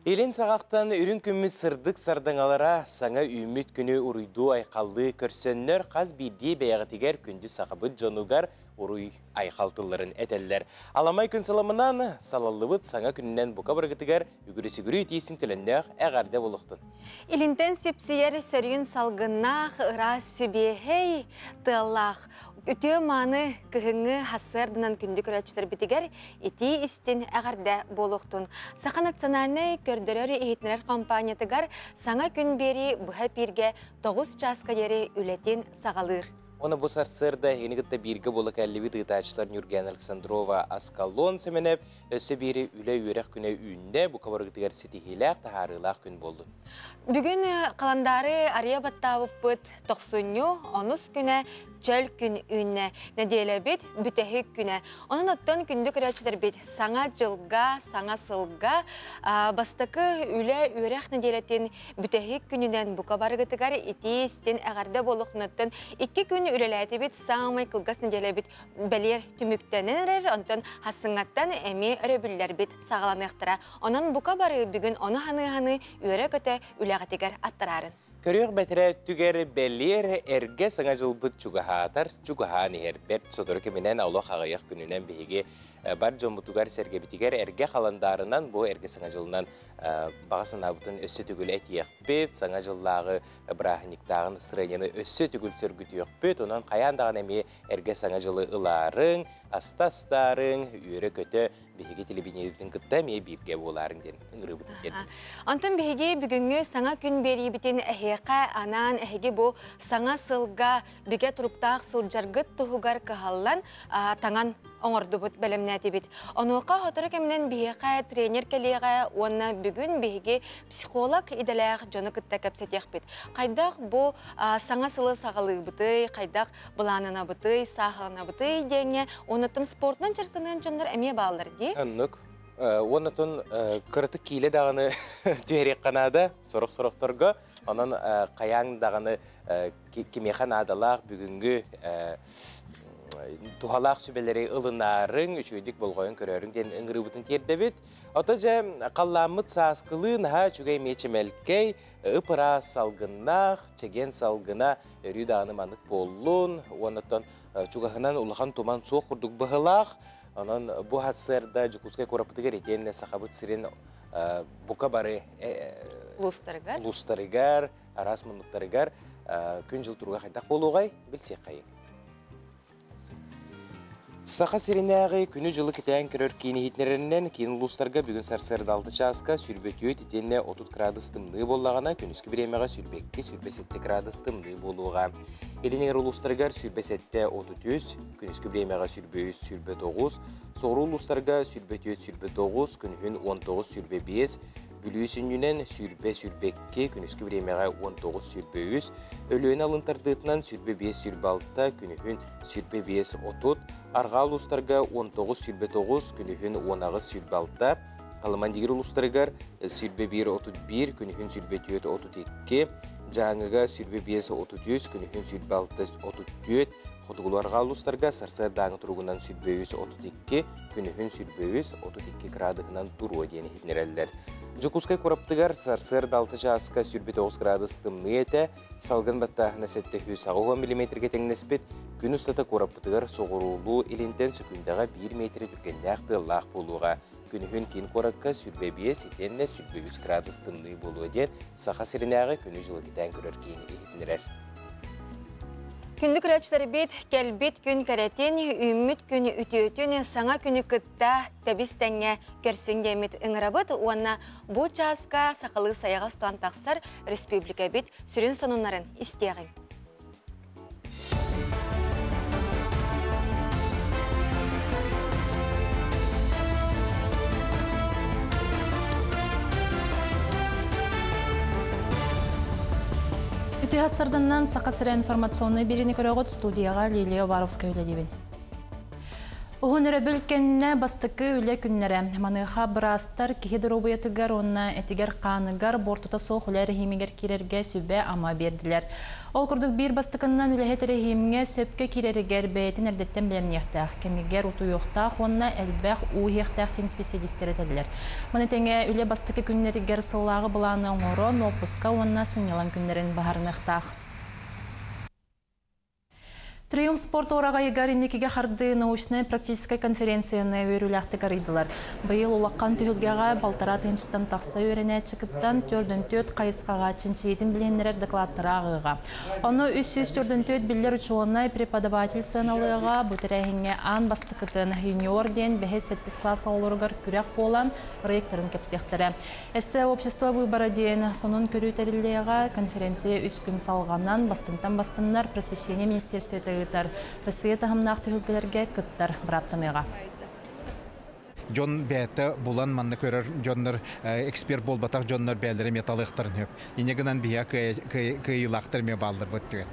Илин саҕахтан үрүҥ күммүт сырдык сардаҥалара саҥа үүммүт күнү уруйдуу-айхаллыы көрсөннөр хас биирдии бэйэҕитигэр күндү сахабыт дьонугар уруй айхал тылларын этэллэр. Аламай күн сыламынан салаллыбыт саҥа күнүнэн бука барыгытыгар үгүрү-сүгүрү итиисин төлөннөөх эҕэрдэ буолуохтун. Илинтэн сипсийэр сөрүүн салгыннаах, ыраас сибиэһэй тыаллаах, үтүө-мааны кыһыҥҥы хассыарданан күндү көрөөччүлэрбитигэр итии истин эҕэрдэ буолуохтун. Саха национальнай көрдөрөр-иһитиннэрэр компаниятыгар саҥа күн биэрии быһа эпииргэ 9 чааска диэри үлэтин саҕалыыр. Уонна бу сарсыарда эһигини кытта бииргэ буола кэллибит ыытааччылар Ньургиан Александрова, Аскалон Сэмэнэп өссө биири үлэ-үөрэх күнэ үүннэ, бука барыгытыгар ситиһиилээх, таһаарыылаах күн буоллун. Бүгүн халандаары арыйа баттаабыппыт тохсунньу онус күнэ чөл күн үүннэ. Нэдиэлэбит бүтэһик күнэ. Онон оттон күндү көрөөччүлэрбит саҥа дьылга, саҥа сылга бастакы үлэ үөрэх нэдиэлэтин бүтэһик күнүнэн бука барыгытыгар итии истин эҕэрдэ буолуохтунуттан икки күн үлэлээтибит саамай кылгас нэдиэлэбит бэлиэр түмүктэнэн эрэр, онтон хассыҥҥаттан эмиэ өрөбүллэрбит саҕаланыахтара. Онон бука бары бүгүн ону ханыыһаны үөрэ-көтө үлэҕитигэр аттараарын. Көрүөх бэтэрээ өттүгэр бэлиэр эргэ саҥа дьылбыт чугаһаатар, чугаһаан иһэр. Бэрт сотору кэминэн олох аҕыйах күнүнэн биһиги бар дьоммутугар-сэргэбитигэр эргэ халандаарынан бу эргэ саҥа дьылынан баҕа санаабытын өссө төгүл этиэхпит, саҥа дьыллааҕы бырааһынньыктааҕы настроениены өссө төгүл сөргүтүөхпүт. Онон хайаан даҕаны эмиэ эргэ саҥа дьылы ылаарыҥ, аста астаарыҥ, үөрэ-көтө биһиги телевидениебитин кытта эмиэ бииргэ буолаарыҥ диэн ыҥырыыбытын тиэрдибит. Онтон биһиги бүгүҥҥү саҥа күн биэриибитин эһиэхэ анаан эһиги бу саҥа сылга бигэ туруктаах сылдьаргыт туһугар кыһаллан таҥан оҥордубут, бэлэмнээтибит. Онуоха сотору кэминэн биһиэхэ тренер кэлиэҕэ уонна бүгүн биһиги психолог идэлээх дьону кытта кэпсэтиэхпит. Хайдах бу саҥа сылы саҕалыыбытый, хайдах былаананабытый, сааһыланабытый диэҥҥэ уоннаттан спортунан дьарыктаныан дьоннор эмиэ бааллар дии. Оннук. Уоннатон кыратык киилэ даҕаны түһэриэххэ наада сорох-сорохторго. Онон хайаан даҕаны кимиэхэ наадалаах бүгүҥҥү туһалаах сүбэлэри ылынаарыҥ, үчүгэйдик болҕойон көрөөрүҥ диэн ыҥырыыбытын тиэрдэбит. Ото дьэ халлааммыт сааскылыы наһаа үчүгэй эмиэ чэмэлкэй, ып-ыраас салгыннаах, чэгиэн салгына өрүү даҕаны маннык буоллун. Уоннаттан чугаһынан улахан туман суох курдук быһылаах. Онон бу сарсыарда Дьокуускай куораппытыгар итиэннэ Сахабыт сирин бука бары улуустарыгар, улуустарыгар, араас муннуктарыгар күн-дьыл туруга хайдах буолуоҕай билсиэххэйиҥ. Саха сиринээҕи күнү-дьылы кэтээн көрөр киин иһитиннэрэринэн, киин улуустарга бүгүн сарсыарда 6 чааска 24 итиэннэ 30 градус тымныы буоллаҕына, күнүскү бириэмэҕэ 22-27 градус тымныы буолуоҕа. Илин эҥэр улуустарыгар 27-33, күнүскү бириэмэҕэ 23-29, соҕуруу улуустарга 24-29, күнүһүн 19-25, Бүлүү сүнньүнэн 20-22, күнүскү бириэмэҕэ 19-23, Өлүөнэ алын тардыытынан 25-26, күнүһүн 25-30, арҕаа улуустарга 19-29, күнүһүн 18-26, Халыман-Дигир улуустарыгар 21-31, күнүһүн 24-32, Дьааҥыга 25-33, күнүһүн 26-34, Хотугулуу-арҕаа улуустарга сарсыардааҥы туругунан 23-32, күнүһүн 23-32 градуһунан туруо диэн иһитиннэрэллэр. Дьокуускай куораттыгар сарсыарда 6 чааска 29 градус тымныы этэ, салгын баттааһына 780 миллиметргэ тэҥнэспит, күн устата куораппытыгар соҕуруулуу илинтэн сөкүүндэҕэ 1 метр түргэннээх тыаллаах буолуоҕа. Күнүһүн киин куоракка 25 итиэннэ 23 градус тымныы буолуо диэн Саха сиринээҕи күнү-дьылы кэтээн көрөр киин иһитиннэрэр. Күндү көрөөччүлэрбит, кэлбит күн кэрэтин, үүммүт күн үтүөтүн, саҥа күнү кытта тэбис тэҥҥэ көрсүҥ диэммит ыҥырабыт уонна бу чааска сахалыы сайаҕастан тахсар республикабит сүрүн сонуннарын истиэҕиҥ. Үтүө сарданнан Саха сирэ информационнай бириини көрөҕүт студияҕа Лилия Уваровская үлэлиибин. Уһун өрөбүл кэннэ бастакы үлэ күннэрэ. Маныаха быраастар киһи доруобуйатыгар уонна этигэр-хааныгар буортута суох үлэ эрэһиимигэр киирэргэ сүбэ-ама биэрдилэр. Ол курдук биир бастакыннан үлэһит эрэһиимҥэ сөпкө киирэригэр бэйэтин эрдэттэн бэлэмниэхтээх, кэмигэр утуйуохтаах уонна элбэх уу иһиэхтээх диэн исписэлиистэр этэллэр. Маны тэҥэ үлэ бастакы күннэригэр сыллааҕы былааны оҥорон, уоппуска уонна сынньалаҥ күннэрин баһарыныахтаах. Триумф спорт уораҕайыгар инникигэ хардыы научнай-практическай конференцияны үөрүүлээхтик арыйдылар. Быйыл улахан түһүлгэҕэ балтараа тыһыынчаттан тахса үөрэнээччи кыттан, 4 хайысхаҕа чинчийиитин билиһиннэрэр докладтары ааҕыаҕа. Ону 344 биллэр учуонай, преподаватель сыаналыаҕа. Бу тэрээһиҥҥэ аан бастакытын юниор диэн бэһис-сэттис класс оҕолоругар күрэх буолан, проектарын кэпсиэхтэрэ. Эссе общество выбора диэн сонун көрүү тэриллиэҕэ. Конференция үс күн салҕанан, бастыҥтан бастыҥнар Просвещение министерствота ыытар Россия таһымнаах түһүлгэлэргэ кыттар бырааптаныаҕа. Дьон бэйэтэ булан манна көрөр дьоннор эксперт буолбатах дьоннор бэйэлэрэ эмиэ талыахтарын сөп. Инньэ гынан биһиэхэ кыайыылаахтар эмиэ бааллар быттыгар.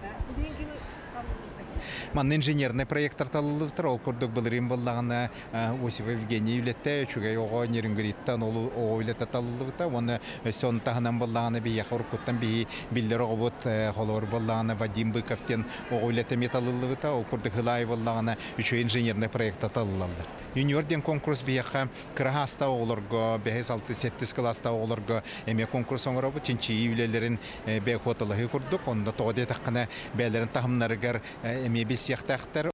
Манна инженерный проекттар талыллыбыттар. Ол курдук былырыын буоллаҕына Осипов Евгений үлэтэ үчүгэй оҕо Нерюнгриттан ол оҕо үлэтэ талыллыбыта уонна өссө ону таһынан буоллаҕына биһиэхэ уруккуттан биһи биллэр оҕобут холобур буоллаҕына Вадим Быков диэн оҕо үлэтэ эмиэ талыллыбыта. Ол курдук Хылаай буоллаҕына үчүгэй инженерный проекта талыллаллар. Юниор диэн конкурс биһиэхэ кыра саастаах оҕолорго, бэһис, алтыс, сэттис кылаастаах оҕолорго эмиэ конкурс оҥоробут. Чинчийии үлэлэрин бэйэ курдук. Онно тоҕо диэтэххинэ бэйэлэрин таһымнарыгар эмиэ билсиэхтээхтэр.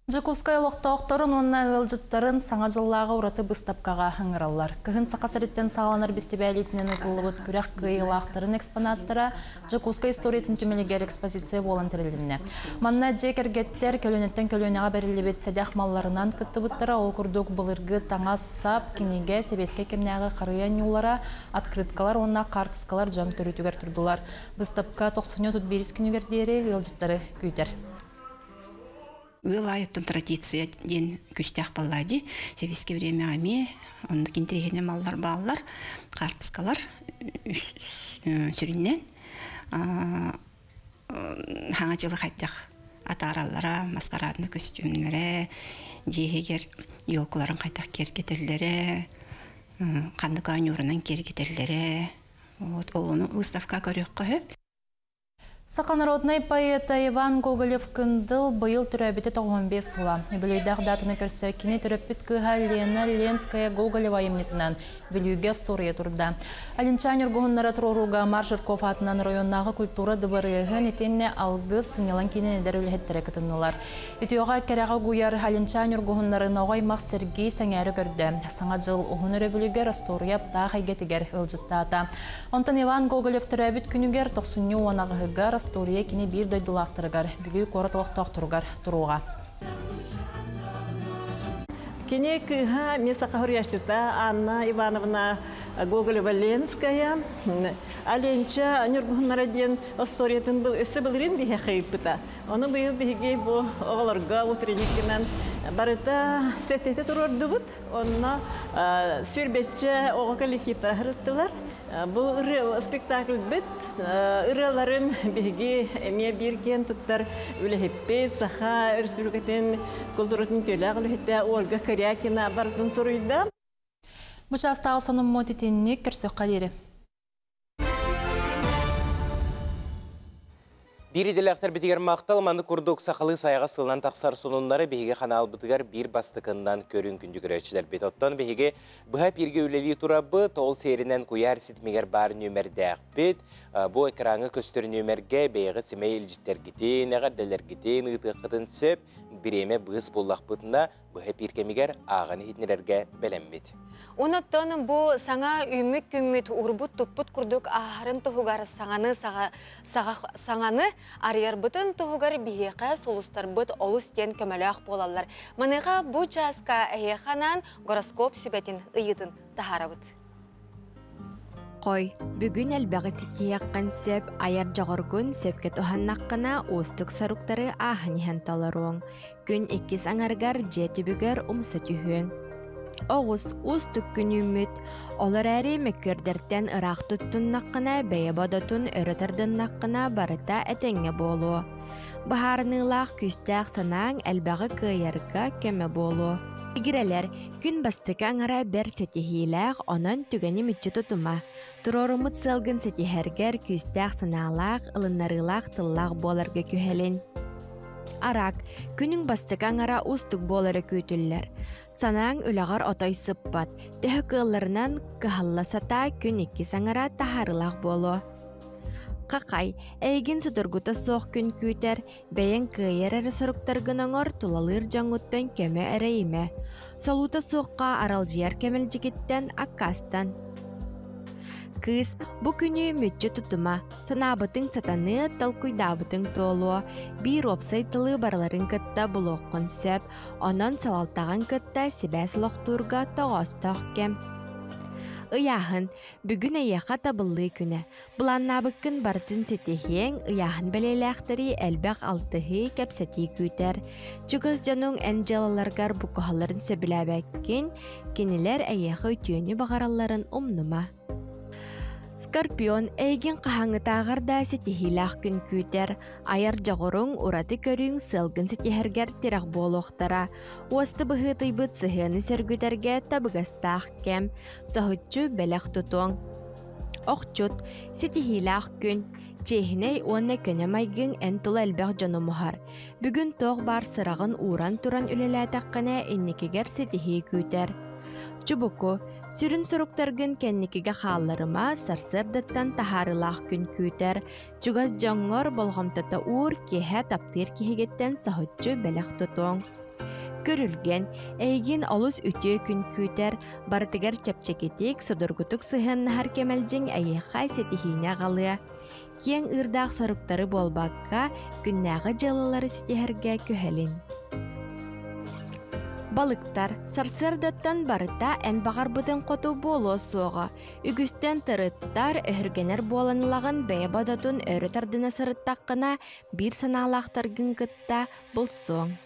Дьокуускай олохтоохторун уонна ыалдьыттарын Саҥа дьыллааҕы ураты быыстапкаҕа ыҥыраллар. Кыһын Саха сириттэн саҕаланар бэстибээлитинэн ыытыллыбыт күрэх кыайыылаахтарын экспонаттара Дьокуускай историятын түмэлигэр экспозиция буолан тэрилиннэ. Манна дьиэ кэргэттэр көлүөнэттэн көлүөнэҕэ бэриллибит сэдэх малларынан кыттыбыттара, ол курдук былыргы таҥас-сап, кинигэ, сэбиэскэй кэмнээҕи харыйа ньуулара, открыткалар уонна хаартыскалар дьон көрүүтүгэр турдулар. Быыстапка тохсунньу 31 күнүгэр диэри ыалдьыттары күүтэр. Ыал аайыттан традиция диэн күстээх балла дии. Сэбиэскэй времяҕа эмиэ оннук интэриэһинэй маллар бааллар, хаартыскалар сүрүннээн хаҥа дьылы хайдах атаараллара, маскарадный көстүүмнэрэ, дьиэ иһигэр елкаларын хайдах киэргэтэллэрэ, ханнык оонньуурунан киэргэтэллэрэ. Вот ол ону выставка көрүөххэ сөп. Саха народнай поэта Иван Гоголев-Кындыл быйыл төрөөбүтэ 95 сыла. Үбүлүөйдээх даатаны көрсө кини төрөппүт кыыһа Лена Ленская Гоголева айымньытынан Бүлүүгэ остуоруйа турда. Алинчаан ньургуһуннара туруорууга Марк Жирков аатынан районнааҕы культура дыбарыаһын итиэннэ Алгыс сынньалаҥ киинин эдэр үлэһиттэрэ кытыннылар. Үтүөҕэ кэрэҕэ угуйар Алинчаан ньургуһуннарын оҕо аймах сэргии сэҥээрэ көрдө. Саҥа дьыл уһун өрөбүлүгэр остуоруйа аптаах эйгэтигэр ыалдьыттаата. Онтон Иван Гоголев төрөөбүт күнүгэр тохсунньу уон аҕыһыгар остуоруйа кини биир дойдулаахтарыгар Бүлүү куорат олохтоохторугар туруоҕа. Кини кыыһа эмиэ саха суруйааччыта Анна Ивановна Гоголева-Ленская Аленча Ньургуһуннара диэн остуоруйатын өссө былырыын биһиэхэ ыыппыта. Ону быйыл биһиги бу оҕолорго утренник гынан барыта сэттэтэ туруордубут. Онно сүүрбэччэ оҕо коллективтара сырыттылар. Бу ырыа спектакльбыт ырыаларын биһиги эмиэ биир киэн туттар үлэһиппит, Саха Өрөспүүбүлүкэтин култууратын үтүөлээх үлэһитэ Ольга Корякина барытын суруйда. Бу чаастааҕы сонуммут итинник көрсөххө диэри. Биир идэлээхтэрбитигэр махтал маннык курдук сахалыы сайаҕас тылынан тахсар сонуннары биһиги ханаалбытыгар биир бастакыннан көрүҥ күндү көрөөччүлэрбит. Оттон биһиги быһа эпииргэ үлэлии турабыт, ол сиэринэн куйаар ситимигэр баар нүөмэрдээхпит. Бу экраҥҥа көстөр нүөмэргэ бэйэҕит сэмэй илдьиттэргитин, эҕэрдэлэргитин ыытыаххытын сөп. Бириэмэ быыс буллахпытына быһа эпиир кэмигэр ааҕан иһитиннэрэргэ бэлэммит. Онуттан бу саҥа үүммүт күммүт урбут-туппут курдук ааһарын туһугар саҥаны саҥаны арыйарбытын туһугар биһиэхэ сулустарбыт олус диэн көмөлөөх буолаллар. Маныаха бу чааска эһиэхэ анаан гороскоп сүбэтин ыйыытын таһаарабыт. Хой, бүгүн элбэҕи ситиһиэххин сөп, айар дьоҕургун сөпкө туһаннаххына уустук соруктары ааһан иһэн толоруоҥ. Күн иккис аҥарыгар дьиэ түбүгэр умса түһүөҥ. Оҕус уустук күн үүммүт. Ол эрээри мөккүөрдэртэн ыраах туттуннаххына, бэйэ бодотун өрө тардыннаххына барыта этэҥҥэ буолуо. Быһаарыныылаах күүстээх санааҥ элбэҕи кыайарга көмө буолуо. Игирэлэр, күн бастакы аҥара бэрт ситиһиилээх, онон түгэни мүччү тутума. Туруоруммут сыалгын ситиһэргэр күүстээх санаалаах, ылыннарыылаах тыллаах буоларга күһэлин. Арак, күнүҥ бастакы аҥара уустук буолара күүтүллэр. Санааҥ үлэҕэр отой сыппат, төһө кыалларынан кыһалла сатаа күн иккис аҥара таһаарыылаах буолуо. Хахай, эйигин судургута суох күн күүтэр, бэйэҥ кыайар эрэ соруктаргын оҥор, тулалыыр дьоҥҥуттан көмө эрэйимэ. Солуута суохха аралдьыйар кэмэлдьигиттэн аккаастан. Кыыс, бу күнү мүччү тутума, санаабытыҥ сатаныа, толкуйдаабытыҥ туолуо, биир уопсай тылы барыларын кытта булуоххун сөп, онон салалтаҕын кытта сибээс олохтуурга тоҕоостоох кэм. Ыйааһын, бүгүн эйиэхэ табыллыы күнэ. Былааннаабыккын барытын ситиһиэҥ, ыйааһын бэлиэлээхтэри элбэх алтыһыы, кэпсэтии күүтэр. Чугас дьонуҥ эн дьыалаларгар буккуһалларын сөбүлээбэккин, кинилэр эйиэхэ үтүөнү баҕаралларын умнума. Скорпион эйигин хаһааҥҥытааҕар да ситиһиилээх күн күүтэр. Айар дьоҕуруҥ, ураты көрүүҥ сыалгын ситиһэргэр тирэх буолуохтара. Уоста быһыытыйбыт сыһыаны сөргүтэргэ табыгастаах кэм. Соһуччу бэлэх тутуоҥ. Охчут, ситиһиилээх күн. Чиэһинэй уонна көнө майгыҥ эн тула элбэх дьону муһар. Бүгүн туох баар сыраҕын ууран туран үлэлээтэххинэ инникигэр ситиһии күүтэр. Чубуку, сүрүн соруктаргын кэнникигэ хаалларыма, сарсыардаттан таһаарыылаах күн күүтэр. Чугас дьоҥҥор болҕомтото уур, киэһэ таптыыр киһигиттэн соһуччу бэлэх тутуоҥ. Көрүлгэн, эйигин олус үтүө күн күүтэр, барытыгар чэпчэкитик, судургутук сыһыаннаһар кэмэлдьиҥ эйиэхэ ситиһиини аҕалыа. Киэҥ ыырдаах соруктары буолбакка, күннээҕи дьыалалары ситиһэргэ күһэлин. Балыктар, сарсыардаттан барыта эн баҕарбытыҥ хоту буолуо суоҕа. Үгүстэн тырыттар, өһүргэнэр буолан ылаҕын бэйэ бодотун өрө тардына сырыттаххына, биир санаалаахтаргын кытта булсуоҥ.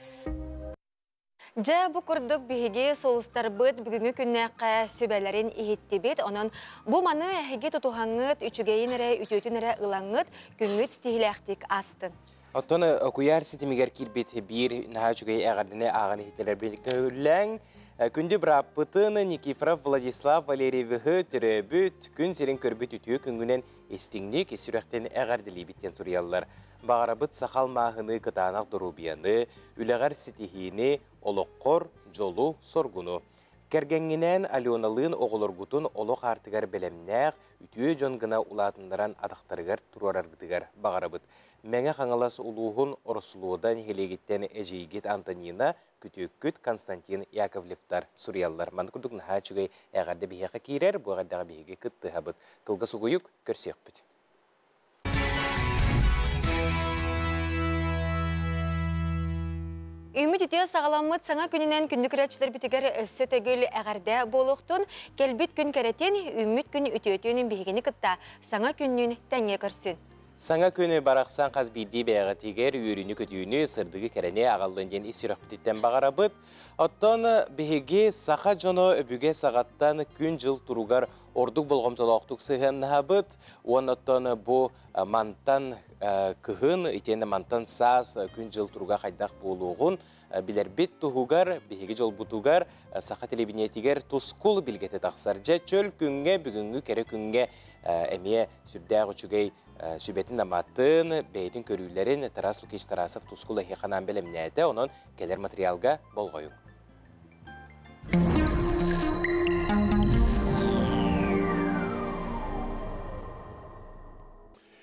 Дьэ, бу курдук биһиги сулустарбыт бүгүҥҥү күннээххэ сүбэлэрин иһиттибит. Онон бу маны эһиги тутуһаҥҥыт, үчүгэйин эрэ, үтүөтүн эрэ ылаҥҥыт, күҥҥүт тиһилээхтик астын. Оттон куйаар ситимигэр киирбит биир наһаа үчүгэй эҕэрдэни ааҕан иһиттэлэр көһүллэҥ. Күндү бырааппытын Никифоров Владислав Валерьевиһы төрөөбүт, күн сирин көрбүт үтүө күҥҥүнэн истиҥник, ис сүрэхтэн эҕэрдэлиибит диэн суруйаллар. Баҕарабыт сахал мааһыны кытаанах доруобуйаны, үлэҕэр ситиһиини, олоххор дьолу, соргуну. Кэргэҥҥинээн Аленалыын оҕолоргутун олох аартыгар бэлэмнээх, үтүө дьон гына улаатыннаран атахтарыгар туруораргытыгар баҕарабыт. Мэҥэ Хаҥалас улууһун Ороссолуода нэһилиэгиттэн эдьиийгит Антонина, күтүөккүт Константин Яковлевтар суруйаллар. Маннык курдук наһаа үчүгэй эҕэрдэ биһиэхэ киирэр, бу эҕэрдэҕэ биһиги кыттыһабыт. Кылгас угуйук көрсүөхпүт. Үмүт үтүө саҕаламмыт саҥа күнүнэн күндү көрөөччүлэрбитигэр өссө төгүл эҕэрдэ буолуохтун, кэлбит күн кэрэтин, үммүт күн үтүөтүн биһигини кытта саҥа күннүүн тэҥҥэ көрсүн. Саҥа күнү барахсан хас биирдии бэйэҕитигэр үөрүүнү-көтүүнү, сырдыгы-кэрэни аҕаллын диэн ис сүрэхпититтэн баҕарабыт. Оттон биһиги саха дьоно өбүгэ саҕаттан күн-дьыл туругар ордук болҕомтолоохтук сыһыаннаһабыт. Уонна оттон бу мантан кыһын, итиэннэ мантан саас күн-дьыл туруга хайдах буолуоҕун билэрбит туһугар, биһиги дьолбутугар саха телевидениетигэр тускул билгэтэ тахсар. Дьэ, чөл күҥҥэ, бүгүҥҥү кэрэ күҥҥэ эмиэ сүрдээх үчүгэй сүбэтин аматын, бэйэтин көрүүлэрин Тарас Лукич Тарасов тускул эһиэхэ анаан бэлэмнээтэ. Онон кэлэр материалга болҕойуҥ.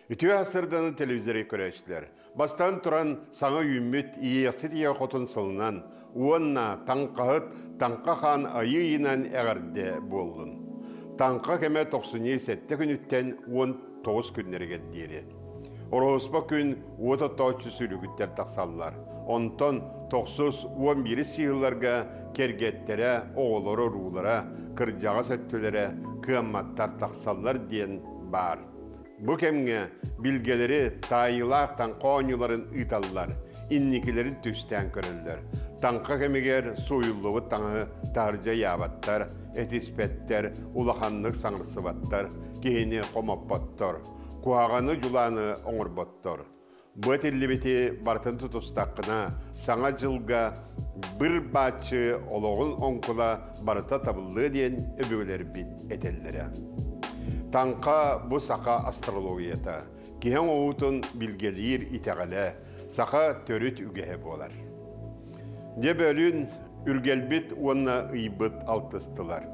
Үтүө сарсыарданы телевизоры көрөөччүлэр. Бастаан туран саҥа үүммүт Иэйэхсит ийэ хотун сылынан уонна таҥхаһыт Таҥха хаан айыы ыйынан эҕэрдэ буоллун. Таҥха кэмэ тохсунньу сэттэ күнүттэн 19 күннэригэр диэри. Ороһуспа күн уот оттооччу сүлүгүттэр тахсаллар. Онтон тохсус 11 сыылларга кэргэттэрэ, оҕолоро, уруулара, кырдьаҕас өттүлэрэ кыамматтар тахсаллар диэн баар. Бу кэмҥэ билгэлэри таайыылаах таҥха оонньууларын ыыталлар, инникилэрин түстээн көрөллөр. Таҥха кэмигэр сууйуллубут таҥаһы таһырдьа ыйаабаттар, этиспэттэр, улаханнык саҥарсыбаттар, киһини хомоппоттор, куһаҕаны дьулааны оҥорботтор. Бу этиллибити барытын тутустаххына, Саҥа дьылга быр бааччы олоҕун оҥкула барыта табыллыа диэн өбүгэлэрбит этэллэрэ. Таҥха бу саха астрологията, киһи оҥоһуутун билгэлиир итэҕэлэ, саха төрүт үгэһэ буолар. Дьэ бөлүүн үргэлбит уонна ыйбыт алтыстылар.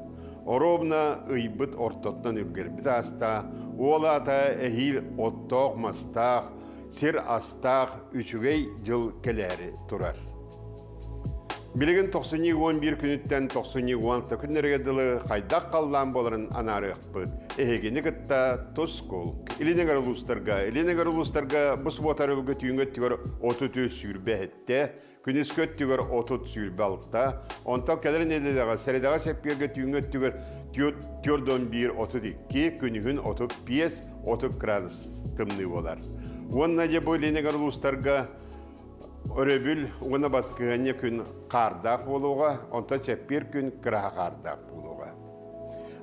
Оруобуна ыйбыт ортотунан үргэлбит ааста, уол аата эһиил оттоох-мастаах, сир астаах үчүгэй дьыл кэлээри турар. Билигин тохсунньу 11 күнүттэн тохсунньу 16 күннэргэ дылы хайдах халлаан буоларын анаарыахпыт. Эһигини кытта тускул. Илин эҥэр улуустарга, Илин эҥэр улуустарга бу субуота өрөбүлгэ түүҥҥү өттүгэр 33 сүүрбэ күнүскү өттүгэр 30 26, онтон кэлэр нэдиэлэҕэ сэрэдэҕэ чэппиэргэ түүҥҥү өттүгэр 41 32, күнүһүн 35 30 градус тымныы буолар. Уонна дьэ бу Илин эҥэр улуустарга өрөбүл уонна баскыһыанньа күн хаардаах буолуоҕа, онтон чэппиэр күн кыраһа хаардаах буолуоҕа.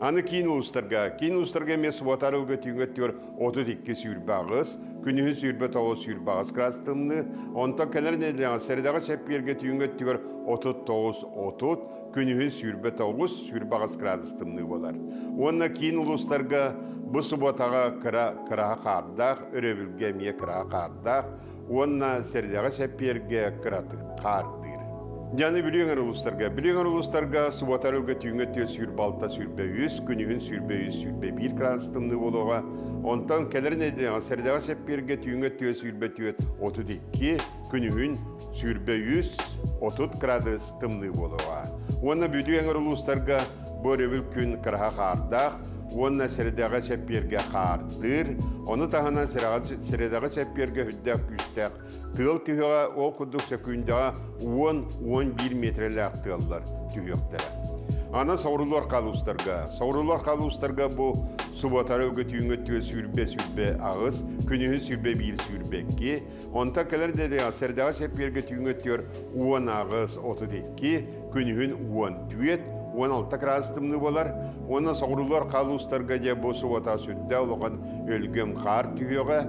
Аны киин улуустарга, киин улуустарга эмиэ субуота арылга түүҥҥү өттүгэр 32 28, күнүһүн 29 28 градус тымныы, онтон кэлэр нэдиэлэҕэ сэрэдэҕэ чэппиэргэ түүҥҥү өттүгэр 39 30, күнүһүн 29 28 градус тымныы буолар. Уонна киин улуустарга бу субуотаҕа кыра кыраһа хаардаах, өрөбүлгэ эмиэ кыраһа хаардаах, уонна сэрэдэҕэ чэппиэргэ кыратык хаардыыр. Дьаны Бүлүү эҥэр улуустарга. Бүлүү эҥэр улуустарга субуота өрүлгэ түүҥҥү өттүгэр 26 23, күнүһүн 23 21 градус тымныы буолуоҕа. Онтон кэлэр нэдиэлэҕэ сэрэдэҕэ чэппиэргэ түүҥҥү өттүгэр 24 32, күнүһүн 23 30 градус тымныы буолуоҕа. Уонна Бүлүү эҥэр улуустарга бу өрөбүл күн кыраһа хаардаах уонна сэрэдэҕэ чэппиэргэ хаардыыр. Ону таһынан сэрэдэҕэ чэппиэргэ үрдээх күүстээх тыал түһүөҕэ, ол курдук сөкүүндэҕэ 10-11 миэтэрэлээх тыаллар түһүөхтэрэ. Аны соҕуруулар халуустарга. Соҕуруулар халуустарга бу субуотары өгө түүҥҥү өттүгэр сүүрбэ 28, күнүһүн 21 22, онтон кэлэр нэдиэлэҕэ сэрдэҕэ чэппиэргэ түүҥҥү өттүгэр 18 32, күнүһүн 14 16 градус тымныы буолар. Уонна соҕуруулар халуустарга дьэ бу субуота сүрдээх улахан өлгөм хаар түһүөҕэ,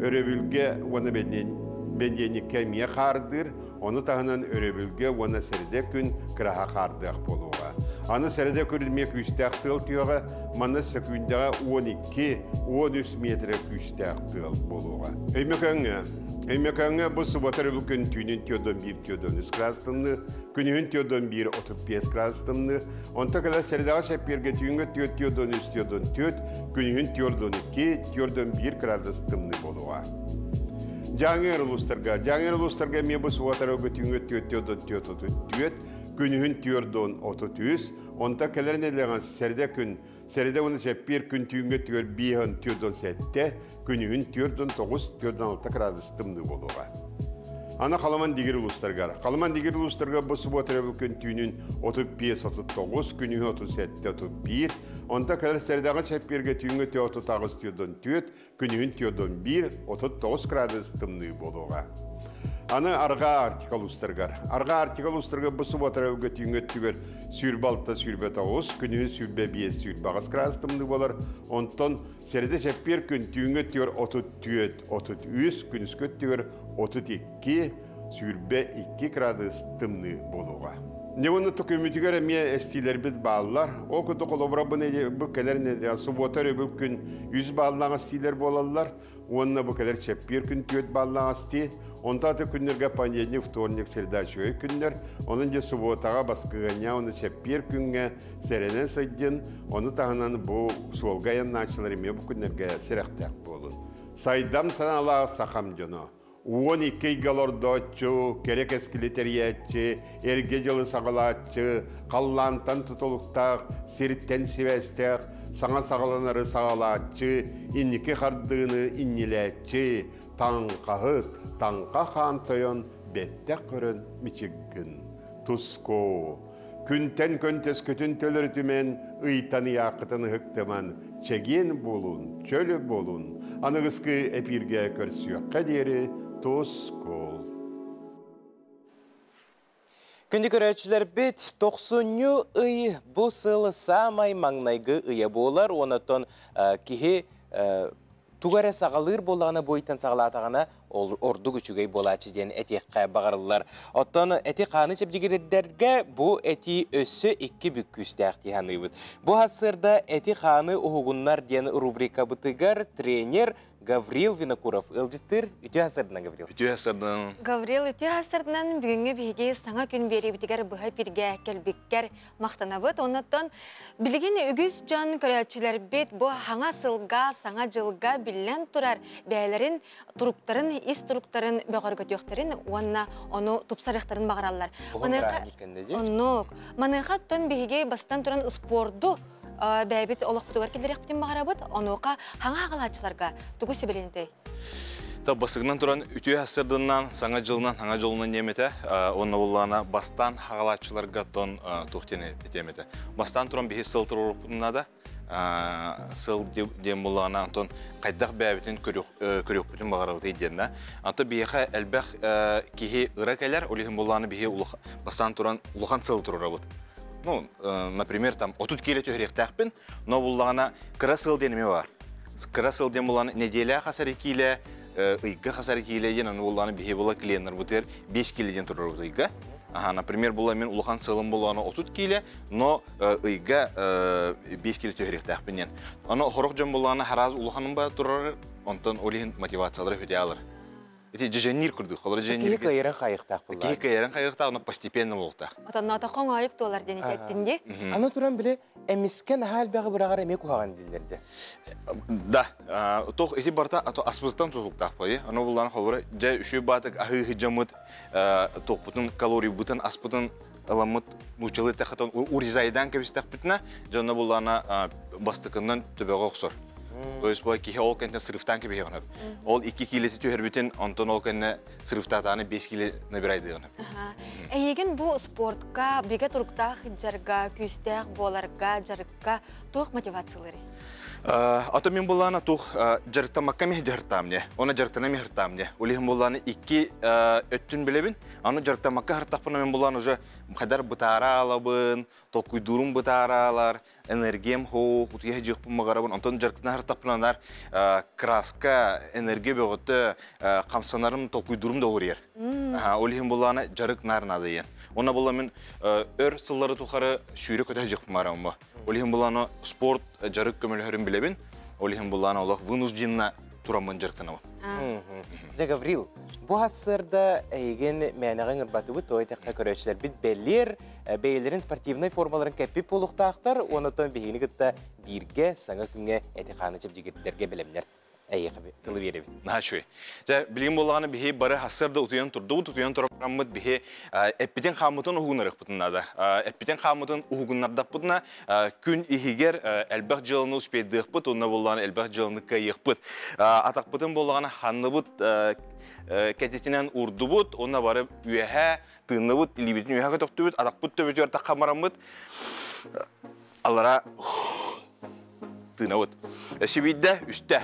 өрөбүлгэ уонна бэнидиэнньиккэ эмиэ хаардыыр, ону таһынан өрөбүлгэ уонна сэрэдэ күн кыраһа хаардыах буолуоҕа. Аны сэрэдэ күн эмиэ күүстээх тыал түһүөҕэ, манна сөкүүндэҕэ 12-13 миэтэрэ күүстээх тыал буолуоҕа. Өймөкөөҥҥө Өймөкөөҥҥө бу субуота өрөбүл күн түүнүн 41 43 градус тымныы, күнүһүн 41 35 градус тымныы, онтон кэлэр сэрэдэҕэ чэппиэргэ түүҥҥү 4 3 4, күнүһүн 42 41 градус тымныы буолуоҕа. Дьааҥы улуустарга Дьааҥы улуустарга эмиэ бу субуота өрөбүлгэ түүҥҥү 4 4 34, күнүһүн 4 33, онтон кэлэр нэдиэлэҕэ сэрэдэ күн сэрэдэ уонна чэппиэр күн түүҥҥү 5 4 7, күнүһүн 4 9 4 6 градус тымныы буолуоҕа. Аны Халыма Индигиир улуустарыгар. Халыма Индигиир улуустарыгар бу субуота өрөбүл күн түүнүн 35 39, күнүһүн 37 31, онтон кэлэр сэрэдэҕэ чэппиэргэ түүҥҥү 38 4, күнүһүн 41 39 градус тымныы буолуоҕа. Аны Арҕаа Арктика улуустарыгар. Арҕаа Арктика улуустарыгар бу субуота өрөбүлгэ түүҥҥү өттүгэр 26 29, күнүһүн 25 28 градус тымныы буолар. Онтон сэрэдэ чэппиэр күн түүҥҥү өттүгэр 34 33, күнүскү өттүгэр 32 22 градус тымныы буолуоҕа. Дьэ төкүмүтүгэр эмиэ эстиилэрбит бааллар. Ол курдук холобура бу кэлэр нэдиэлэ субуота өрөбүл күн 100 бааллаах эстиилэр буолаллар. Уонна бу кэлэр чэппиэр күн 4 бааллаах эстии. Онтон аты күннэргэ понедельник, вторник, среда үчүгэй күннэр. Онон дьэ субуотаҕа баскыһыанньа уонна чэппиэр күҥҥэ сэрэнэн сылдьын, ону таһынан бу суолга айаннааччылар эмиэ бу күннэргэ сэрэхтээх буолун. Сайдам санаалаах сахам дьоно. 12 ыйга олордооччу, кэрэ кэскили тэрийээччи, эргэ дьылы саҕалааччы, халлаантан тутулуктаах, сиртэн сибээстээх, саҥа саҕаланары саҕалааччы, инники хардыыны иннилээччи, таҥхаһыт, таҥха хаан тойон бэттэх көрөн мичиггин. Туску. Күнтэн көнтөскүтүн төлөрүтүмэн, ыйтан ыйааххытын ыһыктыман, чэгиэн буолун, чөл буолун, аныгыскы эпииргэ көрсүөххэ диэри тускул. Күндү көрөөччүлэрбит, тохсунньу ый бу сыл саамай маҥнайгы ыйа буолар, онон киһи Тугу эрэ саҕалыыр буоллаҕына бу ыйтан саҕалаатаҕына ордук үчүгэй буолааччы диэн этиэххэ баҕарыллар. Оттон эти-хааны чэбдигирдэргэ бу этии өссө икки бүк күүстээх дии саныыбыт. Бу сарсыарда эти-хааны уһугуннар диэн рубрикабытыгар тренер Гаврил Винокуров ыалдьыттыыр. Үтүө сарсыарданан, Гаврил. Үтүө сарсыарданан. Гаврил, үтүө сарсыарданан. Бүгүҥҥү биһиги саҥа күн биэриибитигэр быһа эфиргэ кэлбиккэр махтанабыт. Оннуттан билигин үгүс дьон көрөөччүлэрбит бу саҥа сылга, саҥа дьылга биллэн турар бэйэлэрин туруктарын, ис туруктарын бөҕөргөтүөхтэрин уонна ону тупсарыахтарын баҕараллар. Оннук. Маныаха оттон биһиги бастан туран спорду бэйэбит олохпутугар киллэриэхпитин баҕарабыт. Онуоха хаҥа хаҕалааччыларга тугу сүбэлинитэй? Басыгынан туран үтүө сырдыннан, саҥа дьылынан, саҥа дьолунан диэмэтэ, уонна буллаана бастаан хаҕалааччыларга тон туох диэн этиэмэтэ. Бастаан туран биһи сыл туруоруппутун наада, сыл диэн буллаана онтон хайдах бэйэбитин көрүөхпүтүн баҕарабытый диэннэ. Антон биһиэхэ элбэх киһи ыра кэлэр, ол иһин буллаана биһи бастаан туран улахан сыл туруорабыт. Ну, например, там 30 кило түһэриэхтээхпин, но буллаҕына кыра сыл диэн эмиэ бар. Кыра сыл диэн буллаана неделя хасар киилэ, ыйга хасар киилэ диэн, аны буллаана биһи була клиеннар бутыр 5 кило диэн турарбыт ыйга. Ага, например, була мен улахан сылым буллаана 30 кило, но ыйга 5 кило түһэриэхтээхпин диэн. Аны хорох дьон буллаана хараз улаханым ба турар, онтон ол иһин мотивациялары хүтэ алар. Ити дьэжэнниир курдук. Холор дьэжэнниир. Киһи кыайыран хайыктаах буллар. Киһи кыайыран хайыктаах, но постепенно буолуохтаах. Отонноото хоҥоойук туолар диэн этеттин ди. Аны туран биле эмиске наһаа элбэҕи быраҕар эмиэ куһаҕан дииллэрде. Да, тох ити барта аспытыттан тутулуктаах буолай. Аны буллан холбура дьэ үшүй баатык аһыы жамыт тохпутун калорийбытын аспытын ыламмыт нууччалыы тэхэтон урезайдан кэбистэхпитинэ дьонно буллана бастыкыннан төбөҕө охсор. То есть бу киһи ол кэннэ срывтаан кэбиһиэҕин. Ол 2 килети түһэрбитин, онтон ол кэннэ срывтаатааны 5 киле набирайдыаҕын. Эйигин бу спортка, бигэ туруктаах дьарга, күүстээх буоларга, дьарыкка туох мотивациялары? Ато мен буллаана тух дьарыктамакка ми дьарыктаам не. Она дьарыктана ми хартаам не. Улиһин буллаана икки өттүн билебин. Аны дьарыктамакка хартахпына мен буллаана уже хадар бытаара алабын, толкуйдуурум бытаараалар, энергиям хоох, утуйа дьыахпын магарабын. Онтон дьарыктана хартахпыналар краска, энергия бөҕөтө, хамсанарым, толкуйдуурум да олуруйар. Ол иһин буллаана дьарык наар наадайын. Онна була мен өр сыллары тухары сүүрэ көтө дьыахпын магарабын. Ол иһин буллаана спорт дьарык көмөлөһөрүн билебин. Ол иһин буллаана олох вынужденно тураммын дьарыктанабын. Дьэ, Гаврил, бу сарсыарда эйигин мээнэҕин ырбатыбыт той тэххэ көрөөччүлэрбит бэлиэр бэйэлэрин спортивнай формаларын кэппит буолуохтаахтар, онотон биһигини кытта бииргэ саҥа күҥҥэ эти-хааны чэбдигирдэргэ бэлэмнэр. Эйиэхэ тылы биэрэбин. Наһаа үчүгэй. Дьэ, билигин буоллаҕына биһи бары сарсыарда утуйан турдубут, утуйан тураммыт биһи эппитин хааммытын уһугуннарыахпытын наада. Эппитин хааммытын уһугуннардахпытына күн иһигэр элбэх дьыаланы успейдыахпыт, уонна буоллаҕына элбэх дьыаланы кыайыахпыт. Атахпытын буоллаҕына ханныбыт кэтитинэн урдубут, уонна бары үөһээ тыынныбыт, илиибитин үөһээ көтөхтүбүт, атахпыт төбөтүгэр таххамараммыт, алара тыынабыт. Эсибиидэ үстэ.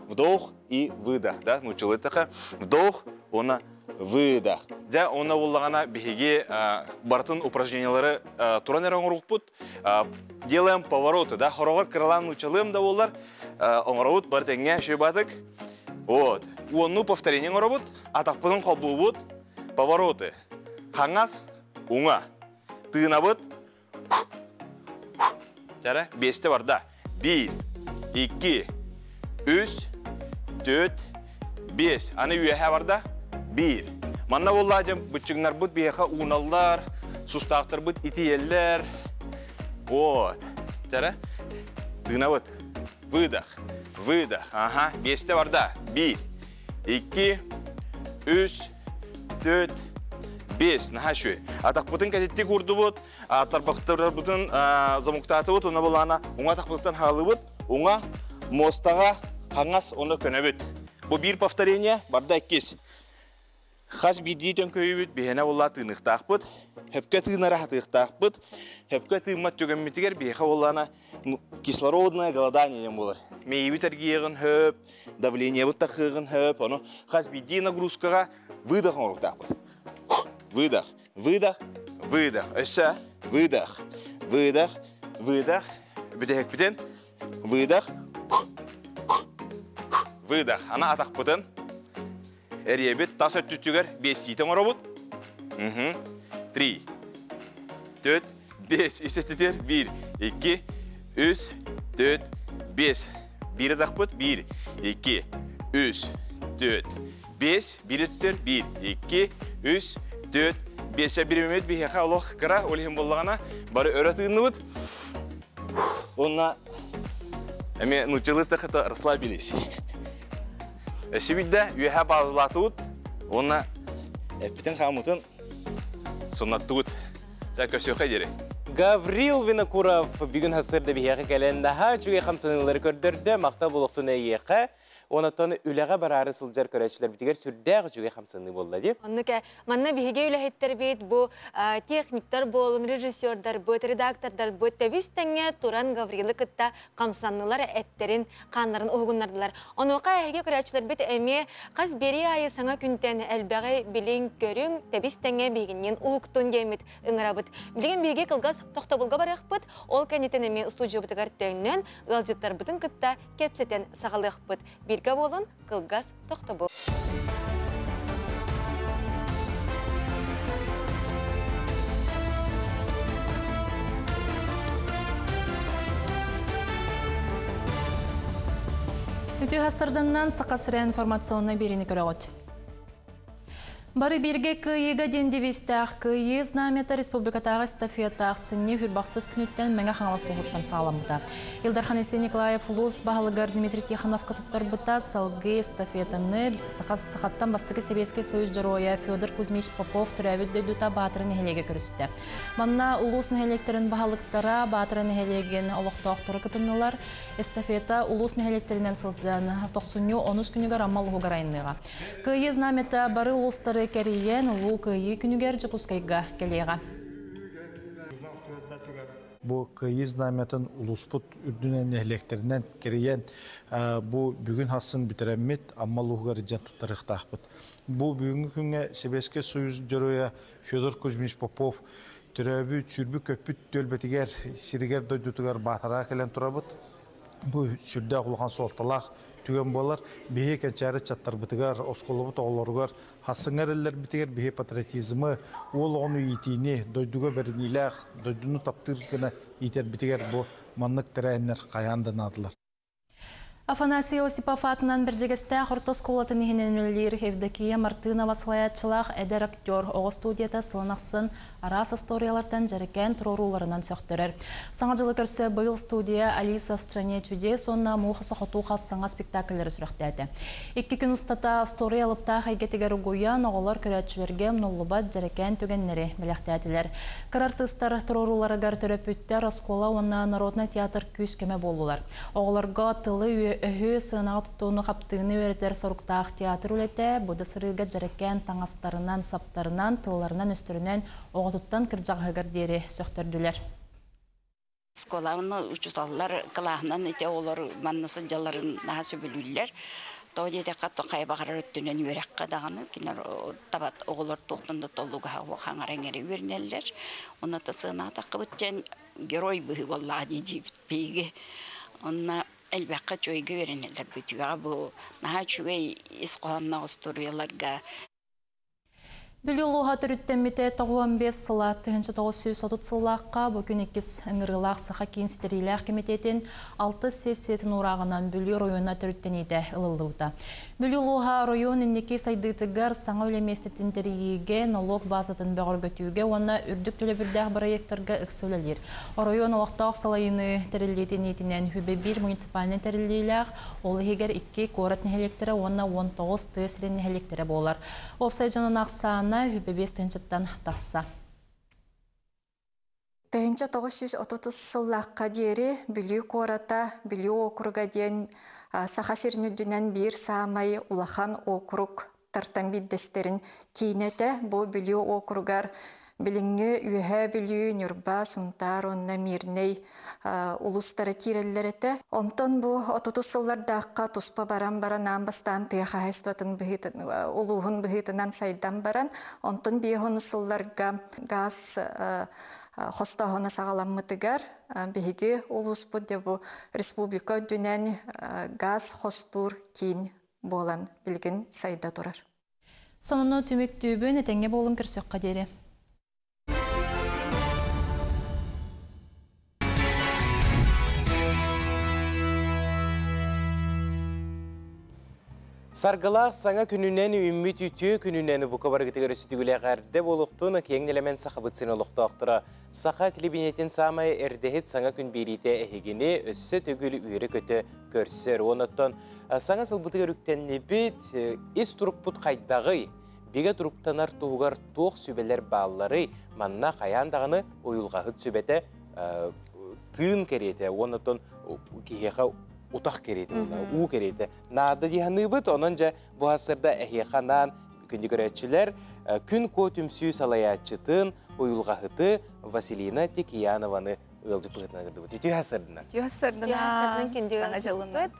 Вдох и выдох, да, нууччалыы эттэххэ, вдох уонна выдох. Дьэ, онно буллаҕына биһиги барытын упражнениялары туран эрэ оҥорукпут. Делаем повороты, да, хороҕор кыралаан нууччалыым да буоллар, оҥоробут бары тэҥҥэ шөбатык. Вот. Уонну повторение оҥоробут, атахпытын холбуубут, повороты. Хаҥас, уҥа. Тыынабыт. Чара, биэстэ барда. Биир, икки, үс, түөрт, биэс. Аны үөһэ барда. Биир. Манна буоллаа дьэ быччыҥнарбыт биһиэхэ ууналлар, сустаахтарбыт итийэллэр. Вот. Чара, тыынабыт. Выдох, выдох. Ага, биэстэ барда. Биир, икки, үс, түөрт, биэс. Наһаа үчүгэй. Атахпытын кэтиттик уурдубут, тарбахтарбытын замуктаатыбыт, уна булаана уҥа атахпытыттан хаалыбыт, уҥа муостаҕа хаҥас уну көнөбүт. Бу биир повторение, барда иккис. Хас биирдии төҥкөйүүбүт биһиэнэ буолла тыыныхтаахпыт, хөпкө тыынара хатыахтаахпыт, хөпкө тыыммат түгэммитигэр биһиэхэ буоллаана кислородное голодание диэн буолар. Мэйиибит эргийиэҕин хөп, давлениебыт тахыаҕын хөп, ону хас биирдии нагрузкаҕа выдох оҥоруохтаахпыт. Выдох, выдох, выдох. Өссө выдох, выдох, выдох. Бүтэһикпитин выдох, Выдох. Ана атахпытын. Эрийэбит тас өттүтүгэр бестиитин оробут. 3, 4, 5. Истетитер 1, 2, 3, 4, 5. Бири тахпыт 1, 2, 3, 4, 5. Бири түтер 1, 2, 3, 4, 5. Биримемет бихеха олох кыра олихин боллағана бары өрө тыынныбыт. Онна эме нучылы тахыта расслабились. Эсибидде үйәһә базлатыбыт, онна эппитин хамытын сымнаттыбыт. Жа көсөкө дери. Гаврил Винокуров бүгүн хасырда бихеға кәлен daha чүге хамсанылары көрдөрдө, мақта болуқтун эйеқе. Онотон үлэҕэ бараары сылдьар көрөөчүлэр битигэр сүрдээх үчүгэй хамсаныы буолла дии. Оннук манна биһиги үлэһиттэр бит бу техниктар буолун, режиссердар быт, редактордар быт тэбис тэҥҥэ туран Гаврилы кытта хамсаннылар эттерин, хааннарын уһугуннардылар. Онуоха эһиги көрөөчүлэр бит эмиэ хас биэрии аайы саҥа күнтэн элбэҕи билиҥ көрүҥ тэбис тэҥҥэ биһигинниин уһуктун диэммит ыҥырабыт. Билигин биһиги кылгас тохтобулга барыахпыт, ол кэнниттэн эмиэ студиябытыгар төннөн ыалдьыттарбытын кытта кэпсэтэн саҕалыахпыт. Бииргэ буолун кылгас тохтобул. Үтүө хасырданнан Саха сирэ информационнай биэриини көрөҕүт. Бары бииргэ Кыайыыга диэн девизтээх Кыайыы знамята республикатааҕы эстафета ахсынньы хүрбахсыс күнүттэн Мэҥэ Хаҥалас улууһуттан саҕаламмыта. Ил Дархан Айсен Николаев улуус баһылыгар Дмитрий Тихоновка туттарбыта салгыы эстафетаны Саха сахаттан бастакы Сэбиэскэй Союз Дьоруойа Федор Кузьмич Попов төрөөбүт дойдута Баатара нэһилиэгэ көрүстэ. Манна улуус нэһилиэктэрин баһылыктара, Баатара нэһилиэгин олохтоохторо кытыннылар. Эстафета улуус нэһилиэктэринэн сылдьан тохсунньу онус күнүгэр Амма улууһугар айанныаҕа. Кыайыы знамята бары улуустары кэрийэн Улуу Кыайыы күнүгэр Дьокуускайга кэлиэҕэ. Бу Кыайыы знамятын улууспут үрдүнэн нэһилиэктэринэн кэрийэн бу бүгүн хассын бүтэрэммит Амма улууһугар дьэн туттарыахтаахпыт. Бу бүгүҥҥү күҥҥэ Сэбиэскэй Союз Дьоруойа Федор Кузьмич Попов төрөөбүт, сүүрбүт көппүт түөлбэтигэр, сиригэр дойдутугар Баатараҕа кэлэн турабыт. Бу сүрдээх улахан суолталаах түгэн буолар. Биһи кэнчээри ыччаттарбытыгар, оскуолабыт оҕолоругар, хассыҥҥа эрэллэрбитигэр биһи патриотизмы, уол оҕону иитиини, дойдуга бэриниилээх, дойдуну таптыыр гына иитэрбитигэр бу маннык тэрээһиннэр хайаан да наадалар. Афанасий Осипов аатынан Бэрдьигэстээх орто оскуолатын иһинэн үлэлиир Евдокия Мартынова салайааччылаах эдэр актер оҕо студията сылын ахсын араас остуоруйалартан дьэрэкээн туруорууларынан сөхтөрөр. Саҥа дьылы көрсө быйыл студия Алиса в стране чудес уонна Муха Сохотуха саҥа спектакльлары сүрэхтээтэ. Икки күн устата остуоруйа алыптаах эйгэтигэр угуйан оҕолор көрөөччүлэргэ умнуллубат дьэрэкээн түгэннэри бэлэхтээтилэр. Кыра артыыстар туруорууларыгар төрөппүттэр, оскуола уонна народнай театр күүс-көмө буоллулар. Оҕолорго тылы өһү сыанаҕа туттууну хаптыыны үөрэтэр соруктаах театр үлэтэ бу да сырыыга дьэрэкээн таҥастарынан, саптарынан, тылларынан-өстөрүнэн оҕотуттан кырдьаҕаһыгар диэри сөхтөрдүлэр. Школаны учуталлар кылааһынан ити оҕолор манна сылдьалларын наһаа сөбүлүүллэр. Тоҕо диэтэххэ, хайа баҕарар өттүнэн үөрэххэ даҕаны кинилэр табат оҕолор туохтан да толлугаһа хаҥара иҥэри үөрэнэллэр. Онно сыанаатаххыбыт дьэн герой быһыы буоллаҕа дии диибит биһиги. Онно элбэххэ үчүгэйгэ үөрэнэллэр бүтүөҕэ бу наһаа үчүгэй ис хоһоонноох остуоруйаларга. Бүлүү улууһа төрүттэммитэ 95 сыла 1930 сыллаахха бу күн иккис ыҥырыылаах Саха Киин Ситэриилээх Кэмитиэтин алтыс сессиятын уурааҕынан Бүлүү оройуона төрүттэниитэ ылыллыбыта. Бүлүү улууһа оройуон инники сайдыытыгар саҥа үлэ миэстэтин тэрийиигэ, нолуок баазатын бөҕөргөтүүгэ уонна үрдүк төлөбүрдээх бырайыактарга ыкса үлэлиир. Оройуон олохтоох салайыныы тэриллиитин иитинэн Хүбэ биир муниципальнай тэриллиилээх, ол иһигэр икки куорат нэһилиэктэрэ уонна 19 тыа сирин нэһилиэктэрэ буолар. Уопсай дьонун ахсаана Хүбэ биэс тыһыынчаттан тахса. 1930 сыллаахха диэри Бүлүү куората, Бүлүү округа диэн Саха сирин үрдүнэн биир саамай улахан округ тартан биирдэстэрин киинэ этэ. Бу Бүлүү округар билиҥҥи Үөһээ Бүлүү, Ньурба, Сунтаар уонна Мирнэй улуустара киирэллэр этэ. Онтон бу отутус сыллардаахха туспа баран баран аан бастаан тыа хаһаайыстыбатын улууһун быһыытынан сайдан баран, онтон биэс онус сылларга газ хостооһуна саҕаламмытыгар биһиги улууспут дьэ бу республика үрдүнэн газ хостуур киин буолан билигин сайда турар. Сонуну түмүктүүбүн, этэҥҥэ буолуҥ, көрсүөххэ диэри. Саргылаах саҥа күнүнэн үүммүт үтүө күнүнэн бука барыгытыгар өсүтүгүлээх эрдэ буолуохтун, киэҥ нэлэмэн Сахабыт сирин олохтоохторо. Саха телевидениетин саамай эрдэһит Саҥа күн биэриитэ эһигини өссө төгүл үөрэ-көтө көрсөр. Онон саҥа сылбытыгар үктэннибит, ис турукпут хайдаҕый? Бигэ туруктанар туһугар туох сүбэлэр баалларый? Манна хайаан даҕаны уйулҕаһыт сүбэтэ тыын кэриэтэ, онон киһиэхэ утах кэриэтэ, уу кэриэтэ наада дии саныыбыт. Онон дьэ бу сарсыарда эһиэхэ анаан күндү көрөөччүлэр Күн Куо түмсүү салайааччытын, уйулҕаһыты Василина Текиянованы ыалдьыт быһыытынан ыҥырдыбыт. Үтүө сарсыарданан. Үтүө сарсыарданан, күндү Саҥа дьылынан.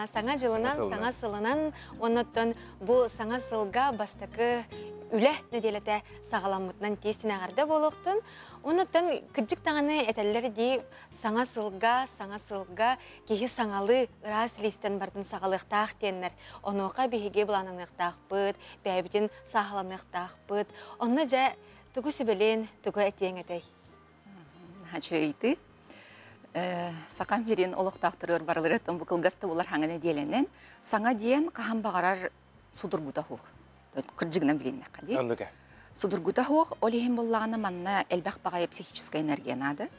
Саҥа дьылынан, саҥа сылынан, оннуттан бу саҥа сылга бастакы үлэ нэдиэлэтэ саҕаламмытынан тиэстин эҕэрдэ буолуохтун. Оннуттан кырдьык даҕаны этэллэр дии, саҥа сылга, саҥа сылга киһи саҥалыы ыраас лиистэн бардын саҕалыахтаах диэннэр. Онуоха биһиги былааннаныахтаахпыт, бэйэбитин сааһыланыахтаахпыт. Онно дьэ тугу сүбэлиэн, тугу этиэҥ этэй? Хачыйты. Сахам сирин олохтоохторугар барыларыттан бу кылгас да булар хаҥа нэдиэлэнэн саҥа диэн хаһан баҕарар судургута суох. Кырдьыгынан билиннэххэ дии. Оннук. Судургута суох, ол иһин буоллаҕына манна элбэх баҕайы психическай энергия наада.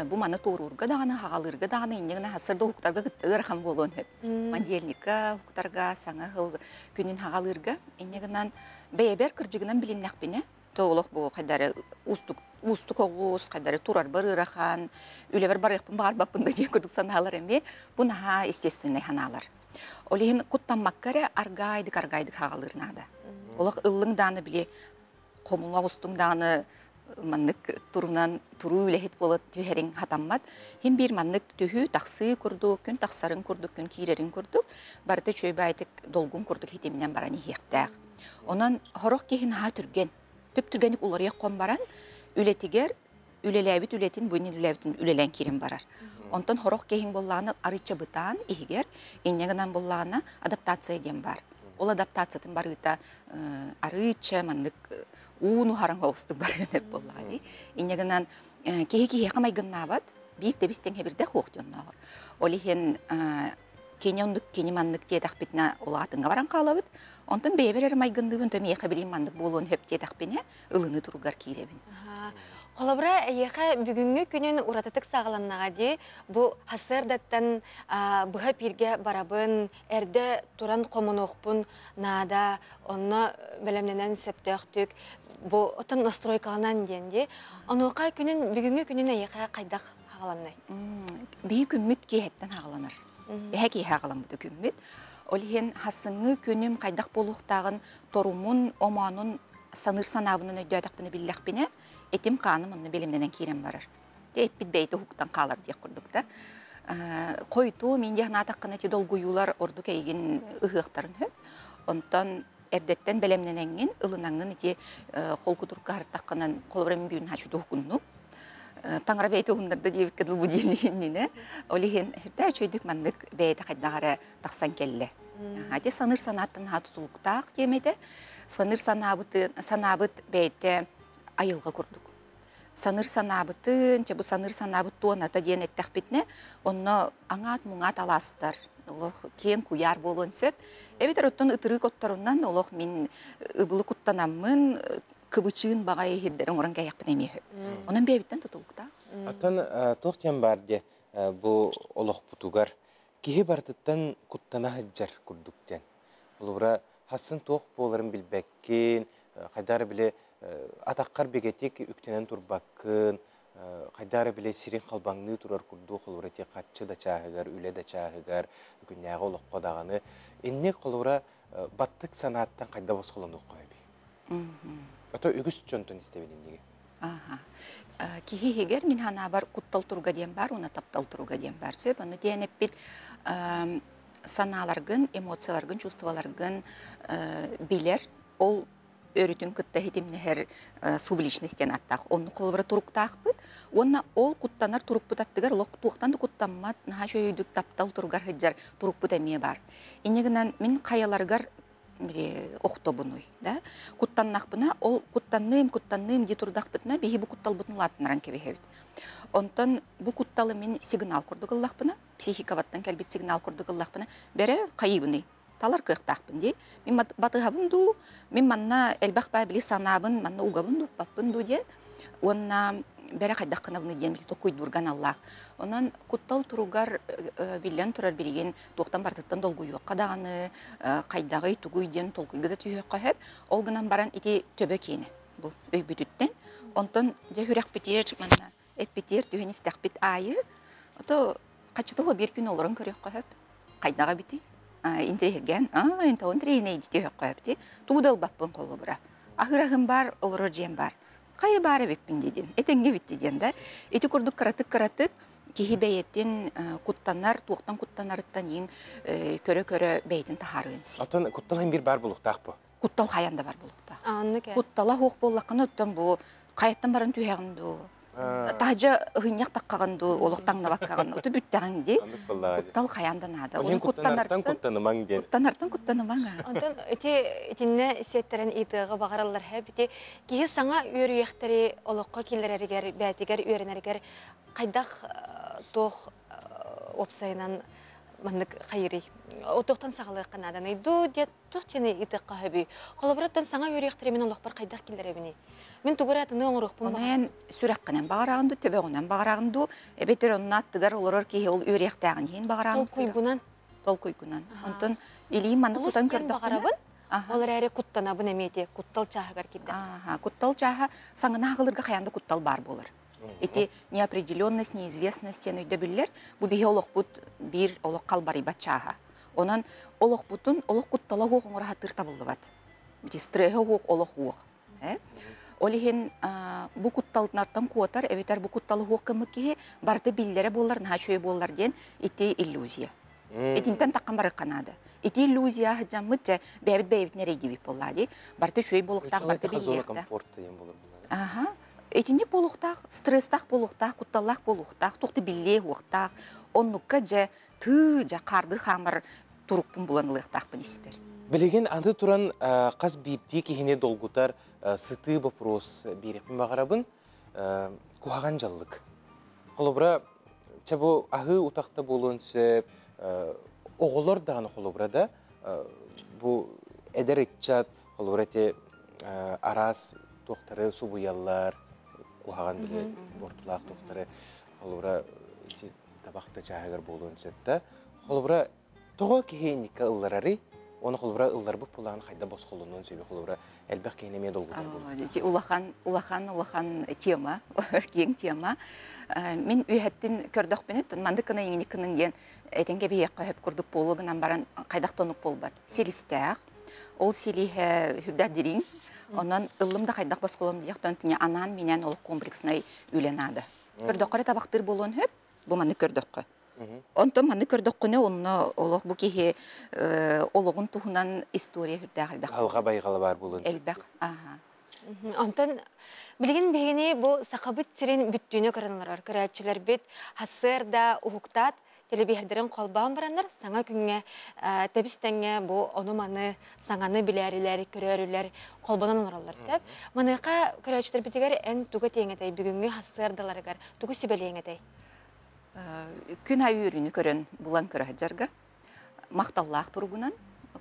Бу маны туоруурга даҕаны, хаҕалыырга даҕаны инньэ гына сарсыарда уһуктарга кытта ыарахан буолуон сөп. Понедельникка уһуктарга, саҥа сыл күнүн хаҕалыырга инньэ гынан бэйэбэр кырдьыгынан билиннэхпинэ, то олох бу хайдары уустук уустук оҕус, хайдары турарбар ыарахан, үлэбэр барыахпын баҕарбаппын да диэн курдук санаалар эмиэ бу наһаа естественнэй санаалар. Ол иһин куттаммакка эрэ аргаайдык аргаайдык хаҕалыыр наада. Олох ыллыҥ дааны били хомула оҕустуҥ даҕаны маннык турунан туруу үлэһит буола түһэриҥ хатаммат. Хин биир маннык түһүү, тахсыы курдук, күн тахсарын курдук, күн киирэрин курдук, барыта үчүгэй баайтык долгун курдук хитиминэн баран иһиэхтээх. Онон сорох киһи наһаа түргэн, түп-түргэнник уларыйах хон баран, үлэтигэр үлэлээбит үлэтин бу иннин үлэлээбитин үлэлээн киирэн барар. Онтон сорох киһиҥ буоллаҕына арыычча бытаан иһигэр, инньэ гынан буоллаҕына адаптация диэн баар. Ол адаптациятын барыыта арыычча маннык уун уһараҥ оҕустук барыан эбит буоллаҕа дии. Инньэ гынан киһи киһиэхэ майгыннаабат, биир тэбис тэҥ хэбирдэх уох дьоннооҕор. Ол иһин кини оннук, кини маннык диэтэхпитинэ улаатыҥҥа баран хаалабыт. Онтон бэйэбэр эрэ майгынныыбын, то миэхэ билим маннык буолуон сөп диэтэхпинэ, ылыныы туругар киирэбин. Холобура, эйиэхэ бүгүҥҥү күнүн уратытык саҕаланнаҕа дии. Бу сарсыардаттан быһа пииргэ барабын, эрдэ туран хомунуохпун наада, онно бэлэмнэнэн сөптөөхтүк бу оттон настройкаланан диэн дии. Онуоха күнүн бүгүҥҥү күнүн эйиэхэ хайдах хаҕаланнай? Биһи күммүт киэһэттэн хаҕаланар. Эһэ киэһэ хаҕаламмыта күммүт. Ол иһин хассыҥҥы күнүм хайдах буолуохтааҕын торумун, омоонун саныыр санаабынан өйдөөтөхпүнэ биллэхпинэ, этим хааным онно бэлэмнэнэн киирэн барар. Дьэ эппит бэйэтэ уһуктан хаалар диэх курдук да. Хойутуу мин диэх наатаххына ити долгуйуулар ордук эйигин ыһыахтарын сөп. Онтон эрдэттэн бэлэмнэнэҥҥин, ылынаҥҥын ити холкутурга харыттаххынан, холобура мин бүгүн хачу туһукуннум. Таҥара бэйэтэ уһуннарда диэбиккэ дылы бу диэн иннинэ. Ол иһин үрдэ үчүгэйдик маннык бэйэтэ хайдах эрэ тахсан кэллэ. Ити саныыр санааттан наһаа тутулуктаах диэм этэ. Саныыр санаабыты, санаабыт бэйэтэ айылҕа курдук. Саныыр санаабытын, чэ бу саныыр санаабыт туоната диэн эттэхпитинэ, онно аҥаат-муҥаат алаастар, олох киэҥ куйаар буолуон сөп. Эбэтэр оттон ытырыык отторунан олох мин ыбылы куттанаммын, кыбычыын баҕайы иһирдэр оҥорон кэйэхпин эмиэ сөп. Онон бэйэбиттэн тутулуктаах. Оттон туох диэн баар диэ бу олохпутугар киһи барытыттан куттана сылдьар курдук диэн. Холобура, хассын туох буоларын билбэккин, хайдах эрэ били атаххар бигэтик үктэнэн турбаккын, хайдах эрэ били сирин халбаҥныы турар курдук, холобура, ити хаччы да чааһыгар, үлэ да чааһыгар, күннээҕи олоххо даҕаны. Инник, холобура, баттык санааттан хайдах босхолонуохха эбий? Ото үгүс дьонтон истэбин инниги. Аха. Киһи иһигэр мин санаабар куттал туруга диэн баар уонна таптал туруга диэн баар. Сөп, ону диэн эппит санааларгын, эмоцияларгын, чувстволаргын билэр, ол өрүтүн кытта хитимнэһэр субличность диэн ааттаах. Онну холобура туруктаахпыт. Уонна ол куттанар турукпут аттыгар олох туохтан да куттаммат, наһаа үчүгэй таптал туругар сылдьар турукпут эмиэ бар. Инньэ гынан мин хайаларыгар охтобунуй, да? Куттаннахпына, ол куттанныым, куттанныым дии турдахпытына, биһи бу кутталбытын улаатыннаран кэбиһэбит. Онтон бу кутталы мин сигнал курдук ыллахпына, психикабаттан кэлбит сигнал курдук ыллахпына, бэрэ хайыыбыный? Талар кыахтаахпын дии. Мин батыһабын дуу, мин манна элбэх баа били санаабын, манна угабын дуу, укпаппын дуу диэн. Уонна бэрэ хайдаххынабыны диэн били токуйдуурган аллаах. Онон куттал туругар биллэн турар билигин туохтан барытыттан долгуйуохха даҕаны, хайдаҕый тугуй диэн толкуйга да түһүөххэ сөп. Ол гынан баран ити төбө киэнэ бу өйбүтүттэн. Онтон дьэ хүрэх манна эппитиэр түһэн истэхпит аайы, ото хаччытого бир күн олорон көрүөххэ сөп. Хайдаҕа бити интриһирген, интон треней дити хөпти, туудал баппын холобура. Ахырахым бар, олорор жем бар. Кайы бары беппин дедин, этенге битти диэн да. Ити курдук кыратык-кыратык киһи бэйэтин куттанар, туохтан куттанарыттан иин көрө-көрө бэйэтин тахарыын си. Атын куттал бир бар булуктаах бу. Куттал хаян да бар булуктаах. Куттала хуох боллаққын оттон бу каяттан баран түһәгин ду. Тахжа ыһынньак таккагын ду, олох таңнабаккагын, оту бүттәгин ди. Куттал хаянда нада. Onun куттанартан куттанымаң диэн. Куттанартан куттанымаң. Онтон ити итинне сиэттерен итыгы багараллар хэп ити киһи саңа үөрүйэхтэри олоххо киллерэригэр бээтигэр үөрэнэригэр хайдах туох опсайынан маннык хайырый. Отуохтан саҕалыахха нааданы ду диэт туох чени итыкка хөбүй. Холобураттан саңа үөрүйэхтэри мин олохпор хайдах киллерэбини. Мин тугуратыны оҥоруохпун Онон сүрэххинэн багараагынду, төбөҕүнэн багараагынду, эбэтэр онно аттыгар олорор киһи ол үөрүйэхтээҕин иһин багараагын Толкуйгунан. Толкуйгунан. Онтон илиим маннык Олус тутан диэн көрдөхпүнэ. багарабын. Ол эрээри куттанабын эмиэти куттал чааһыгар кирдэ. Аха, куттал чааһа саҥана аҕылырга хаянда куттал бар болар. Ити неопределенность, неизвестность диэн өйдөбүллэр, бу биһи олохпут биир олох халбарыйбат чааһа. Онон олохпутун олох куттала хуох оҥоро хатыыр табыллыбат. Бити стрессе хуох олох хуох. Ол иһин бу кутталтынартан куотар, эбэтэр бу кутталы хуох кыммыт киһи барыта биллэрэ буоллар, наһаа үчүгэй буоллар диэн ити иллюзия. Итинтэн таққан барык канады. Ити иллюзия жаммыт жа бэбит бэбит нерейдибит болла ди. Барыта үчүгэй болуктаах, барыта Зона биллиэхтэ. комфорта диэн болор булар. Аха. Этинник болуктаах, стресстаах болуктаах, кутталлаах болуктаах, тухты биллээ хуктаах, оннукка жа тыы жа карды хамар турукпун булан ылыктаахпын испер. Билеген аны туран қаз бирдии киһини долгутар сытыы вопрос биэреппин багарабын куһаҕан жаллык. Холобура, ча бу аһыы утахта буолуон сөп, оҕолор даҕаны холобура да, бу эдэр ыччат холобура эти араас туохтары субуйаллар, куһаҕан били бортулаах туохтары холобура ити табахта чааһыгар буолуон сөп да. Холобура, тоҕо киһи инникке ылларарый? Оны холобура ылларбыт булаан хайда босхолонуон сөбү холобура элбэх киһини эмиэ долгутар буолуон. Ити улахан, улахан, улахан тема, киэҥ тема. Мин үһэттин көрдөхпүнүт, мандык кына иҥини кынын диэн этенге биһиэххэ хөп курдук буолуо гынан баран хайдах тонук буолбат. Силистээх, ол силиһэ хүрдэх дириҥ, онон ыллым да хайдах босхолон диэхтэн түнэ анаан минэн олох комплекснай үлэ наада. Көрдөххөрө табахтыр буолуон хөп, бу маннык көрдөххө. Онтон маннык көрдөххүнэ онно олох бу киһи олоҕун туһунан история хүрдээх элбэх. Халга байҕала бар буолуон сөп. Элбэх, аха. Онтон билигин биһигини бу сахабыт сирин бүттүүнү көрөнлөрөр көрөөччүлэр бит хассыар да уһуктаат телебиһэрдэрин холбоон бараннар саҥа күҥҥэ тэбис-тэҥҥэ бу ону-маны саҥаны билээрилэр, көрөөрүлэр холбонон олороллор сөп. Маныаха көрөөччүлэр битигэр эн тугу тиэҥэтэй бүгүҥҥү хассыардаларыгар тугу сүбэлиэҥэтэй? Күн айы үүрүнү көрөн булан көрөһөдьарга макталлаах туругунан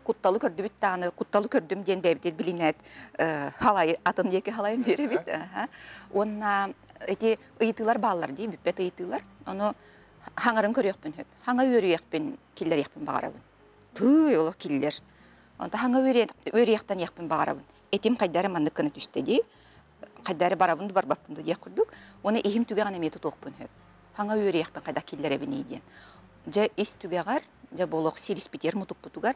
кутталы көрдүбүт тааны кутталы көрдүм диэн бэбитет билинэт халай атын диэки халайын беребит. Онна эти ыйытыылар бааллар дии бүппэт ыйытыылар. Ону хаҥарын көрүөхпүн хөп. Хаҥа үөрүйэхпин киллэриэхпин баҕарабын. Тыы олох киллер. Онта хаҥа үөрүйэхтэн яхпын баҕарабын. Этим хайдары маннык кына түстэ дии. Хайдары барабын да барбаппын да диэх курдук. Оны ихим түгэҕин эмиэ тутуохпун хөп. Хаҥа үөрүйэхпин хайда киллэрэбин диэн. Дьэ ис түгэҕэр, дьэ болох силиспитер мутукпутугар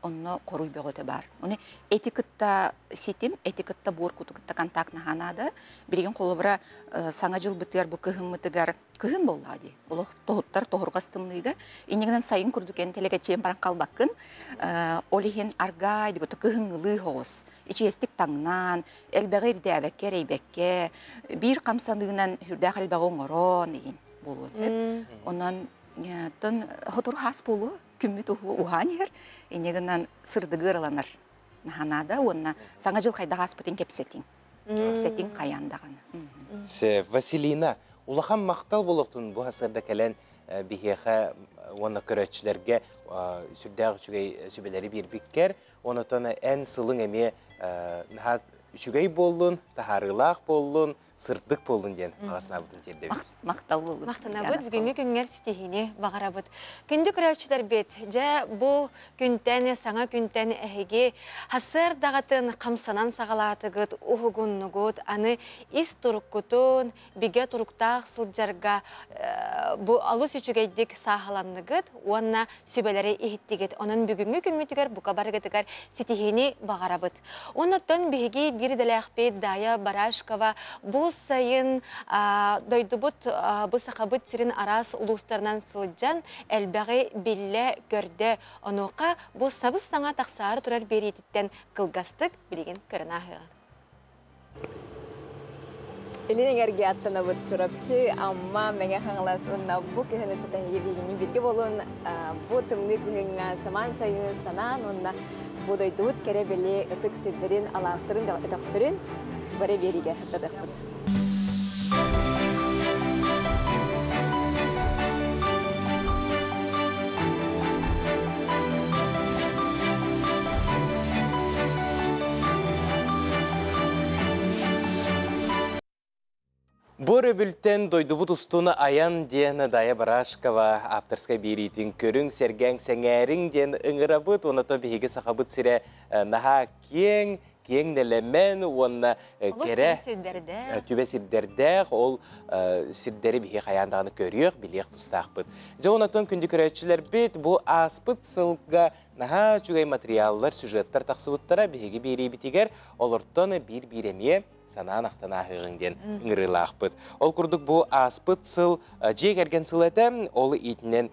Онно хоруй бөҕөтө баар. Оны эти кытта ситим, эти кытта буор куту кытта контакт наһанаада. Билигин холобура саҥа дьылбытыгар бу кыһыммытыгар кыһын буоллаҕа дии. Олох тоһуттар тоһурҕас тымныыга. Иннигинэн сайын курдук эн тэлэкэччийэн баран халбаккын. Ол иһин аргаай дигото кыһыҥҥылыы соҕус. Ичигэстик таҥнаан, элбэҕи ирдээбэккэ, эрэйбэккэ, биир хамсаныынан сүрдээх элбэҕи оҥорон игин буолуон сөп. Онон тон сотору хаас буолуо, күммүт уһаан иһэр, инньэ гынан сырдыгы ыраланар наһанаада уонна саҥа дьыл хайдах ааспытын кэпсэтиҥ. Кэпсэтиҥ хайаан даҕаны. Василина, улахан махтал буолуохтун бу сарсыарда кэлэн биһиэхэ уонна көрөөччүлэргэ сүрдээх үчүгэй сүбэлэри биэрбиккэр, онотон эн сылыҥ эмиэ наһаа үчүгэй буоллун, таһаарыылаах буоллун, сырдык буоллун диэн аҕаснаабытын тиэрдэбит. Махтал буоллун. Махтанабыт, бүгүҥҥү күҥҥэр ситиһиини баҕарабыт. Күндү көрөөччүлэрбит, дьэ бу күнтэн, саҥа күнтэн эһиги сарсыардаҕытын хамсанан саҕалаатыгыт, уһугуннугут, аны ис туруккутун, бигэ туруктаах сылдьарга бу алыс үчүгэйдик сааһыланныгыт уонна сүбэлэри иһиттигит. Онон бүгүҥҥү күҥҥүтүгэр бука барыгытыгар ситиһиини баҕарабыт. Оннуттан биһиги биир идэлээхпит Дая Барашкова бу сайын дойдубут бу Сахабыт сирин араас улуустарынан сылдьан элбэҕи биллэ көрдө. Онуоха бу сабыс-саҥа тахсаары турар биэриититтэн кылгастык билигин көрөн ааһыаҕа. Илин эҥэргэ аттанабыт Чурапчы, Амма, Мэҥэ Хаҥалас уонна бу кыһын ыстатаһиги биһигини бииргэ буолун бу тымныы кыһыҥҥа самаан сайыны санаан уонна бу дойдубут кэрэ бэлиэ ытык сирдэрин, алаастарын, өтөхтөрүн бары биэриигэ сырдатыахпыт. Бу өрөбүлтэн дойдубут устун айан диэн Дая Барашкова ааптарскай биэриитин көрүҥ, сэргээҥ, сэҥээриҥ диэн ыҥырабыт. Оното биһиги Сахабыт сирэ наһаа киэҥ, киэҥ нэлэмэн уонна кэрэ түбэ сирдэрдээх ол сирдэри биһи хайаан даҕаны көрүөх, билиэх тустаахпыт. Дьэ, онотон күндү көрөөччүлэрбит, бу ааспыт сылга наһаа үчүгэй материаллар, сюжеттар тахсыбыттара биһиги биэриибитигэр олортон биир-биир эмиэ санаан ахтан ааһыаҕыҥ диэн ыҥырыылаахпыт. Ол курдук бу ааспыт сыл дьиэ кэргэн сыл этэ, ол иитинэн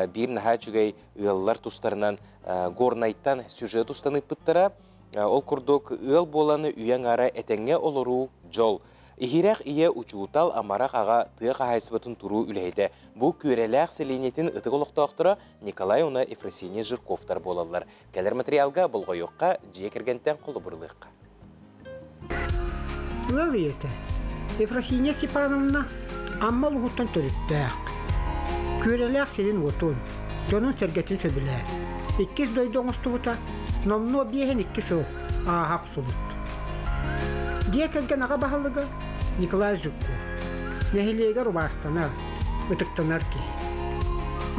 биир наһаа үчүгэй ыаллар тустарынан Горнайтан сюжет устан ыыппыттара. Ол курдук ыал буолан үйэ аҥаара этэҥҥэ олоруу дьол. Иһирэх ийэ учуутал, амарах аҕа тыа хаһаайыстыбатын туруу үлэһитэ. Бу Күөрэлээх сэлиэнньэтин ытык олохтоохторо Николай уонна Ефросинья Жирковтар буолаллар. Кэлэр материалга болҕойуохха, дьиэ кэргэнтэн холобурлыахха. Ыал ийэтэ Ефросинья Степановна Амма улууһуттан төрүттээх. Күөрэлээх сирин-уотун, дьонун-сэргэтин сөбүлээн, иккис дойду оҥостубута номнуо 52 сыл ааһа охсубут. Дьиэ кэргэн аҕа баһылыга Николай Жуков нэһилиэгэр убаастанар, ытыктанар киһи.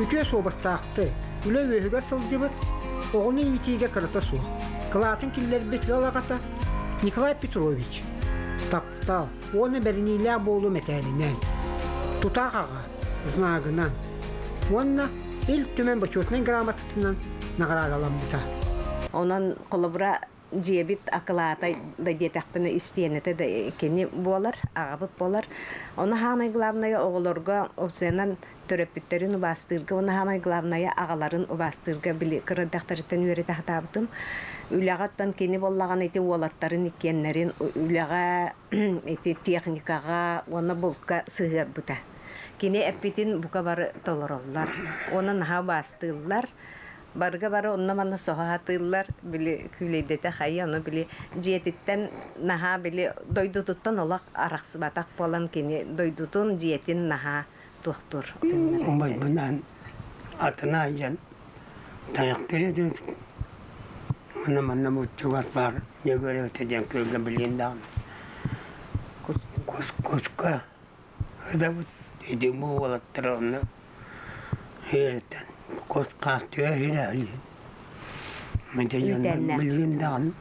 Үтүө суобастаахтык, үлэ үөһүгэр сылдьыбыт, оҕону иитиигэ кырата суох, кылаатын киллэрбит ыал аҕата Николай Петрович таптал уонна бэриниилээх буолуу мэтээлинэн, тутаах аҕа знагынан уонна Ил Түмэн Бочуотунай грамотатынан наҕараадаламмыта. Онон холобура дьиэбит акылаата да диэтэхпинэ истиэнэтэ да кини буолар, аҕабыт буолар. Ону хаамай главное оҕолорго опциянан төрөппүттэрин убаастыырга уонна хаамай главное аҕаларын убаастыырга били кыра эрдэхтэриттэн үөрэтэ сатаабытым. Үлэҕэ оттон кини буоллаҕына ити уолаттарын иккиэннэрин үлэҕэ ити техникаҕа уонна булка сыһыарбыта. Кини эппитин бука бары толороллор. Уонна наһаа убаастыыллар. Барыга бары онно-манна соһо сатыыллар, били күүлэйдэтэ хайа, ону били дьиэтиттэн наһаа били дойдутуттан олох арахсыбатах буолан кини дойдутун, дьиэтин наһаа туохтуур. Убайбынаан атына дьэн тайахтыыр этим. Манна манна бу чугас баар Дьөгүөрэбитэ диэн күөлгэ билигин даҕаны куска ыдабыт ити бу уолаттар онно үөрэтэн кус хаас түһэ иһирэ ити дьоннор билигин даҕаны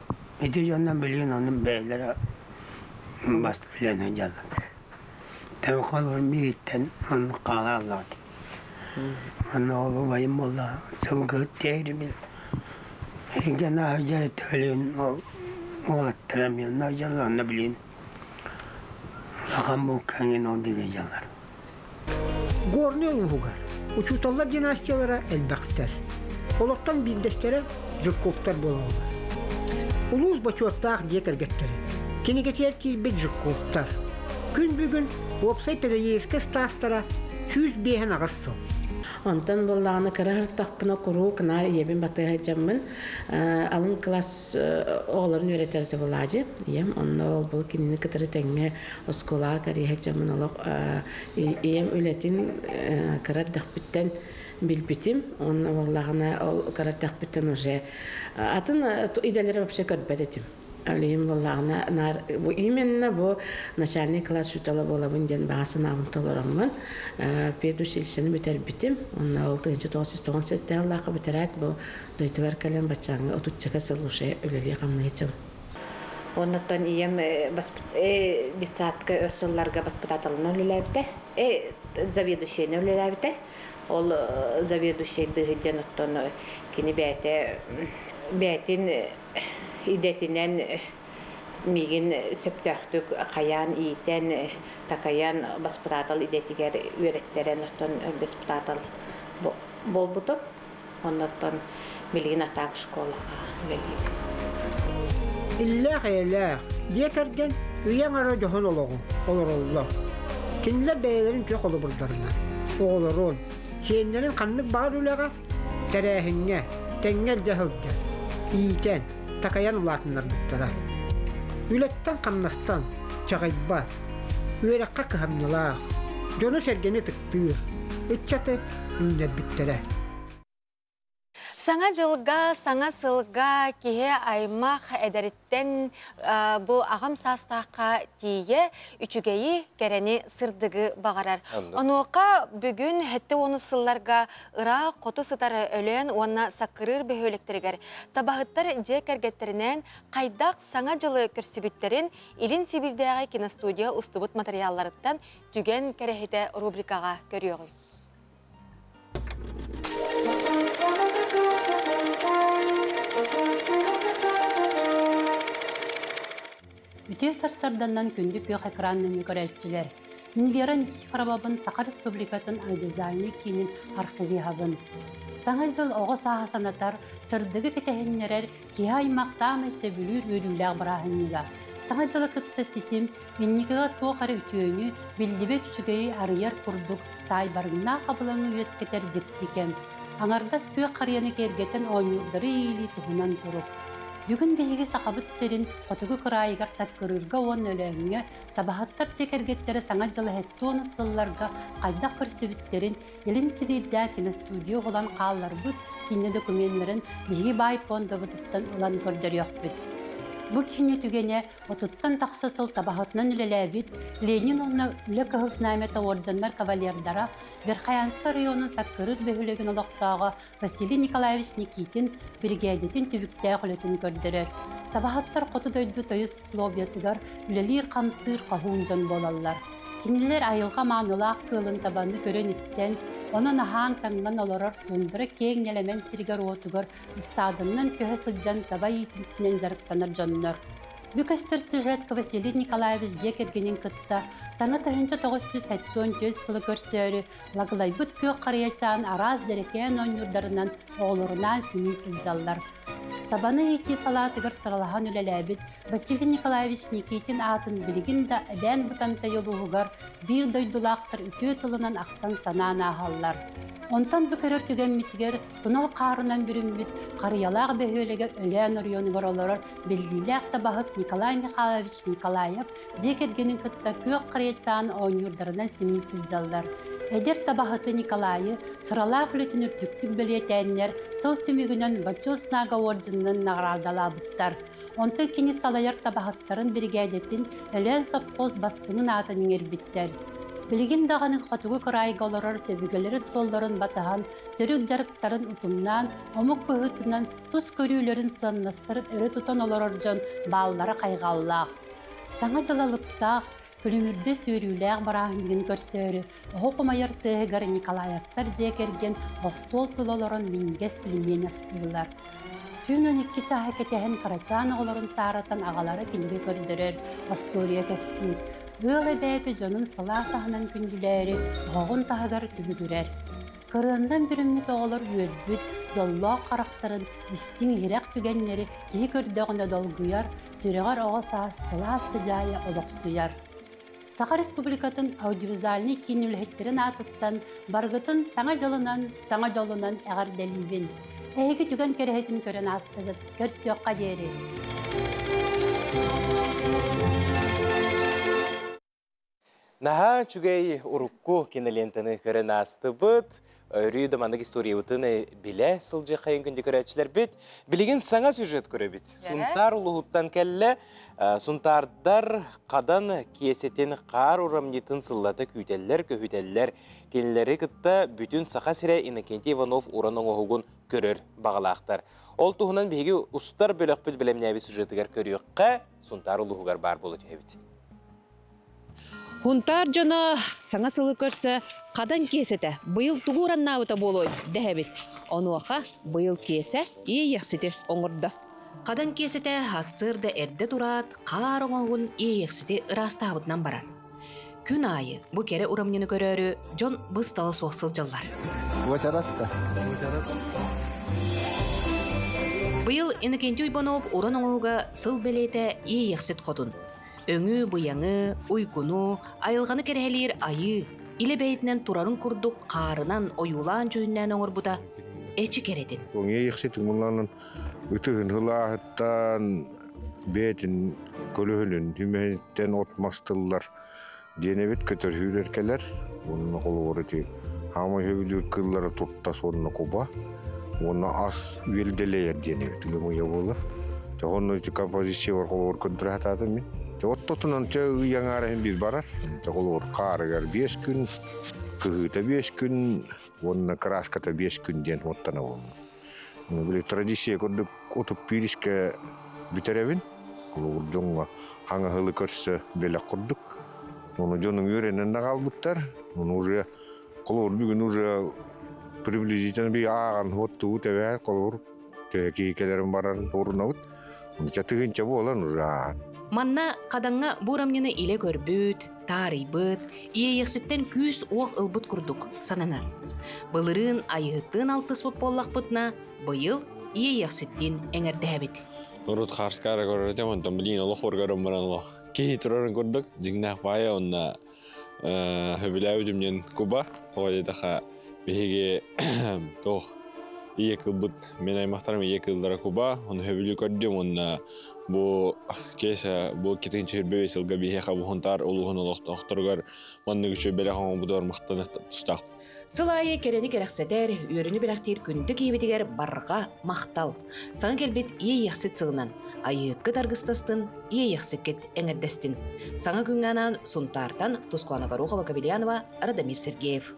ити дьоннор билигин ону бэйэлэрэ бас билэн сылдьаллар. Тэбэ миигиттэн оннук хаалааллаҕыт. Онно ол убайым буолла сылгыһыт диэри Эргэн аһыдьар төлүн ол уолаттара мен дьаллар онно билин улахан булкаңын ол диге дьаллар. Горный улууһугар учууталлар династиялара элбэхтэр. Олортон биирдэстэрэ Жирковтар буолаллар. Улуус бочуоттаах дьиэ кэргэттэрэ. Кинигэтигэр киирбит Жирковтар. Күн бүгүн уопсай педагогическай ыстаастара 158 сыл. Онтон буоллаҕына кыра сырыттахпына куруук наар ийэбин батыһа сылдьаммын алын кылаас оҕолорун үөрэтэр этэ буолаадьы ийэм. Онно ол бу кинини кытары тэҥҥэ оскуолаҕа кэрийэ сылдьаммын олох ийэм үлэтин кыра эрдэхпиттэн билбитим. Онно буоллаҕына ол кыра эрдэхпиттэн уже атын идэлэри вообще көрбөт этим. Олейин буоллаҕына наар бу именно бу начальный класс учуутала буолабын диэн баҕа санаабын толороммун педучилищены бүтэрбитим. Онно ол 1997 сыллаахха бүтэрээт бу дойдубар кэлэн баччааҥҥа отуччака сыл уже үлэлии хамныычым. Оннуттан ийэм детсадка өр сылларга баспытааталынан үлэлээбитэ, заведующайынан үлэлээбитэ. Ол заведующайдыы сылдьан оттон кини бэйэтэ бэйэтин идэтинэн миигин сөптөөхтүк хайаан иитэн, такайан баспытаатал идэтигэр үөрэттэрэн, оттон баспытаатал буолбутум. Оннуттан билигин атаак школаҕа үлэлиибин. Иллээх-эйэлээх, дьиэ кэргэн үйэ аҥара дьоһун олоҕу олороллор. Кинилэр бэйэлэрин күөх холобурдарынан, оҕолорун, сиэннэрин ханнык баҕар үлэҕэ тэрээһиҥҥэ тэҥҥэ илдьэ сылдьан, иитэн, такайан улаатыннарбыттара. Үлэттэн-хамнастан чаҕыйбат, үөрэххэ кыһамньылаах, дьону-сэргэни ытыктыыр ыччаты үүннэрбиттэрэ. Саҥа дьылга, саҥа сылга киһи аймах эдэриттэн бу аҕам саастаахха тиийэ үчүгэйи, кэрэни, сырдыгы баҕарар. Онуоха бүгүн 70 сылларга ыраах хоту сытар Өлөөн уонна Саккырыыр бөһүөлэктэригэр табаһыттар дьиэ кэргэттэринээн хайдах Саҥа дьылы көрсүбүттэрин Илин Сибиирдээҕи киностудия устубут матырыйаалларыттан Түгэн кэрэһитэ рубрикаҕа көрүөҕүҥ. Үтүө сарсарданнан күндү күөх экран нөҥүө көрөөччүлэр! Мин Вера Никифоровабын Саха Республикатын аудиовизуальнай киинин архивиһабын. Саҥа дьыл оҕо сааһа санатар, сырдыгы кэтэһиннэрэр киһи аймах саамай сөбүлүүр үөрүүлээх бырааһынньыга. Саҥа дьылы кытта ситим, инникигэ туох эрэ үтүөнү, биллибэт үчүгэйи арыйар курдук таайбарыҥнаах абылаҥы үөскэтэр дьикти кэм. Аҥардас күөх харыйаны киэргэтэн оонньуурдары иилии туһунан турук. Бүгүн биһиги Сахабыт сирин хотугу кыраайыгар Саккырыырга уонна Өлөөҥҥө табаһыттар дьиэ кэргэттэрэ Саҥа дьылы сэттэ сылларга хайдах көрсүбүттэрин Илин Сибиирдээх киностудия уһулан хаалларбыт киинэ докуменнарын биһиги баай пуондабытыттан ылан көрдөрүөхпүт. Бу киинэ түгэнэ отуттан тахса сыл табаһытынан үлэлээбит Ленин уонна Үлэ Кыһыл Знамята уордьаннар кавалердара Верхоянскай оройуонун Саккырыыр бөһүөлэгин олохтооҕо Василий Николаевич Никитин биригээдэтин түбүктээх үлэтин көрдөрөр. Табаһыттар хоту дойду тойус условиятыгар үлэлиир-хамсыыр хоһуун дьон буолаллар. Кинилэр айылҕа маанылаах кыылын табаны көрөн-истэн, онон аһаан-таҥнан олорор туундара киэҥ нэлэмэн сиригэр-уотугар ыстааданынан көһө сылдьан таба иитиитинэн дьарыктанар дьоннор. Бү көстөр сюжетка Василий Николаевич дьиэ кэргэнин кытта саҥа 1974 сылы көрсөөрү лаглайбыт күөх харыйачаан араас дьэрэкээн оонньуурдарынан оҕолорунаан симии сылдьаллар. Табаны иитии салаатыгар сыралаһан үлэлээбит Василий Николаевич Никитин аатын билигин да Эбээн Бытантай улууһугар биир дойдулаахтар үтүө тылынан ахтан-санаан ааһаллар. Онтон бу көрөр түгэммитигэр тунал хаарынан бүрүммүт Харыйалаах бөһүөлэгэр Өлөөн оройуонугар олорор биллиилээх табаһыт Николай Михайлович Николаев дьиэ кэргэнин кытта күөх харыйачаан оонньуурдарынан симии сылдьаллар. Эдэр табаһыты Николайы сыралаах үлэтин үрдүктүк бэлиэтээннэр сыл түмүгүнэн Бочуот Знага уордьанынан наҕараадалаабыттар. Онтон кини салайар табаһыттарын биригээдэтин Өлөөн сопхуос бастыҥын аатын иҥэрбиттэр. Билигин даҕаны хотугу кыраайга олорор сөбүгэлэрин суолларын батыһан, төрүт дьарыктарын утумнаан, омук быһыытынан тус көрүүлэрин сыаннастарын өрө тутан олорор дьон бааллара хайҕаллаах. Саҥа дьыл алыптаах, күлүмүрдэс үөрүүлээх бырааһынньыгын көрсөөрү, оһох умайар тыаһыгар Николаевтар дьиэ кэргэн остуол тула олорон минньигэс пельмень астыыллар. Түүн 12 чааһы кэтэһэн кырачаан оҕолорун сааратан аҕалара кинигэ көрдөрөр, остуоруйа кэпсиир. Ыал эбээтэ дьонун сылаас аһынан күндүлээри оһоҕун таһыгар түбүгүрэр. Кырыаннан бүрүммүт оҕолор үөрбүт, дьоллоох харахтарын, истиҥ-иһирэх түгэннэри киһи көрдөҕүнэ долгуйар, сүрэҕэр оҕо саас сылаас сыдьаайа олохсуйар. Саха Республикатын аудиовизуальнай киин үлэһиттэрин аатыттан барыгытын Саҥа дьылынан, саҥа дьолунан эҕэрдэлиибин! Эһиги түгэн кэрэһитин көрөн аастыгыт, көрсүөххэ диэри! Наһаа үчүгэй урукку кинолентаны көрөн аастыбыт. Өрүү да маннык историябытын билэ сылдьыаххайын күндү көрөөччүлэрбит. Билигин саҥа сюжет көрөбүт. Сунтаар улууһуттан кэллэ. Сунтаардар Хадан киэсэтин хаар урамньытын сыллата күүтэллэр, көһүтэллэр. Кинилэри кытта бүтүн Саха сирэ Иннокентий Иванов уран оҥоһугун көрөр баҕалаахтар. Ол туһунан биһиги устар бөлөхпүт бэлэмнээбит сюжетыгар көрүөххэ, Сунтаар улууһугар баар буола түһэбит. Хунтаар дьоно саҥа сылы көрсө Хадан киэсэтэ быйыл тугу ураннаабыта буолуой дэһэбит. Онуоха быйыл киэсэ иэйиэхсити оҥордо. Хадан киэсэтэ сарсыарда эрдэ тураат, хаар оҥоһугун иэйиэхсити ыраастаабытынан барар. Күн аайы бу кэрэ урамньыны көрөөрү дьон быстала суох сылдьаллар. Быйыл Иннокентий Уйбанов уран оҥоһуга сыл бэлиэтэ иэйиэхсит хотун. Өҥү-быйаҥы, уйгуну, айылҕаны кэрэһэлиир айыы, илэ бэйэтинэн турарын курдук хаарынан ойуулаан-дьүһүннээн оҥорбута эчи кэрэтин. Иэйиэхсит умулланан ытыһын ылааһыттан бэйэтин көлөһүнүн түмэһиттэн от мастыллар диэн эбит көтөрһүүлэр кэлэр уонна холобур ити хаамай сөбүлүүр кыыллара туртас уонна куба уонна ас үөл дэлэйэр диэн эбит ыам буолар Онно ити композиция бар холобур көрдөрө сатаатым мин. Оттотунан чэ ый аҥаара иһин биир барар. Холобур хаарыгар 5 күн, кыһыыта 5 күн уонна краската 5 күн диэн оттанабын. Били традиция курдук отуп биирискэ бүтэрэбин. Холобур дьоҥҥо хаҥаһылы көрсө бэлэх курдук. Ону дьонуҥ үөрэнэн да хаалбыттар. Ону уже холобур бүгүн уже приблизительно би ааҕан оттубут эбээт холобур киһи кэлэрин барарын урунабыт. Тыгынча буолан уже Манна Хадаҥҥа бу урамньыны илэ көрбүт, таарыйбыт, иэйиэхситтэн күүс-уох ылбыт курдук сананар. Былырыын айыһыттыын алтыспыт буоллахпытына, быйыл иэйиэхситтиин эҥэрдэһэбит. Урут хаарскаара көрөр этим, онтон билигин олох ургарым баран олох киһи турарын курдук, дьиҥнээх баайа онно хөбүлээбитим диэн куба, тоҕо диэтэххэ биһиги туох ийэ кылбыт мин аймахтарым ийэ кыллара куба, ону хөбүлүү көрдүм уонна бу киэсэ бу китинчи хүрбэ сылга биһиэхэ бу Хунтаар улууһун олохтоохторугар маннык үчүгэй бэлэх оҥорбутугар махтаныах тустаах. Сыл аайы кэрэни кэрэхсэтэр, үөрүүнү бэлэхтиир күндү киһибитигэр барҕа махтал. Саҥа кэлбит иэйиэхсит сылынан айыыккыт аргыстастын, иэйиэхсиккит эҥэрдэстин. Саҥа күҥҥэ анаан Сунтаартан Тускуана Горохова-Кобельянова, Радомир Сергеев.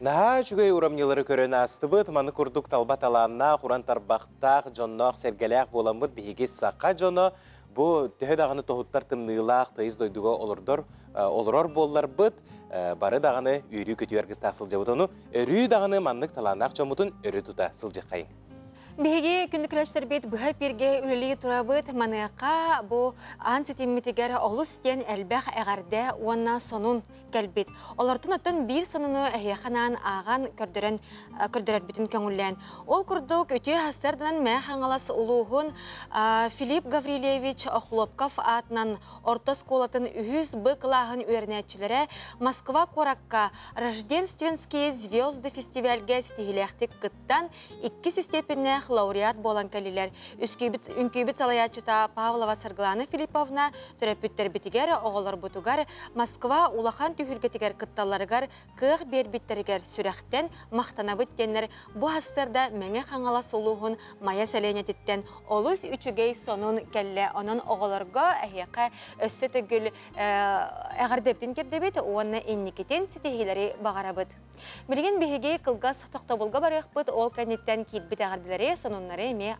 Наһаа үчүгэй урамньылары көрөн аастыбыт. Маны курдук талба талааннаах, уран тарбахтаах, дьонноох, сэргэлээх буоламмыт биһиги саха дьоно бу төһө даҕаны тоһуттар тымныылаах тыйыс дойдуга олордор олорор буолларбыт бары даҕаны үөрүү-көтүү аргыстаах сылдьабыт. Ону өрүү даҕаны маннык талааннаах дьоммутун өрө тута сылдьыаххайыҥ. Биһиги күндү быһа пирге үлэлии турабыт. Маныаха бу аан ситиммитигэр олус диэн элбэх эҕэрдэ уонна сонун кэлбит. Олортон оттон биир сонуну эһиэхэ ааҕан көрдөрөн көрдөрөрбүтүн көҥүллээн. Ол курдук үтүө хастардан Мээ Хаҥалас улууһун Филипп Гаврильевич Охлопков аатынан орто оскуолатын үһүс Б кылааһын үөрэнээччилэрэ Москва куоракка Рождественские звезды фестивальгэ ситиһилээхтик кыттан иккис степеннээх лауреат буолан кэллилэр. Үҥкүүбүт салайааччыта Павлова Саргылана Филипповна төрөппүттэрбитигэр, оҕолорбутугар Москва улахан түһүлгэтигэр кытталларыгар кыах биэрбиттэригэр сүрэхтэн махтанабыт диэннэр бу хастарда Мэҥэ Хаҥалас улууһун Майа сэлиэнньэтиттэн олус үчүгэй сонун кэллэ. Онон оҕолорго эһиэхэ өссө төгүл эҕэрдэбитин тиэрдэбит уонна инникитин ситиһиилэри баҕарабыт. Билигин биһиги кылгас тохтобулга барыахпыт, ол кэнниттэн киирбит эҕэрдэлэри, сонуннары эмиэ.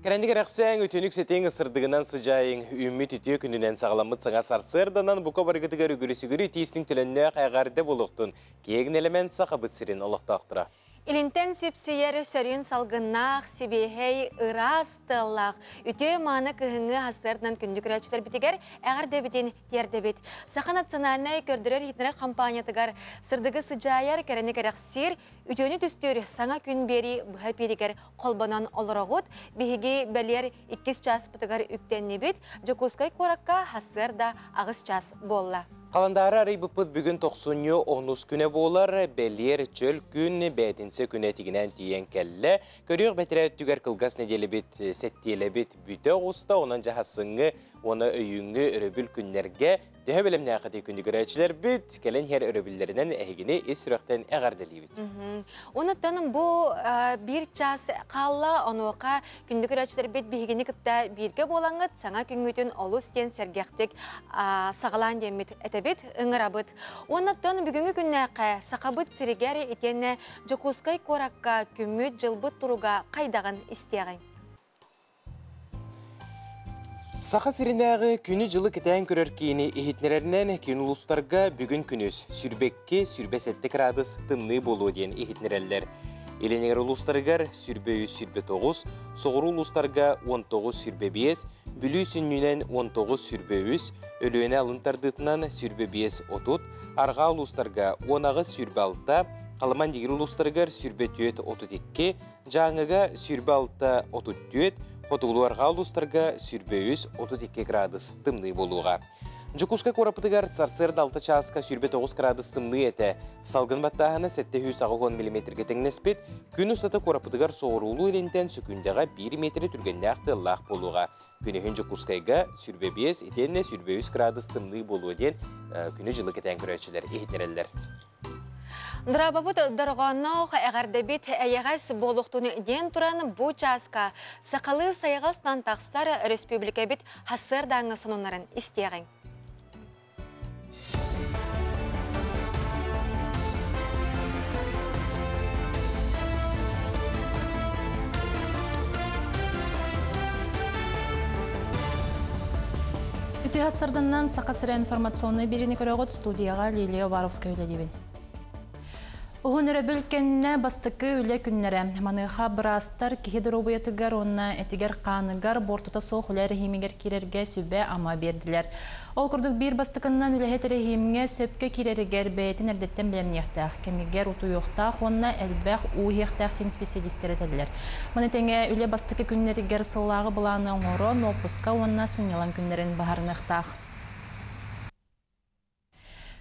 Кэрэнник эрэхсээҥ, үтүөнүк сэтиҥ, сырдыгынан сыдьаайыҥ, үүммүт үтүө күнүнэн саҕаламмыт саҥа сарсыарданан бука барыгытыгар үгүрү-сүгүрү тиистиҥ төлөннөөх эҕэрдэ буолуохтун, киэҥ нэлэмэн Сахабыт сирин олохтоохторо. Илинтэн сипсийэр сөрүүн салгыннаах, сибиэһэй, ыраас тыаллаах, үтүө-мааны кыһыҥҥы сарсыарданан күндү көрөөччүлэрбитигэр эҕэрдэбитин тиэрдэбит. Саха национальнай көрдөрөр-иһитиннэрэр хампаанньатыгар сырдыгы сыдьаайар, кэрэни кэрэхсиир, үтүөнү түстүүр саҥа күн биэрии быһа эпииригэр холбонон олороҕут. Биһиги бэлиэр иккис чааспытыгар үктэннибит. Дьокуускай куоракка сарсыарда 8 чаас буолла. Халандаары арыйбыппыт бүгүн тохсунньу онус күнэ буолар, бэлиэр чөл күн, бээтинсэ күнэ тигинээн тиийэн кэллэ. Көрүөх бэтэрээ өттүгэр кылгас нэдиэлэбит, сэттиэлэбит бүтэ оҕуста, онон дьаһассыҥҥы уонна өйүүҥҥү өрөбүл күннэргэ төһө бэлэмнээххитий күндү көрөөччүлэрбит, кэлэн иһэр өрөбүллэринэн эһигини ис сүрэхтэн эҕэрдэлиибит. Онуттан бу биир час хаалла, онуоха күндү көрөөччүлэрбит биһигини кытта бииргэ буолаҥҥыт саҥа күҥҥүтүн олус диэн сэргэхтик саҕалаан диэммит этэбит, ыҥырабыт. Уоннаттан бүгүҥҥү күннээххэ Сахабыт сиригэр итиэннэ Дьокуускай куоракка күммүт-дьылбыт туруга хайдаҕын истиэҕиҥ. Саха сиринээҕи күнү-дьылы кэтээн көрөр киини иһитиннэрэринэн киин улуустарга бүгүн күнүс сүүрбэкки 27 кыраадыс тымныы буолуо диэн иһитиннэрэллэр. Илиниҥэр улуустарыгар 23-29, соҕуруу улуустарга 19-25, Бүлүү сүнньүнэн 19-23, Өлүөнэ алын тардыытынан 25-30, арҕаа улуустарга 18-26, Халыма-Индигир улуустарыгар 24-32, Дьааҥыга 26-34, хотугулуу-арҕаа улуустарга 23-32 градус тымныы буолуоҕа. Дьокуускай куораппытыгар сарсыарда 6 чааска 29 градус тымныы этэ. Салгын баттааһына 780 миллиметргэ тэҥнэспит. Күн устата куораппытыгар соҕуруулуу илинтэн сөкүүндэҕэ 1 метри түргэннээх тыаллаах буолуоҕа. Күнүһүн Дьокуускайга 25 итиэннэ 23 градус тымныы буолуо диэн күнү-дьылы кэтээн көрөөччүлэр иһитиннэрэллэр. Дорообобут дорҕоонноох эҕэрдэбит эйэҕэс буолуохтун диэн туран бу чааска сахалыы сайаҕастан тахсар өрөспүүбүлүкэбит сарсыардааҥҥы сонуннарын истиэҕиҥ. Үтүө сарданнан Саха сирэ информационнай биэриини көрөҕүт студияҕа Лилия Уваровская үлэлиибин. Уһун өрөбүл кэннэ бастакы үлэ күннэрэ. Маныаха быраастар киһи доруобуйатыгар уонна этигэр-хааныгар буортута суох үлэ эрэһиимигэр киирэргэ сүбэ-ама биэрдилэр. Ол курдук биир бастакыннан үлэһит эрэһиимҥэ сөпкө киирэригэр бэйэтин эрдэттэн бэлэмниэхтээх, кэмигэр утуйуохтаах уонна элбэх уу иһиэхтээх диэн исписэлиистэр этэллэр. Маны тэҥэ үлэ бастакы күннэригэр сыллааҕы былааны оҥорон, уоппуска уонна сынньалаҥ күннэрин баһарыныахтаах.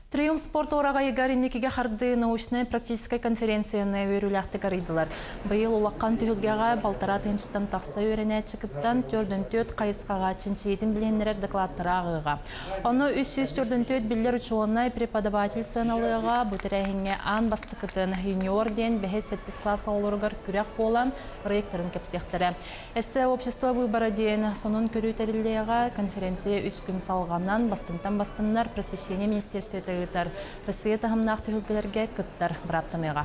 Триумф спорт уораҕайыгар инникигэ хардыы научнай-практическай конференцияны үөрүүлээхтик арыйдылар. Быйыл улахан түһүлгэҕэ балтараа тыһыынчаттан тахса үөрэнээччи кыттан, 44 хайысхаҕа чинчийиитин билиһиннэрэр докладтары ааҕыаҕа. Ону 344 биллэр учуонай, преподаватель сыаналыаҕа. Бу тэрээһиҥҥэ аан бастакытын юниор диэн бэһис-сэттис кылаас оҕолоругар күрэх буолан, проектарын кэпсиэхтэрэ. Эссе общество выбора диэн сонун көрүү тэриллиэҕэ, конференция үс күн салҕанан, бастыҥтан бастыҥнар Просвещение министерствота ыытар Россия таһымнаах түһүлгэлэргэ кыттар бырааптаныаҕа.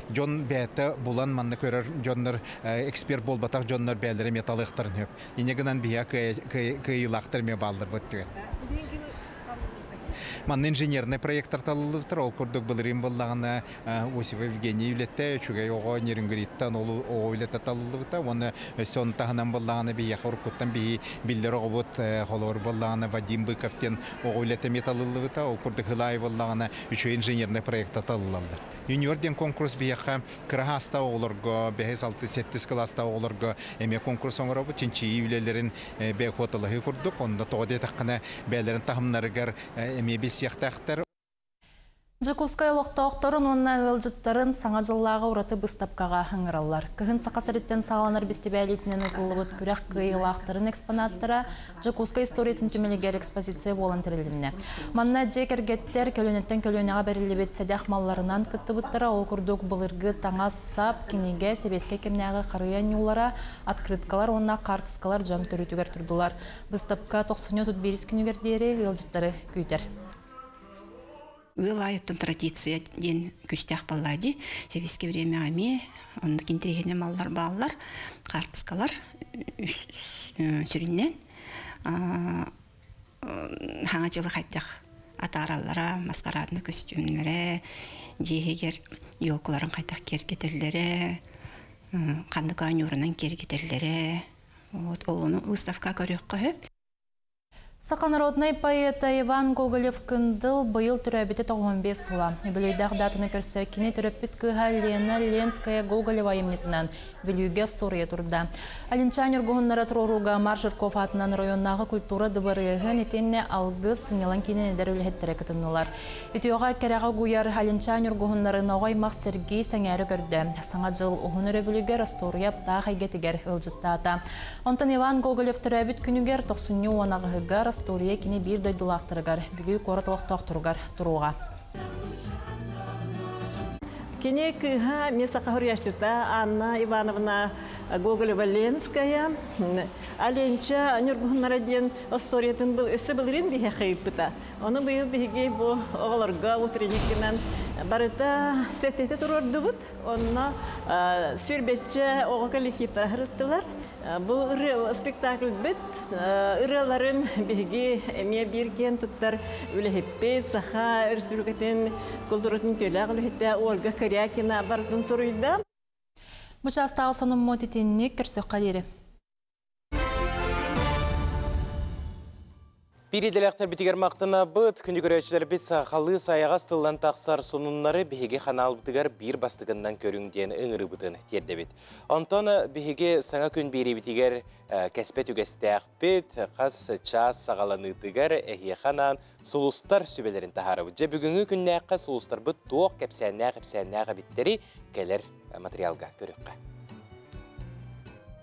Дьон бэйэтэ булан манна көрөр дьоннор эксперт буолбатах дьоннор бэйэлэрэ эмиэ талыахтарын сөп. Инньэ гынан биһиэхэ кыайыылаахтар эмиэ бааллар бу өттүгэр. Манна инженернай проекттар талыллыбыттар. Ол курдук былырыын буоллаҕына Осипов Евгений үлэтэ үчүгэй оҕо Нерюнгриттан ол оҕо үлэтэ талыллыбыта уонна өссө ону таһынан буоллаҕына биһиэхэ уруккуттан биһи биллэр оҕобут холобур буоллаҕына Вадим Быков диэн оҕо үлэтэ эмиэ талыллыбыта. Ол курдук Хылаай буоллаҕына үчүгэй инженернай проекта талыллаллар. Юниор диэн конкурс биһиэхэ кыра саастаах оҕолорго, бэһис, алтыс, сэттис кылаастаах оҕолорго эмиэ конкурс оҥоробут. Чинчийии үлэлэрин бэйэ курдук. Онно тоҕо диэтэххинэ бэйэлэрин таһымнарыгар эмиэ билсиэхтээхтэр. Дьокуускай олохтоохторун уонна ыалдьыттарын Саҥа дьыллааҕы ураты быыстапкаҕа ыҥыраллар. Кыһын Саха сириттэн саҕаланар бэстибээлитинэн ыытыллыбыт күрэх кыайыылаахтарын экспонаттара Дьокуускай историятын түмэлигэр экспозиция буолан тэрилиннэ. Манна дьиэ кэргэттэр көлүөнэттэн көлүөнэҕэ бэриллибит сэдэх малларынан кыттыбыттара, ол курдук былыргы таҥас-сап, кинигэ, сэбиэскэй кэмнээҕи харыйа ньуулара, открыткалар уонна хаартыскалар дьон көрүүтүгэр турдулар. Быыстапка тохсунньу 31 күнүгэр диэри ыалдьыттары күүтэр. Ыал аайыттан традиция диэн күстээх буолла дии. Сэбиэскэй время эмиэ оннук интэриэһинэй маллар бааллар, хаартыскалар сүрүннээн хаҥа дьылы хайдах атаараллара, маскарадный көстүүмнэрэ, дьиэ иһигэр елкаларын хайдах киэргэтэллэрэ, ханнык оонньуурунан киэргэтэллэрэ. Вот ол ону выставка көрүөххэ сөп. Саха народнай поэта Иван Гоголев-Кындыл быйыл төрөөбүтэ 95 сыла. Үбүлүөйдээх даатаны көрсө кини төрөппүт кыыһа Лена Ленская Гоголева айымньытынан Бүлүүгэ остуоруйа турда. Алинча ньургуһуннара туруорууга Марк Жирков аатынан оройуоннааҕы культура дыбарыаһын итиэннэ Алгыс сынньалаҥ киинин эдэр үлэһиттэрэ кытыннылар. Үтүөҕэ кэрэҕэ угуйар Алинча ньургуһуннарын оҕо аймах сэргии сэҥээрэ көрдө. Саҥа дьыл уһун өрөбүлүгэр остуоруйа аптаах эйгэтигэр ыалдьыттаата. Онтон Иван Гоголев төрөөбүт күнүгэр тохсунньу уон аҕыһыгар остуоруйа кини биир дойдулаахтарыгар Бүлүү куорат олохтоохторугар туруоҕа. Кини кыыһа эмиэ саха суруйааччыта Анна Ивановна Гоголева-Ленская Аленча Ньургуһуннара диэн остуоруйатын өссө былырыын биһиэхэ ыыппыта. Ону быйыл биһиги бу оҕолорго утренникынан барыта сэттэтэ туруордубут. Онно сүүрбэччэ оҕо коллективтара сырыттылар. Бу ырыа спектакльбыт ырыаларын биһиги эмиэ биир киэн туттар үлэһиппит, Саха Өрөспүүбүлүкэтин култууратын үтүөлээх үлэһитэ Ольга Корякина барытын суруйда. Бу чаастааҕы сонуммут итинник көрсөххө диэри. Биир идэлээхтэрбитигэр махтанабыт, күндү көрөөччүлэрбит сахалыы сайаҕас тыллан тахсар сонуннары биһиги ханаалбытыгар биир бастыгыннан көрүҥ диэн ыҥырыыбытын тиэрдэбит. Онтон биһиги саҥа күн биэриибитигэр кэспэт үгэстээхпит, хас чаас саҕаланыытыгар эһиэхэ анаан сулустар сүбэлэрин таһаарабыт. Дьэ бүгүҥҥү күннээххэ сулустарбыт туох кэпсээннээх-ипсээннээх эбиттэри кэлэр материалга көрүөххэ.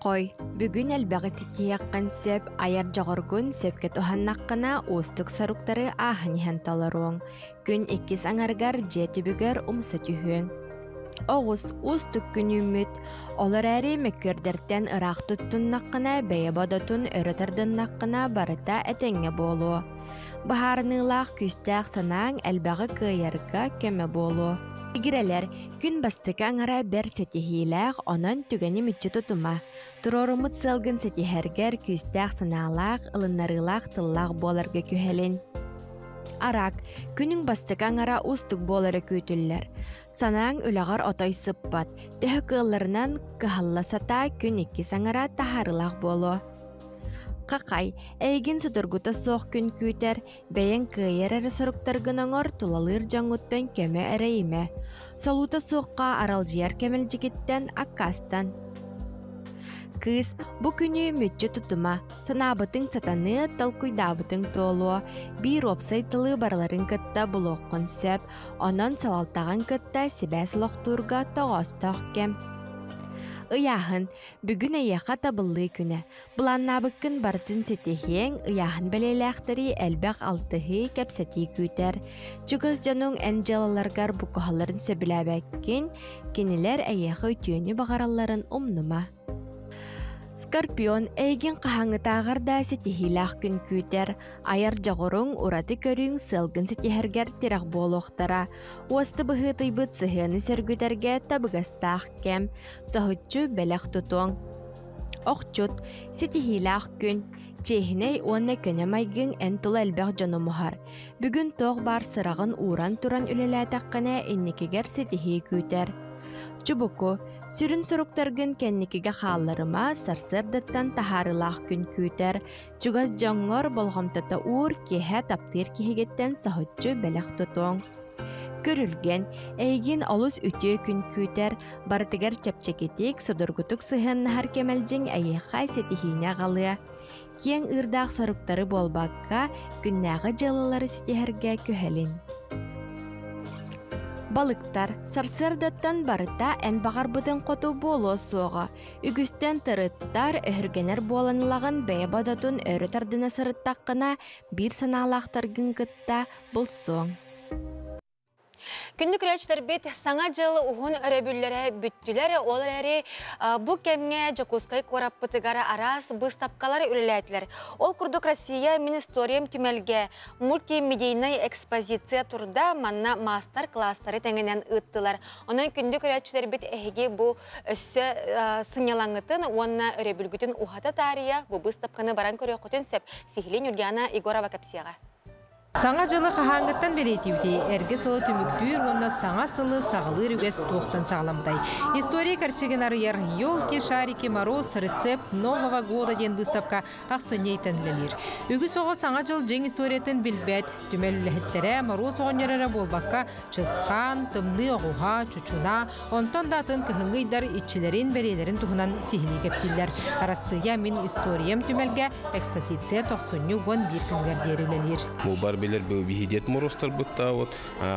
Хой, бүгүн элбэҕи ситиһиэххин сөп, айар дьоҕургун сөпкө туһаннаххына уустук соруктары ааһан иһэн толоруоҥ. Күн иккис аҥарыгар дьиэ түбүгэр умса түһүөҥ. Оҕус уустук күн үүммүт. Ол эрээри мөккүөрдэртэн ыраах туттуннаххына, бэйэ бодотун өрө тардыннаххына барыта этэҥҥэ буолуо. Быһаарыныылаах күүстээх санааҥ элбэҕи кыайарга көмө буолуо. Игирэлэр, күн бастакы аҥара бэрт ситиһиилээх, онон түгэни мүччү тутума. Туруоруммут сыалгын ситиһэргэр күүстээх санаалаах, ылыннарыылаах тыллаах буоларга күһэлин. Арак, күнүҥ бастакы аҥара уустук буолара күүтүллэр. Санааҥ үлэҕэр отой сыппат, төһө кыалларынан кыһалла сатаа күн иккис аҥара таһаарыылаах буолуо. Хахай, эйигин судургута суох күн күүтэр, бэйэҥ кыайар эрэ соруктаргын оҥор, тулалыыр дьоҥҥуттан көмө эрэйимэ. Солуута суохха аралдьыйар кэмэлдьигиттэн аккаастан. Кыыс, бу күнү мүччү тутума, санаабытыҥ сатаныа, толкуйдаабытыҥ туолуо, биир уопсай тылы барыларын кытта булуоххун сөп, онон салалтаҕын кытта сибээс олохтуурга тоҕоостоох кэм. Ыйааһын, бүгүн эйиэхэ табыллыы күнэ. Былааннаабыккын барытын ситиһиэҥ, ыйааһын бэлиэлээхтэри элбэх алтыһыы, кэпсэтии күүтэр. Чугас дьонуҥ эн дьыалаларгар буккуһалларын сөбүлээбэккин, кинилэр эйиэхэ үтүөнү баҕаралларын умнума. Скорпион эйигин хаһааҥҥытааҕар да ситиһиилээх күн күүтэр. Айар дьоҕуруҥ, ураты көрүүҥ сыалгын ситиһэргэр тирэх буолуохтара. Уоста быһыытыйбыт сыһыаны сөргүтэргэ табыгастаах кэм. Соһуччу бэлэх тутуоҥ. Охчут, ситиһиилээх күн, чиэһинэй уонна көнө майгыҥ эн тула элбэх дьону муһар. Бүгүн туох баар сыраҕын ууран туран үлэлээтэххинэ инникигэр ситиһии күүтэр. Чубуку, сүрүн соруктаргын кэнникигэ хаалларыма, сарсыардаттан таһаарыылаах күн күүтэр. Чугас дьоҥҥор болҕомтото уур, киэһэ таптыыр киһигиттэн соһуччу бэлэх тутуоҥ. Көрүлгэн, эйигин олус үтүө күн күүтэр, барытыгар чэпчэкитик, судургутук сыһыаннаһар кэмэлдьиҥ эйиэхэ ситиһиини аҕалыа. Киэҥ ыырдаах соруктары буолбакка, күннээҕи дьыалалары ситиһэргэ күһэлин. Балыктар, сарсыардаттан барыта эн баҕарбытыҥ хоту буолуо суоҕа. Үгүстэн тырыттар, өһүргэнэр буолан ылаҕын бэйэ бодотун өрө тардына сырыттаххына, биир санаалаахтаргын кытта булсуоҥ. Күндү көрөөччүлэрбит саҥа дьыл уһун өрөбүллэрэ бүттүлэр. Ол эрээри бу кэмҥэ Дьокуускай куораппытыгар араас быыстапкалар үлэлээтилэр. Ол курдук Россия мин историям түмэлгэ мультимедийнай экспозиция турда, манна маастар-кылаастары тэҥинэн ыыттылар. Онон күндү көрөөччүлэрбит эһиги бу өссө сынньалаҥҥытын уонна өрөбүлгүтүн уһата таарыйа бу быыстапканы баран көрүөххүтүн сөп. Сиһилии Ньургиана Егорова кэпсиэҕэ. Саҥа дьылы хаһааҥҥыттан бэлиэтиибитий? Эргэ сылы түмүктүүр уонна саҥа сылы саҕалыыр үгэс туохтан саҕаламмытай? История кэрчигин арыйар «Елки, шарики, мороз. Рецепт Нового года» диэн быыстапка ахсынньы ыйтан үлэлиир. Үгүс оҕо Саҥа дьыл дьиҥ историятын билбэт. Түмэл үлэһиттэрэ Моруос оҕонньор эрэ буолбакка, Чысхаан, Тымныы оҕуһа, Чучунаа, онтон да атын кыһыҥҥы ыйдар иччилэрин, бэлиэлэрин туһунан сиһилии кэпсииллэр. Арассыыйа Мин историям түмэлгэ экспозиция тохсунньу 11 күнүгэр диэри үлэлиир. Бу бар билэр бу биһидиэт моростарбыт да вот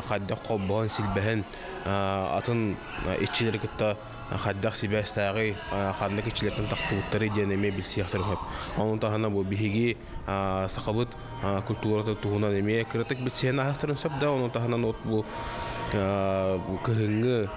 хайдах холбоон силбэһэн атын иччилэри кытта хайдах сибээстээҕий ханнык иччилэртэн тахсыбыттары диэн эмиэ билсиэхтэрин сөп. Онон таһынан бу биһиги сахабыт культурата туһунан эмиэ кыратык билсиһэн ааһыахтарын сөп да онон таһынан вот бу кыһыҥҥы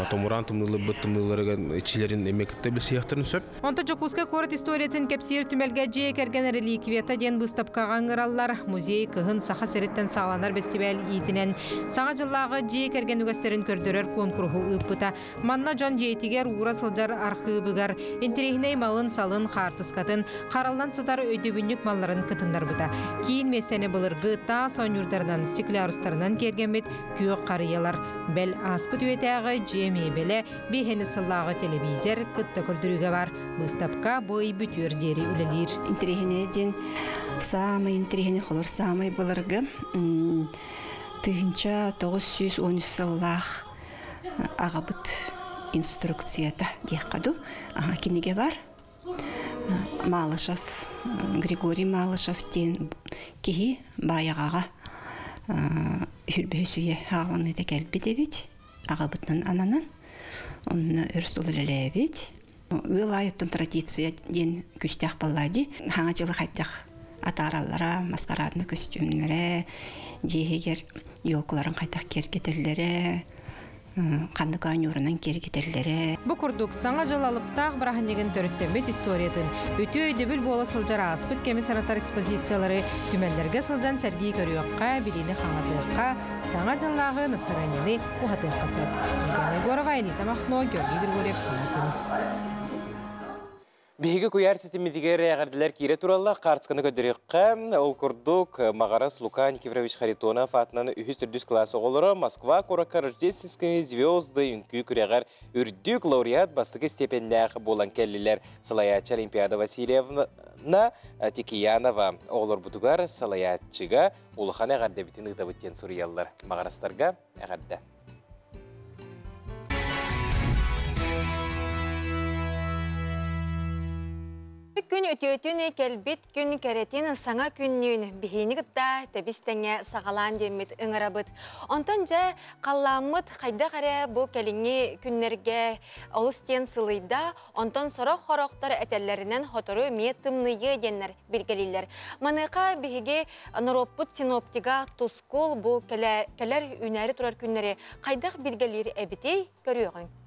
томураан тымныыларбыт тымныыларыгар иччилэрин эмиэ кытта билсиэхтэрин сөп. Онто Дьокуускай куорат историятын кэпсиир түмэлгэ дьиэ кэргэн реликвията диэн быыстапкаҕа ыҥыраллар. Музей кыһын Саха сириттэн саҕаланар бэстибээл иитинэн Саҥа дьыллааҕы дьиэ кэргэн үгэстэрин көрдөрөр куонкуруһу ыыппыта. Манна дьон дьиэтигэр уура сылдьар архыыбыгар интэриэһинэй малын-салын, хаартыскатын, хараллан сытар өйдөбүнньүк малларын кытыннарбыта. Киин миэстэни былыргы таас оонньуурдарынан, стеклярустарынан киэргэммит күөх харыйалар, бэл ааспыт үйэтээҕи дьиэ миэбэлэ, биэһэни сыллааҕы телевизор кытта көрдөрүүгэ баар. Быыстапка бу ый бүтүөр диэри үлэлиир. Интэриэһинэй диэн саамай интэриэһинэй холор саамай былыргы 1913 сыллаах аҕабыт инструкцията диэххэ дуу кинигэ бар Малышев Григорий Малышев диэн киһи Баайаҕаҕа хүрбэһис үйэ хааланыыта кэлбит эбит аҕабытынан ананан онно өр сыл үлэлээбит ыал аайыттан традиция диэн күстээх баллади хаҥа дьылы хайдах атаараллара маскарадны көстүүмнэрэ дьиэһигэр елкаларын хайдах киэргэтэллэрэ ханнык оонньуурунан киэргэтэллэрэ. Бу курдук Саҥа дьыл алыптаах бырааһынньыгын төрүттэммит историятын, үтүө өйдөбүл буола сылдьар ааспыт кэми санатар экспозициялары түмэллэргэ сылдьан сэргии көрүөххэ, билиини хаҥатыахха, Саҥа дьыллааҕы настарыанньаны уһатыахха сөп. Елена Егорова, Элита Махно, Георгий Григорьев, Саҥа күн. Биһиги куйаар ситиммитигэр эҕэрдэлэр киирэ тураллар. Хаартысканы көрдөрүөххэ. Ол курдук, Маҕарас Лука Никифорович Харитонов аатынан үһүс-төрдүс кылаас оҕолоро Москва куоракка Рождественские звезды үҥкүү күрэҕэр үрдүк лауреат бастакы степеннээх буолан кэллилэр. Салайааччы Олимпиада Васильевна Тикиянова оҕолорбутугар салайааччыга улахан эҕэрдэбитин ыытабыт диэн суруйаллар. Маҕарастарга эҕэрдэ. Күн үтүөтүн кэлбит күн кэрэтин саҥа күннүүн биһиини кытта тэбис тэҥҥэ саҕалаан диэммит ыҥырабыт. Онтон дьэ халлааммыт хайдах эрэ бу кэлиҥҥи күннэргэ олус диэн сылыйда, онтон сорох хорохтор этэллэринэн хотору эмиэ тымныйыа диэннэр билгэлииллэр. Маныаха биһиги норуоппут синоптига Тускул бу кэлэр үүнээри турар күннэри хайдах билгэлиир эбитий көрүөҕүҥ.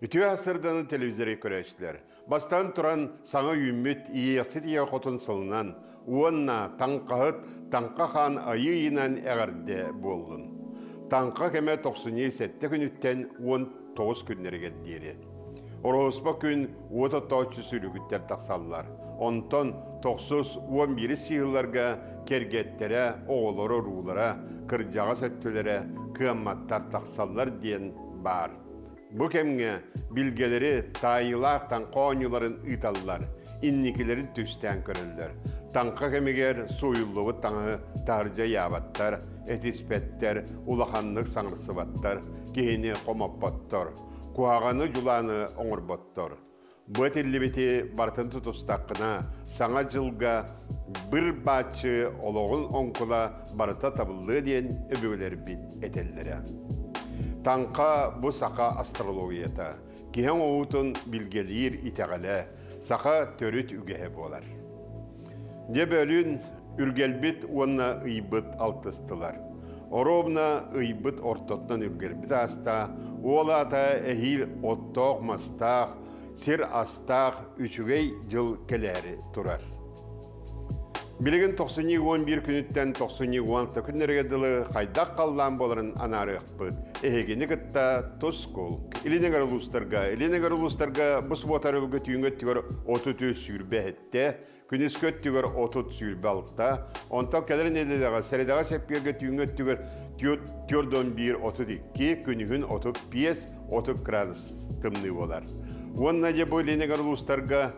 Үтүө сырданы телевизоры көрөөччүлэр. Бастаан туран саҥа үүммүт Иэйэхсит ийэ хотун сылынан уонна таҥхаһыт Таҥха хаан айыы ыйынан эҕэрдэ буоллун. Таҥха кэмэ тохсунньу сэттэ күнүттэн 19 күннэригэр диэри. Ороһуспа күн уот оттооччу сүлүгүттэр тахсаллар. Онтон тохсус 11 сыылларга кэргэттэрэ, оҕолоро, уруулара, кырдьаҕас өттүлэрэ кыамматтар тахсаллар диэн баар. Бу кэмҥэ билгэлэри таайыылаах таҥха оонньууларын ыыталлар, инникилэрин түстээн көрөллөр. Таҥха кэмигэр сууйуллубут таҥаһы таһырдьа ыйаабаттар, этиспэттэр, улаханнык саҥарсыбаттар, киһини хомоппоттор, куһаҕаны дьулааны оҥорботтор. Бу этиллибити барытын тутустаххына, Саҥа дьылга быр бааччы олоҕун оҥкула барыта табыллыа диэн өбүгэлэрбит этэллэрэ. Таҥха бу саха астрологията, киһи оҥоһуутун билгэлиир итэҕэлэ, саха төрүт үгэһэ буолар. Дьэ бөлүүн үргэлбит уонна ыйбыт алтыстылар. Оруобуна ыйбыт ортотунан үргэлбит ааста, уол аата эһиил оттоох-мастаах, сир астаах үчүгэй дьыл кэлээри турар. Билигин тохсунньу 11 күнүттэн тохсунньу 16 күннэргэ дылы хайдах халлаан буоларын анаарыахпыт. Эһигини кытта тускул. Илин эҥэр улуустарга, Илин эҥэр улуустарга бу субуота өрөбүлгэ түүҥҥү өттүгэр 33 сүүрбэ эһиттэ, күнүскү өттүгэр 30 сүүрбэ алта, онтон кэлэр нэдиэлэҕэ сэрэдэҕэ чэппиэргэ түүҥҥү өттүгэр 41 32, күнүһүн 35 30 градус тымныы буолар. Уонна дьэ бу Илин эҥэр улуустарга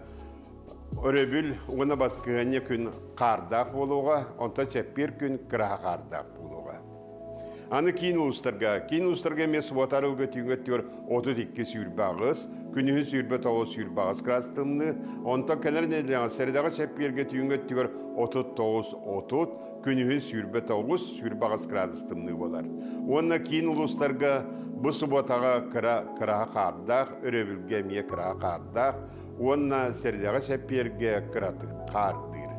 Өрөбүл уонна баскыһыанньа күн хаардаах буолуоҕа, онтон чэппиэр күн кыраһа хаардаах буолуоҕа. Аны киин улуустарга, киин улуустарга эмиэ субуота арылга түүҥҥү өттүгэр 32 28, күнүһүн 29 28 градус тымныы, онтон кэлэр нэдиэлэҕэ сэрэдэҕэ чэппиэргэ түүҥҥү өттүгэр 39 30, күнүһүн 29 28 градус тымныы буолар. Уонна киин улуустарга бу субуотаҕа кыра кыраһа хаардаах, өрөбүлгэ эмиэ кыраһа хаардаах, уонна сэрдэҕэ чэппиэргэ кыратык хаардыыр.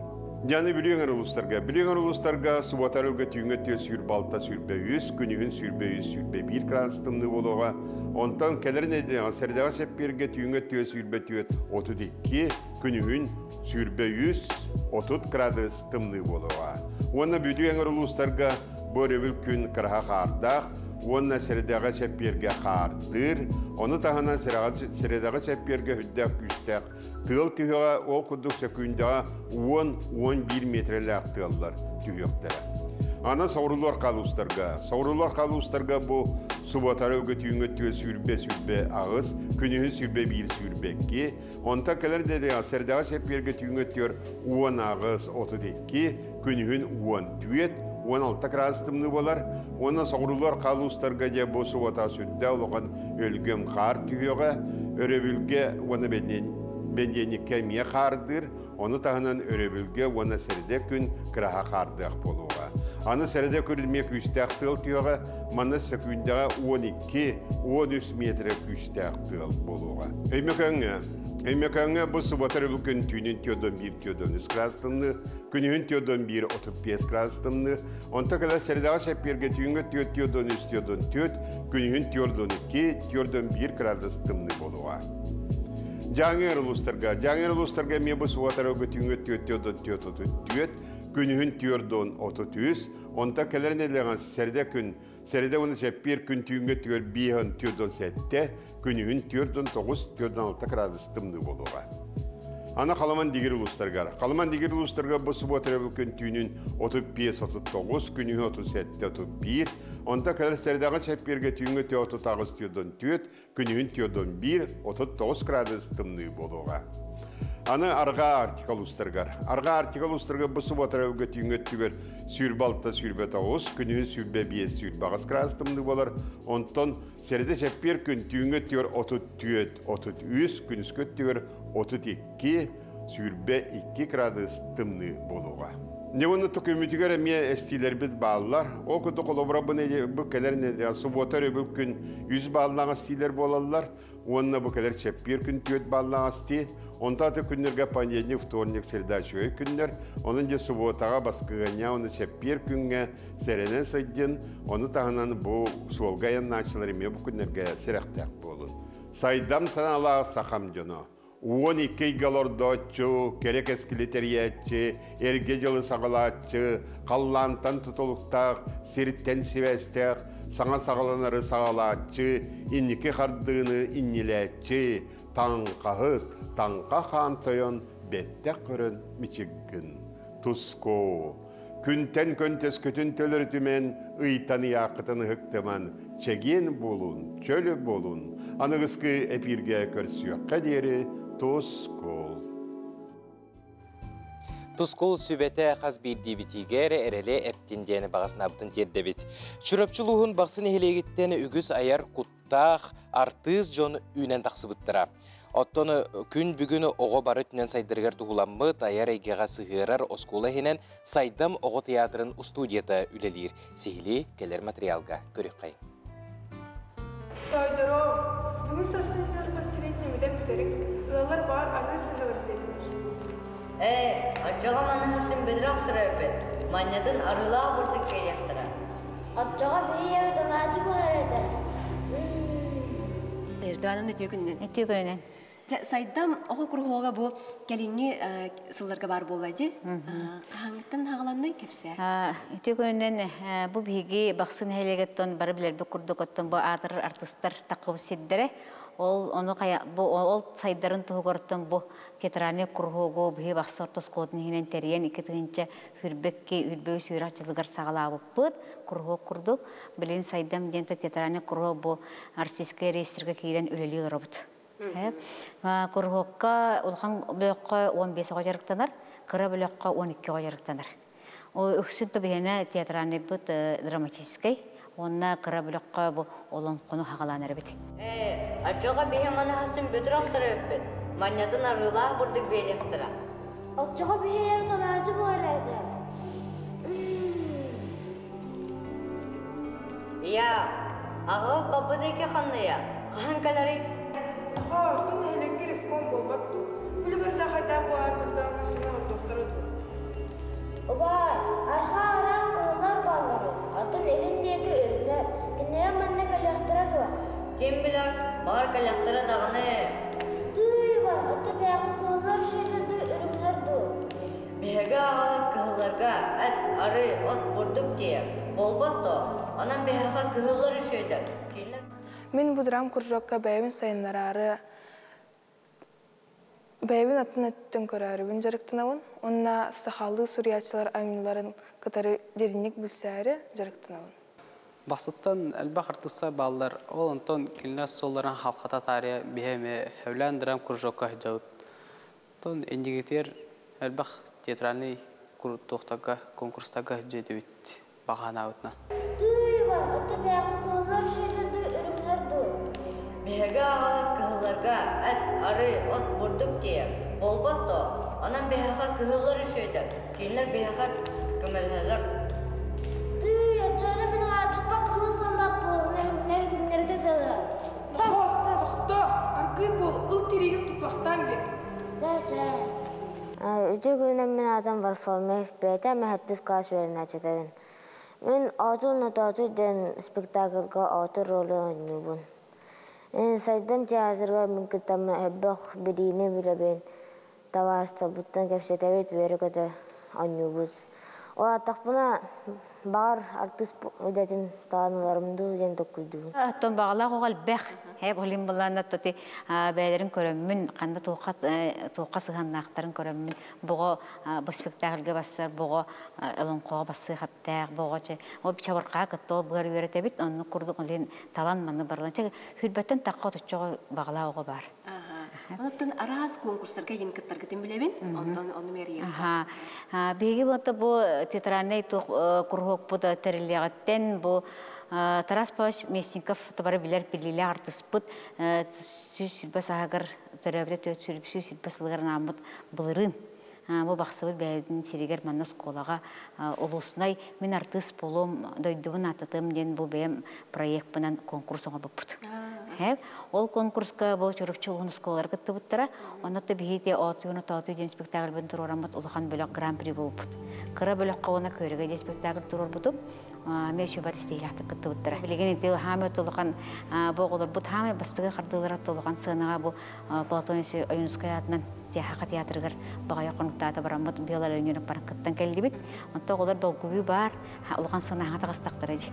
Дьаны Бүлүү өҥөр улуустарга. Бүлүү өҥөр улуустарга субуота арылга түүҥҥү өттүгэр 26 23, күнүһүн 23 21 градус тымныы буолуоҕа. Онтон кэлэр нэдиэлэҕэ сэрдэҕэ чэппиэргэ түүҥҥү өттүгэр 24 32, күнүһүн 23 30 градус тымныы буолуоҕа. Уонна Бүлүү өҥөр улуустарга Бу өрөбүл күн кыраһа хаардаах уонна сэрэдэҕэ чэппиэргэ хаардыыр. Ону таһынан сэрэдэҕэ чэппиэргэ үрдээх күүстээх тыал түһүөҕэ, ол курдук сөкүүндэҕэ 10-11 миэтэрэлээх тыаллар түһүөхтэрэ. Аны соҕуруулар халуустарга. Соҕуруулар халуустарга бу субуотары өгө түүҥҥэ өттүгэр сүүрбэ сүүрбэ аҕыс, күнүһүн сүүрбэ биир сүүрбэ икки, онтон кэлэр нэдиэлэҕэ сэрдэҕэ чэппиэргэ түүҥҥэ өттүгэр 18 32, күнүһүн 14, 16 градус тымныы буолар. Уонна соҕуруулар хаалуустарга дьэ бу субуота сүрдээх улахан өлгөм хаар түһүөҕэ. Өрөбүлгэ уонна бэнидиэнньиккэ эмиэ хаардыыр. Ону таһынан өрөбүлгэ уонна сэрэдэ күн кыраһа хаардыах буолуоҕа. Аны сэрэдэ күн эмиэ күүстээх тыал түһүөҕэ. Манна сөкүүндэҕэ 12, 13 миэтэрэ күүстээх тыал буолуоҕа. Өймөкөөҥҥө Өймөкөөҥҥө бу субуота өрөбүл күн түүнүн 4-1 4-3 градус тымныы, күнүһүн 4-1 35 градус тымныы, онто кэлэр сэрэдэҕэ чэппиэргэ түүҥҥү 4-4-3 4-4, күнүһүн 4-2 4-1 градус тымныы буолуоҕа. Дьааҥы улуустарга Дьааҥы улуустарга эмиэ бу субуота өрөбүл түүҥҥү 4-4-4 күнүһүн 4-33, онто кэлэр нэдиэлэҕэ сэрэдэ күн Сэрэдэ уонна чэппиэр күн түүҥҥү өттүгэр 5-47, күнүһүн 4-9, 4-6 градус тымныы буолуоҕа. Аны Халаман Дигир улуустарыгар. Халаман Дигир улуустарыгар бу субуота өрөбүл күн түүнүн 35-39, күнүһүн 37-31, онтон кэлэр сэрэдэҕэ чэппиэргэ түүҥҥү 38-4, күнүһүн 41, 39 градус тымныы буолуоҕа. Аны Арҕаа Арктика улуустарыгар. Арҕаа Арктика улуустарыгар бу субуота өрөбүлгэ түүҥҥү өттүгэр 26-29, күнүһүн 25-28 градус тымныы буолар. Онтон сэрэдэ чэппиэр күн түүҥҥү өттүгэр 34, 33, күнүскү өттүгэр 32, 22 градус тымныы буолуоҕа. Дьэ төкүмүтүгэр эмиэ эстиилэрбит бааллар. Ол курдук холобура бу бу кэлэр субуота өрөбүл күн 100 бааллаах эстиилэр буолаллар. Уонна бу кэлэр чэппиэр күн 4 бааллаах эстии. Онтон аты күннэргэ понедельник, вторник, среда үчүгэй күннэр. Онон дьэ субуотаҕа баскыһыанньа уонна чэппиэр күҥҥэ сэрэнэн сылдьын. Ону таһынан бу суолга айаннааччылар эмиэ бу күннэргэ сэрэхтээх буолун. Сайдам санаалаах сахам дьоно. 12 ыйга олордооччу, кэрэ кэскили тэрийээччи, эргэ дьылы саҕалааччы, халлаантан тутулуктаах, сиртэн сибээстээх, саҥа саҕаланары саҕалааччы, инники хардыыны иннилээччи, таҥхаһыт, таҥха хаан тойон бэттэх көрөн мичик гын. Тускоо! Күнтэн көнтөскүтүн төлөрүтүмэн, ыйтан ыйааххытын ыһыктыман, чэгиэн буолун, чөл буолун. Аныгыскы эпииргэ көрсүөххэ диэри тускул. Тускул сүбэтэ хас биирдиибитигэр эрэли эптин диэн баҕаснаабытын тиэрдэбит. Чурапчы улууһун Бахсы нэһилиэгиттэн үгүс айар куттаах артыыс дьон үүнэн тахсыбыттара. Оттон күн бүгүн оҕо бары өттүнэн сайдарыгар туһуламмыт айар эйгэҕэ сыһыарар оскуола иһинэн Сайдам оҕо театрын устудията үлэлиир. Сиһилии кэлэр материалга көрүөххэйиҥ. Тоойдороо, бүгүн сарсын дьарбас сириитин имитэн бүтэриҥ. Ыаллар баҕар арыы сыһа бэрсиэтилэр. Ээ, оччоҕо маныһасын бөдүрэх охсор эбиппит. Манньатын арыылаах бурдук биэриэхтэрэ. Оччоҕо биһиги алаадьы буһар этэ. Надежда Ивановна, үтүө күнүнэн. Үтүө күнүнэн. Дьэ, Сайдам оҕо куруһуога бу кэлиҥҥи сылларга баар буолла дии. Хаһааҥҥыттан хаҕаланнай кэпсээ. Үтүө күнүнэн бу биһиги Бахсы нэһилиэгиттэн бары билэрбит курдук оттон бу аатырар артыстар таххыбыт сирдэрэ. Ол ону бу ол сайдарын туһугар бу театральный куруһуогу биһи Бахсы орто оскуолатын иһинэн тэрийэн 2 тыһыынча хүрбэкки үрбэ үс үөрэх дьылыгар саҕалаабыппыт куруһуок курдук. Билин Сайдам диэн театральный куруһуок бу Российскай реестрге киирэн үлэлии олоробут. Куруһуокка улахан бөлөххө 15 оҕо дьарыктанар, кыра бөлөххө 12 оҕо дьарыктанар. Үксүн биһиэнэ театральныйбыт драматическай, уонна кыра бөлөххө бу олоҥхону хаҕалаанар эбит. Ээ, оччоҕо биһи маныһасын бөдүрэх охсор эбиппит. Манньатын арыылаах бурдук биэриэхтэрэ. Оччоҕо биһиги алаадьы буһар этэ. Ийээ, аҕабыт баппыт эки ханная? Хаһан кэлэрий? Нохоо, оттон нэһилиэккэ ревком буолбат дуу? Үлүгэрдээх айдаан буолаар кырдаҕына сүгүн ордуохтара дуо? Убаай, арҕаа араан кыһыллар бааллар, оттон илин диэки үрүҥнэр. Кинилэр манна кэлиэхтэрэ дуо? Ким билэр, баҕар кэлиэхтэрэ даҕаны. Тыый, убай, оттон бэйэҕэ кыһыллар үчүгэйдэр дуу, үрүҥнэр дуу? Биһиги аҕабыт кыһылларга эт, арыы, от, бурдук тиийэр. Буолбат дуо? Онон биһиэхэ кыһыллар үчүгэйдэр. Кинилэр Мин бу драм кружокка бэйэбин сайыннараары, бэйэбин атын өттүн көрөөрүбүн дьарыктанабын. Уонна сахалыы суруйааччылар айымньыларын кытары дириҥник билсээри дьарыктанабын. Бахсыттан элбэх артыыстар бааллар. Ол онтон кинилэр суолларын халхата таарыйа биһи эмиэ сөбүлээн драм кружокка сылдьабыт. Онтон иннигитигэр элбэх театральный туохтарга, конкурстарга сылдьа баҕанаабытына. Тыый, убай, оттон бэйэҕэ кыһыллар үчүгэйдэр дуу, үрүҥнэр дуу? Биһиги аҕабыт кыһылларга эт, арыы, от, бурдук тиийэр. Буолбат дуо? Онон биһиэхэ кыһыллар үчүгэйдэр. Кинилэр биһиэхэ көмөлөһөллөр. Тыый, оччоҕуна мин улаатыахпар кыһыл саллаат буолуом, түҥнэри дылы. Тас, тохто, аргыый буол, ыл тириигин туппахтаан биэр. Даа, Үтүө күнүнэн мин аатым Варфоломеев Петя, мин сэттис кылаас үөрэнээччитэбин. Мин Оотур Нотоотуй диэн спектакльга оотур ролу оонньуубун. Сайдам театрга мин кытта элбэх билиини билэбин, табаарыстарбыттан кэпсэтэбит, үөрэ-көтө оонньуубут. Улааттахпына баҕар артыыс идэтин талан ыларым дуу диэн толкуйдуубун. Оттон баҕалаах оҕо элбэх. Хэп олин булаана тоти бэйэлэрин көрөммүн, ханна туохха туохха сыһаннаахтарын көрөммүн, боҕо бу спектакльга бассар, боҕо олоҥхоҕо бассыы хаптаах, боҕо че ол чабырҕаа кытта ол быар үөрэтэбит, оннук курдук олин талан манны барылан. Чэ хүрбэттэн тахха отуччоҕо баҕалаах оҕо бар. Онтон араас конкурстарга yin кыттаргытын билэбин, онтон ону мэрийэххэ. Биһиги бу бу театральный куруһуокпут тэриллиэҕиттэн бу Тарас Павлович Местников табары билэр биллиилээх артыспыт 120 сааһыгар төрөөбүтэ 120 сылыгар анааммыт былырыын бу Бахсыбыт бэйэбитин сиригэр манна оскуолаҕа улуснай мин артыыс буолуом дойдубун ааттатыам диэн бу бэйэм проекпынан конкурс оҥорбуппут. Ол конкурска бу Чурапчы улуһун оскуолалара кыттыбыттара. Онно биһиги Оотуйуну Тоотуй диэн спектакльбын туруораммыт улахан бөлөх гран-при буолбут. Кыра бөлөххө уонна Көрүгэ диэн спектакль туруорбутум. Мен сүбат истиилээхтик кыттыбыттара. Билигин ити хаамай толухан бу оҕолорбут хаамай бастыгы хардыылара толухан сыанаҕа бу Платон Ойуунускай аатынан Саха театрыгар баҕайы хонуктаата бараммыт Белла Леонидовна баран кыттан кэллибит. Онто оҕолор долгуйуу баар, улахан сыанаҕа таҕыстахтара дии.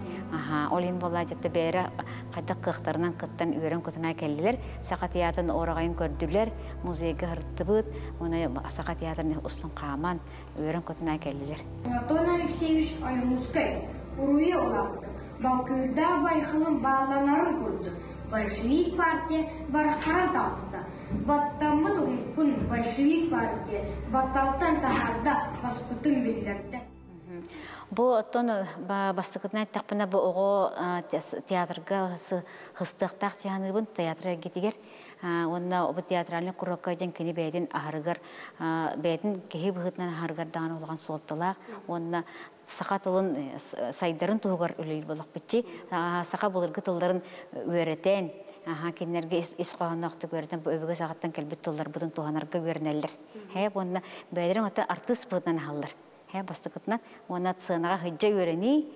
Ол иһин буоллаа дьэтте бэйэрэ хайдах кыахтарынан кыттан үөрэн көтүнэ кэллилэр. Саха театрын ораҕайын көрдүлэр, музейга һырыттыбыт, уонна Саха театрын устун хааман үөрэн көтүнэ кэллилэр. Платон Алексеевич Ойуунускай уруйа улаатты. Балкыырдаах байҕалым баалланарын курдук, большевик партия бараххаран таҕыста. Баттаммыт омукпун большевик партия батталтан таһаарда, баспытын биллэрдэ. Бу оттон бастакытынан эттэхпинэ бу оҕо театрга хыстыахтаах дьаһаныыбын театр эргитигэр уонна бу театральный курокка дьэн кини бэйэтин аһарыгар бэйэтин киһи быһыытынан аһарыгар даҕаны улахан суолталаах уонна саха тылын сайдарын туһугар үлэлиир буоллахпытчи саха былыргы тылларын үөрэтэн Аха кинилэргэ ис хоһоонноохтук үөрэтэн бу өбүгэ саҕаттан кэлбит тылларбытын туһанарга үөрэнэллэр. Һэ уонна бэйэлэрин оттон артыыс быһыытынан аһаллар. Һэ бастакытынан уонна сыанаҕа сылдьа үөрэнии,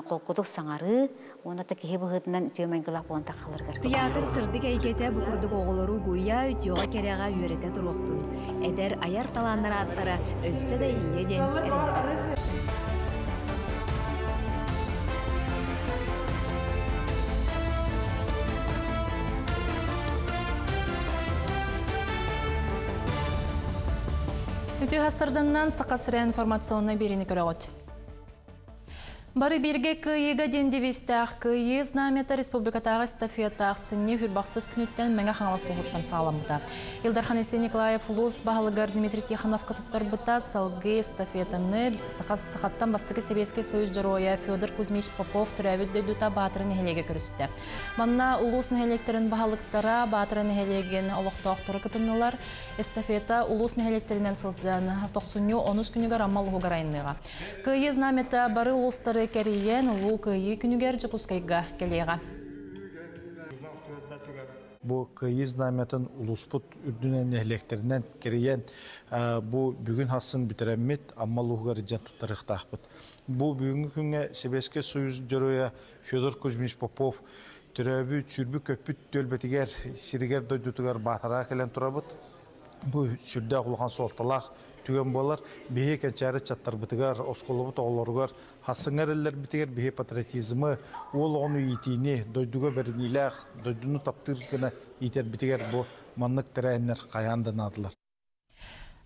холкутук саҥарыы уонна да киһи быһыытынан үтүө майгылаах буолан таххаларыгар. Театр сырдык эйгэтэ бу курдук оҕолору угуйа, үтүөҕэ-кэрэҕэ үөрэтэ туруохтун. Эдэр айар талааннар ааттара өссө да иһиллиэ диэн эрэнэбит. Үтүө хасырданнан Саха сирэ информационнай биэриини көрөҕүт. Бары бииргэ кыайыыга диэн девизтээх Кыайыы знамята республикатааҕы эстафета ахсынньы хүрбахсыс күнүттэн Мэҥэ Хаҥалас улууһуттан саҕаламмыта. Ил Дархан Айсен Николаев улуус баһылыгар Дмитрий Тихоновка туттарбыта салгыы эстафетаны Саха Сахаттан бастакы Сэбиэскэй Союз дьоруойа Федор Кузьмич Попов төрөөбүт дойдута Баатара нэһилиэгэ көрүстэ. Манна улуус нэһилиэктэрин баһылыктара Баатара нэһилиэгин олохтоохторо кытыннылар. Эстафета улуус нэһилиэктэринэн сылдьан тохсунньу онус күнүгэр Амма улууһугар айанныаҕа. Кыайыы знамята бары улуустары кэрийэн Улуу Кыайыы күнүгэр Дьокуускайга кэлиэҕэ. Бу Кыайыы знамятын улууспут үрдүнэн нэһилиэктэринэн кэрийэн бу бүгүн хассын бүтэрэммит Амма улууһугар илдьэн туттарыахтаахпыт. Бу бүгүҥҥү күҥҥэ Сэбиэскэй Союз Дьоруойа Федор Кузьмич Попов төрөөбүт, сүүрбүт-көппүт түөлбэтигэр, сиригэр-дойдутугар баатараа кэлэн турабыт. Бу сүрдээх улахан суолталаах түгэн буолар. Биһиги кэнчээри ыччаттарбытыгар, оскуолабыт оҕолоругар хассыҥҥа эрэллэрбитигэр биһи патриотизмы, уол оҕону иитиини, дойдуга бэриниилээх, дойдуну таптыыр гына иитэрбитигэр бу маннык тэрээһиннэр хайаан да наадалар.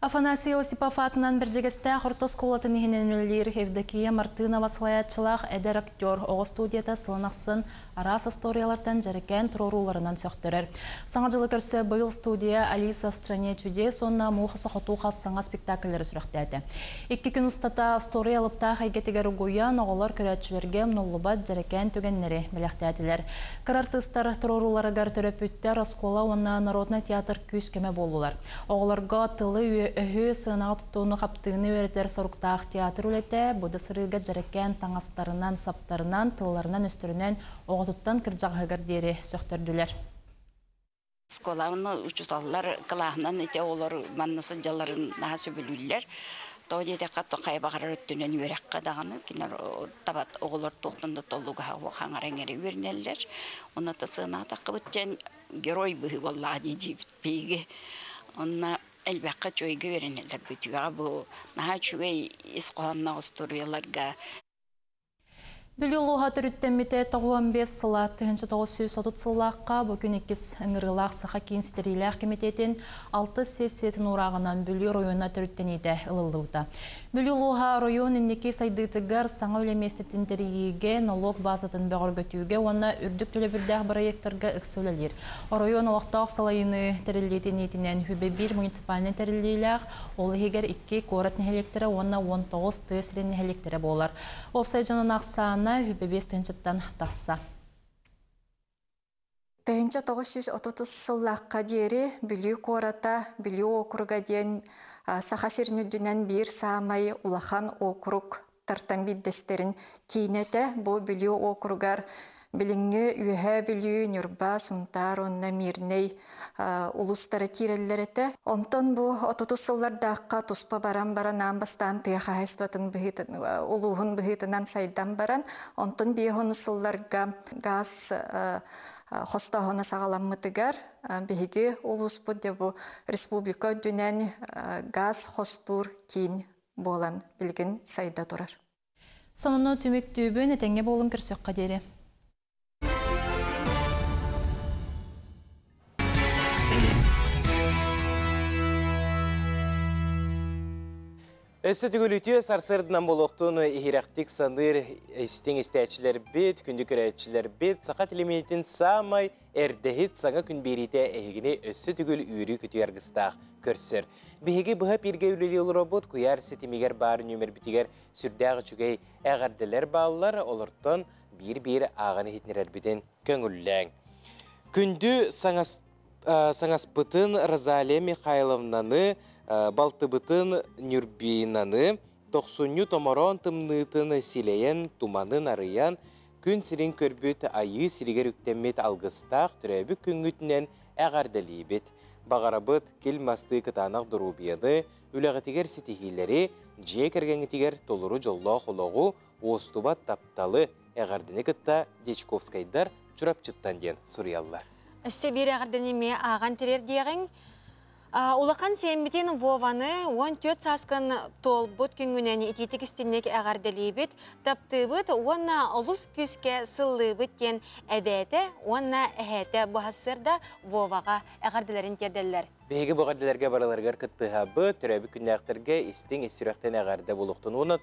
Афанасий Осипов аатынан Бэрдьигэстээх орто оскуолатын иһинэн үлэлиир Евдокия Мартынова салайааччылаах эдэр актер оҕо студията сылын ахсын араас остуоруйалартан дьэрэкээн туруорууларынан сөхтөрөр. Саҥа дьылы көрсө быйыл студия «Алиса в стране чудес» уонна «Муха сохотуха» саҥа спектакльлары сүрэхтээтэ. Икки күн устата остуоруйа алыптаах эйгэтигэр угуйан, оҕолор көрөөччүлэргэ умнуллубат дьэрэкээн түгэннэри бэлэхтээтилэр. Кыра артыыстар туруорууларыгар төрөппүттэр оскуола уонна народнай театр күүс-көмө буоллулар. Оҕолорго тылы-өһү, сыанаҕа туттууну хаптыыны үөрэтэр соруктаах театр үлэтэ бу да сырыыга дьэрэкээн таҥастарынан, саптарынан, тылларынан-өстөрүнэн оҕотуттан кырдьаҕаһыгар диэри сөхтөрдүлэр. Оскуоланы учууталлар кылааһынан ити оҕолор манна сылдьалларын наһаа сөбүлүүллэр. Тоҕо диэтэххэ, хайа баҕарар өттүнэн үөрэххэ даҕаны кинилэр табат оҕолор туохтан да толлугаһа суох аҥара-иҥэрэ үөрэнэллэр. Онно сыанаатаххыбыт диэн герой быһыы буоллаҕа дии диибит биһиги. Онно элбэххэ үчүгэйгэ үөрэнэллэр бүтүөҕэ бу наһаа үчүгэй ис хоһоонноох остуоруйаларга Бүлүү улууһа төрүттэммитэ 95 сыла 1930 сыллаахха бу күн иккис ыҥырыылаах Саха киин ситэриилээх кэмитиэтин алтыс сессиятын уурааҕынан Бүлүү оройуона төрүттэниитэ ылыллыбыта. Бүлүү улууһа оройуон инники сайдыытыгар саҥа үлэ миэстэтин тэрийиигэ, нолуок баазатын бөҕөргөтүүгэ уонна үрдүк төлөбүрдээх бырайыактарга ыкса үлэлиир. Оройуон олохтоох салайыныы тэриллиитин иитинэн Хүбэ биир муниципальнай тэриллиилээх, ол иһигэр икки куорат нэһилиэктэрэ уонна 19 тыа сирин нэһилиэктэрэ буолар. Уопсай дьонун ахсаана 25 тыһыынчаттан тахса. 1930 сыллаахха диэри Бүлүү куората, Бүлүү округа диэн Саха сирин үрдүнэн биир саамай улахан округ тартан биирдэстэрин киинэ этэ. Бу Бүлүү округар билиҥҥи Үөһээ Бүлүү, Ньурба, Сунтаар уонна Мирнэй улуустара киирэллэр этэ. Онтон бу отутус сыллардаахха туспа баран баран аан бастаан тыа хаһаайыстыбатын быһыытын улууһун быһыытынан сайдан баран, онтон биэс онус сылларга газ хостооһуна саҕаламмытыгар биһиги улууспут де бу республика үрдүнэн газ хостуур киин буолан билигин сайда турар. Сонуну түмүктүүбүн этэҥҥэ буолун көрсөххө диэри. Өссө түгүл үтүө сарсыарданан буолуохтун иһирэхтик саныыр истиҥ истээччилэрбит, күндү көрөөччүлэрбит, саха телемиэтин саамай эрдэһит саҥа күн биэриитэ эһигини өссө түгүл үөрүү-көтүү аргыстаах көрсөр. Биһиги быһа бииргэ үлэлии олоробут, куйаар ситимигэр баар нүөмэрбитигэр сүрдээх үчүгэй эҕэрдэлэр бааллар, олортон биир-биир ааҕан иһитиннэрэрбитин көҥүллээҥ. Күндү саҥас саҥаспытын Розалия Михайловнаны, балтыбытын Нюрбинаны тохсунньу томороон тымныытын силэйэн, туманын арыйан, Күн сирин көрбүт айыы сиригэр үктэммит алгыстаах төрөөбүт күҥҥүтүнэн эҕэрдэлиибит. Баҕарабыт кил мастыы кытаанах доруобуйаны, үлэҕитигэр ситиһиилэри, дьиэ кэргэҥҥитигэр толору дьоллоох олоҕу, уостубат тапталы, эҕэрдэни кытта Дьячковскайдар Чурапчыттан диэн суруйаллар. Өссө биир эҕэрдэни эмиэ ааҕан тириэрдиэҕиҥ. Улахан сиэммитин Вованы 14 сааскын туолбут күҥҥүнэн итиитик истинник эҕэрдэлиибит, таптыыбыт уонна олус күүскэ сыллыыбыт диэн эбээтэ уонна эһээтэ бу сарсыарда Воваҕа эҕэрдэлэрин тиэрдэллэр. Биһиги бу эҕэрдэлэргэ барыларыгар кыттыһабыт, төрөөбүт күннээхтэргэ истиҥ ис сүрэхтэн эҕэрдэ буолуохтун. Уонна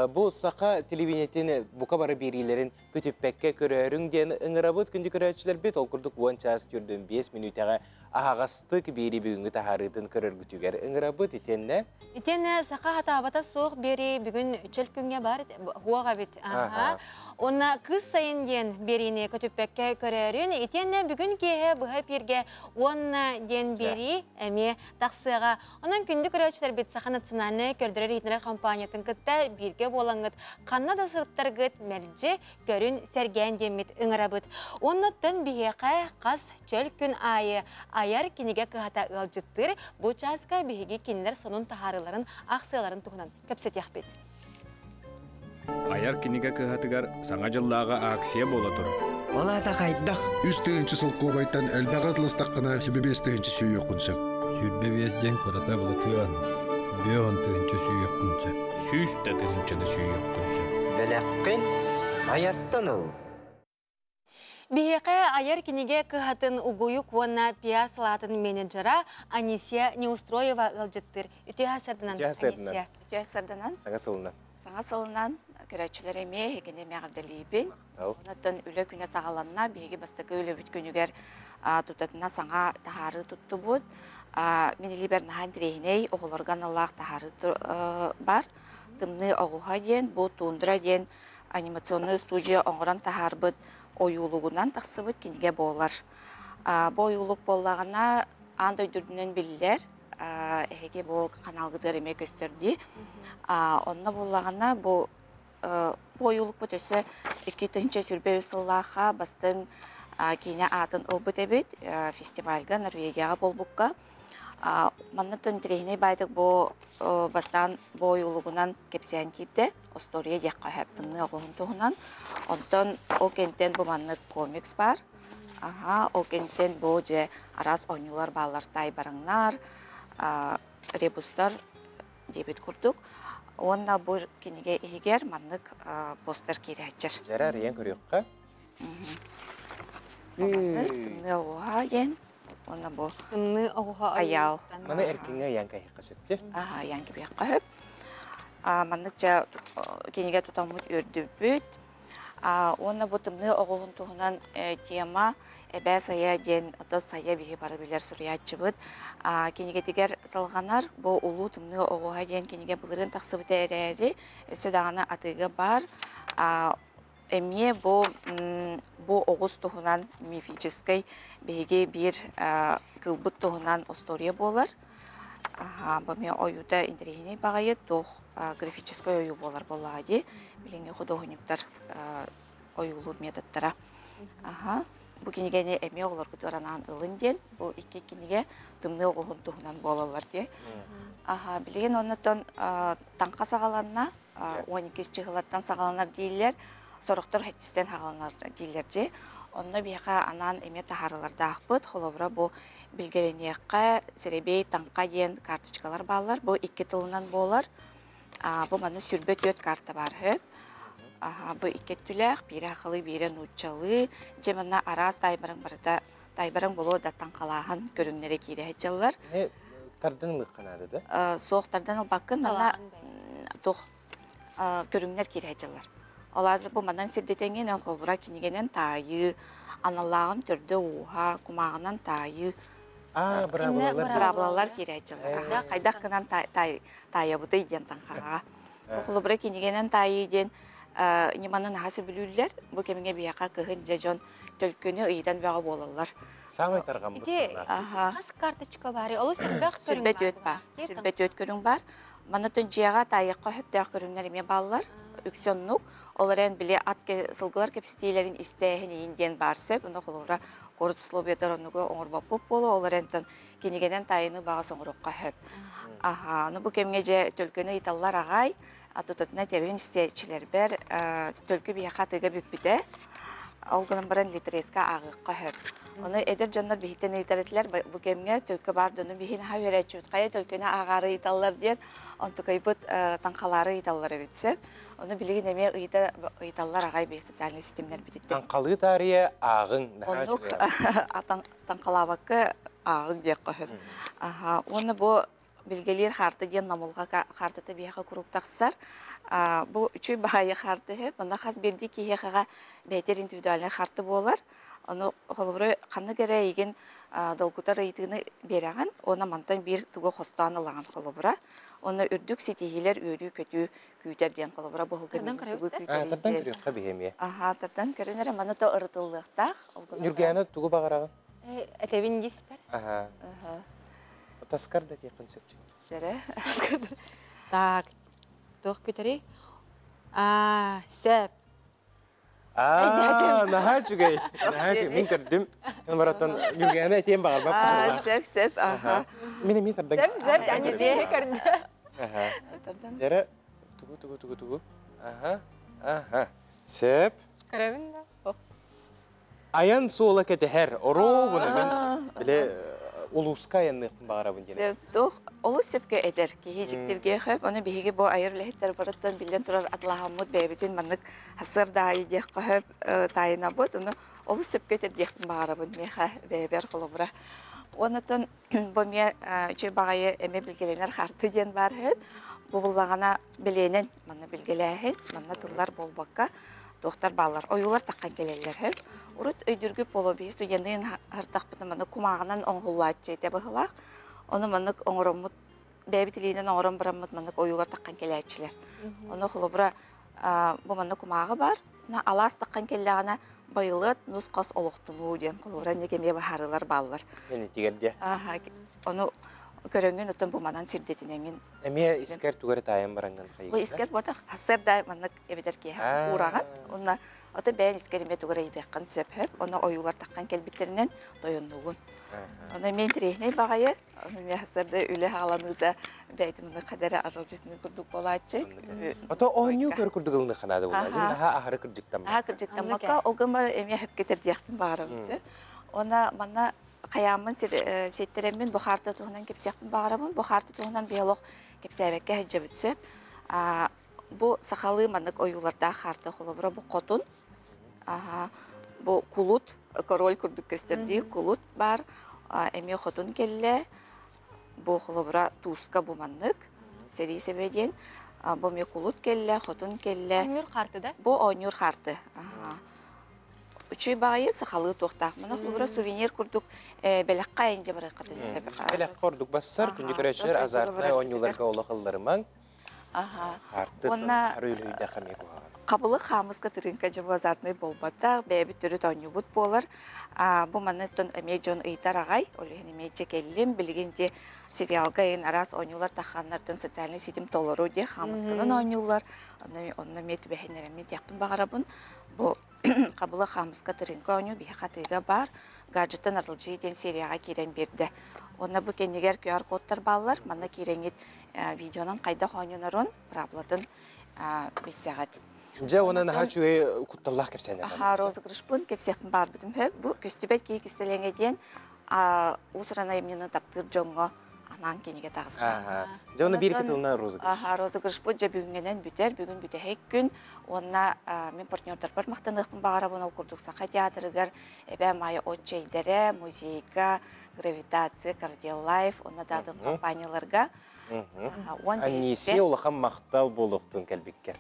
бу саха телевидениетин бука бары биэриилэрин көтүппэккэ көрөөрүҥ диэн ыҥырабыт күндү көрөөччүлэрбит. Ол курдук 10 чаас 45 мүнүүтэҕэ аһаҕастык биэри бүгүҥҥү таһаарыытын көрөргүтүгэр ыҥырабыт. Итиэннэ Итиэннэ саха хатаабата суох биэрии бүгүн чөл күҥҥэ бар хуох эбит. Онна кыс сайын диэн биэриини көтүппэккэ көрөөрүн, итиэннэ бүгүн киэһэ быһа эпииргэ уонна диэн биэрии эмиэ тахсыаҕа. Онон күндү көрөөччүлэрбит Саха национальнай көрдөрөр-иһитиннэрэр компаниятын кытта бииргэ буолаҥҥыт ханна да сырыттаргыт мэлдьи көрүн сэргээн диэммит ыҥырабыт. Оннуттан биһиэхэ хас чөл күн аайы айар кинигэ кыһата ыалдьыттыыр. Бу чааска биһиги кинилэр сонун таһаарыыларын, аахсыйаларын туһунан кэпсэтиэхпит. Айар кинигэ кыһатыгар Саҥа дьыллааҕы акция буола турар. Ол аата хайдах? Үс тыһыынча солкуобайтан элбэҕи атыластаххына 25 тыһыынча сүүйүөххүн сөп. 25 диэн кырата былытыан, 50 тыһыынча сүүйүөххүн сөп. 100 да тыһыынчаны сүүйүөххүн сөп. Бэлэххин айартан ыл. Биһиэхэ айар кинигэ кыһатын угуйук уонна пиар салаатын менеджера Анисия Неустроева ыалдьыттыыр. Үтүө сарданан, Анисия. Үтүө сарданан. Саҥа сылынан. Саҥа сылынан көрөөччүлэр эмиэ эһигини эҕэрдэлиибин. Онон үлэ күнэ саҕаланна. Биһиги бастакы үлэбит күнүгэр тутатына саҥа таһаарыы туттубут. Мин илиибэр наһаа интэриэһинэй оҕолорго аналлаах таһаарыы бар. Тымныы оҕуһа диэн, бу Тундра диэн анимационная студия оҥорон таһаарбыт ойуулугунан тахсыбыт кинигэ буолар. Бу ойуулук буоллаҕына аан дойду үрдүнэн биллэр. Эһиги бу ханаалгытыгар эмиэ көстөр дии. Онно буоллаҕына бу бу ойуулукпут өссө 2023 сыллаахха бастыҥ киинэ аатын ылбыт эбит фестивальга Норвегияҕа буолбукка. Манна интэриэһинэй баайдык бу бастаан бу ойуулугунан кэпсээн киирдэ. Остуоруйа диэххэ сөп тымныы оҕуһун туһунан. Онтон ол кэнтэн бу маннык комикс бар. Аха, ол кэнтэн бу дьэ араас оонньуулар бааллар таайбараҥнар, ребустар диэбит курдук. Уонна бу кинигэ иһигэр маннык постер киирээччэр. Дьэрэ арыйан көрүөххэ. Тымныы оҕуһа диэн уонна бу Тымныы оҕуһа Аял. Маны эркиҥҥэ ыйан кэһиэххэ сөп дии. Аха, ыйан кэбиэххэ сөп. Маннык дьэ кинигэ тутаммыт үөрдүбүт. Уонна бу тымныы оҕуһун туһунан тема Эбээ Сайа диэн ото Сайа биһи бары билэр суруйааччыбыт. Кинигэтигэр салҕанар бу Улуу тымныы оҕуһа диэн кинигэ былырыын тахсыбыта эрээри, өссө даҕаны атыыга баар. Эмиэ бу бу оҕус туһунан мифическэй биһиги биир кыылбыт туһунан остуоруйа буолар. Бу эмиэ ойуута интэриэһинэй баҕайы туох графическай ойуу буолар буоллаҕа дии. Билиҥҥи худуоһунньуктар ойуулуур методтара. Аха. Бу кинигэни эмиэ оҕолоргутугар анаан ылын диэн. Бу икки кинигэ тымныы оҕуһун туһунан буолаллар дии. Аха, билигин оннуттан таҥха саҕаланна. 12 чыһылаттан саҕаланар дииллэр. Сорохтор хэттистэн саҕаланар дииллэр дии. Онно биһиэхэ анаан эмиэ таһаарылардаахпыт. Холобура, бу билгэлэниэххэ сэрэбиэй таҥха диэн карточкалар бааллар. Бу икки тылынан буолар. Бу манна 24 карта баар сөп. Бу икки өттүлээх, биирэ сахалыы, биирэ нууччалыы. Дьэ манна араас таайбараҥ барыта таайбараҥ буолуо да таҥхалааһын көрүҥнэрэ киирэ сылдьаллар. Тардан ылыахха наада да? Суох тардан ылбаккын, манна туох көрүҥнэр киирэ сылдьаллар. Ол аата бу манан сирдэтиҥин холобура кинигэнэн таайыы, аналлааҕын төрдө-ууһа, кумааҕынан таайыы. Аа, быраабылалар. Быраабылалар киирэ сылдьаллар. Хайдах гынан таайабытый диэн таҥхаҕа. Бу холобура кинигэнэн таайыы диэн ньыманы наһаа сөбүлүүллэр. Бу кэмҥэ биһиэхэ кыһын дьэ дьон төлкөнү ыйытан бөҕө буолаллар. Саамай тарҕаммыт. Ити хас карточка баар? Олус элбэх көрүҥ бар. 24 бар. 24 көрүҥ бар. Манна дьиэҕэ таайыахха сөптөөх көрүҥнэр эмиэ бааллар. Үксэ оннук. Ол эрэн били ат сылгылар кэпсэтиилэрин истээһин иин диэн баар сөп. Онно холобура куорат условиятар оннугу оҥорбоппут буолуо. Ол эрэн кинигэнэн таайыны баҕас оҥоруохха сөп. Аха, ну бу кэмҥэ дьэ төлкөнү ыйыталлар аҕай. Атутатына тэбин истээччилэрбэр төлкө биһиэхэ атыыга бүппүтэ. Ол гынан баран литреска ааҕыахха сөп. Ону эдэр дьоннор биһиттэн ыйытар этилэр, бу кэмҥэ төлкө баар дьону биһин аһа үөрээччибит хайа төлкөнү ааҕаары ыйыталлар диэн, онтукайбыт таҥхалаары ыйыталлар эбит сөп. Ону билигин эмиэ ыйыта ыйыталлар аҕай биһи социальнай ситимнэрбититтэн. Таҥхалыы таарыйа ааҕыҥ. Оннук таҥхалаабакка ааҕыҥ диэххэ сөп. Аха, уонна бу билгэлиир хаарта диэн намылҕа хаартата биһиэхэ куруук тахсар. Бу үчүгэй баайы хаарты үһү. Манна хас биирдии киһиэхэҕэ бэйэтэр индивидуальнай хаарты буолар. Ону холобура ханнык эрэ эйигин долгутар ыйытыыны биэрэҕин уонна мантан биир тугу хостоон ылаҕын холобура. Уонна үрдүк ситиһиилэр үөрүү-көтүү күүтэр диэн холобура бу сылга мин тугу күүтэрин Тардан көрүөххэ биһи эмиэ. Аха, тардан көрүн эрэ маны то ырытыллыахтаах. Ньургуйаана тугу баҕараҕын? Этэбин диспэр. Аха. Таскар да диэххин сөп. Сэрэ. Так, туох күтэрий? Аа, сөп. Аа, наһаа үчүгэй. Наһаа үчүгэй. Мин көрдүм. Бараттан Ньургуйаана этиэн баҕарбат. Аа, сөп, сөп. Аха. Мин эмиэ тардан. Сөп, сөп. Ани сиэһи көрдө. Аха. Дьэрэ, тугу, тугу, тугу, тугу. Аха. Аха. Сөп. Көрөбүн да. Айан суола кэтэһэр. Оруобуна мен биле улууска айанныахпын баҕарабын диэн. Туох олус сөпкө этэр киһи дьиктиргэ хөп. Ону биһиги бу айар үлэһиттэр барыттан биллэн турар атлаһаммыт бэйэбитин маннык хасыар даайы диэххэ хөп таайынабыт. Ону олус сөпкө этэр диэхпин баҕарабын миэхэ бэйэбэр холобура. Онотон бу эмиэ үчүгэй баҕайы эмиэ билгэлэнэр харты диэн баар хөп. Бу буллаҕына билиэнэн манна билгэлээһин, манна тыллар буолбакка туохтар бааллар, ойуулар таххан кэлэллэр хөп. Урут өйдүргү полобиһи студенныын хартахпытына маннык кумааҕынан оҥоһуллааччы этэ быһылаах. Ону маннык оҥороммут, бэйэбит илиинэн оҥорон бараммыт маннык ойуулар таххан кэлээччилэр. Ону холобура бу маннык кумааҕы бар, алаас таххан кэллэҕинэ байылыат нус-хос олохтунуу диэн холобура инник эмиэ баһаарылар бааллар. Энитигэр диэ. Ону көрөҥҥүн оттон бу манан сирдэтинэҥин Эмиэ искэр тугу эрэ таайан бараҥҥын хайыгын? Бу искэр буотах сарсыарда маннык эбэтэр киэһэ уураҕын. Уонна ото бэйэн искэр эмиэ тугу эрэ ыйытыаххын сөп сөп. Онно ойуулар таххан кэлбиттэринэн тойоннуугун. Ону эмиэ интэриэһинэй баҕайы. Ону эмиэ сарсыарда үлэ хааланыыта бэйэтин маннык хадара аралдьытыныы курдук буолааччы. Ото оонньуу көр курдук ылыныахха наада буолла. Наһаа аһары кырдьыктаммакка. Аһа кырдьыктаммакка, ол гыммар эмиэ сөпкө тэрдиэхпин баҕарабын. Уонна манна Хайааммын сиэттэрэммин бу хаарта туһунан кэпсиэхпин баҕарабын. Бу хаарта туһунан биһи олох кэпсээбэккэ сылдьабыт сөп. Бу сахалыы маннык ойуулардаах хаарта холобура бу хотун, бу кулут, король курдук көстөр дии, кулут баар, эмиэ хотун кэллэ. Бу холобура тууска бу маннык, сэрии сэбэ диэн. Бу эмиэ кулут кэллэ, хотун кэллэ. Оонньуур хаарты да? Бу оонньуур хаарты. Үчүгэй баҕайы сахалыы туохтаах. Мана холобура сувенир курдук бэлэххэ айын барыаххытын сөп. Бэлэххэ ордук бассар, күндү көрөөччүлэр азартнай оонньууларга олох ылларымаҥ. Харты арыы үлүйдэх эмиэ куһаҕан. Хабылы хаамыска тырыынка дьыбы азартнай буолбатах, бэйэбит төрүт оонньуубут буолар. Бу манныттан эмиэ дьон ыйытар аҕай, ол иһин эмиэ дьэ кэллим. Билигин де сериалга ыйын араас оонньуулар тахханнартан социальный ситим толору де хаамысканан оонньуулар. Онно эмиэ түбэһиннэреммит диэхпин баҕарабын. Бу Хабыла хаамыска тырыыҥка оонньуу биһиэхэ атыыга баар. Гаджеттан арылдьыйыы диэн серияҕа киирэн биэрдэ. Уонна бу кэннигэр QR-кодтар бааллар. Манна киирэҥҥит видеонан хайдах оонньонорун, быраабылатын билсэҕит. Дьэ, уонна наһаа үчүгэй кутталлаах кэпсээнэ. Аха, розыгрышпын кэпсиэхпин баарбытым сөп. Бу көстүбэт киһи кистэлэҥэ диэн уус-уран айымньыны таптыыр дьоҥҥо анаан кинигэ таҕыста. Дьэ, уонна биир кытылына розыгрыш. Аха, розыгрышпыт дьэ бүгүҥҥэнэн бүтэр, бүгүн бүтэһик күн. Уонна мин партнердарбар махтаныахпын баҕарабын, ол курдук Саха театрыгар Эбээ Маайа от чэйдэрэ, музейга, гравитация, Кардиолайф уонна да атын компанияларга. Анисия улахан махтал буолуохтун кэлбиккэр.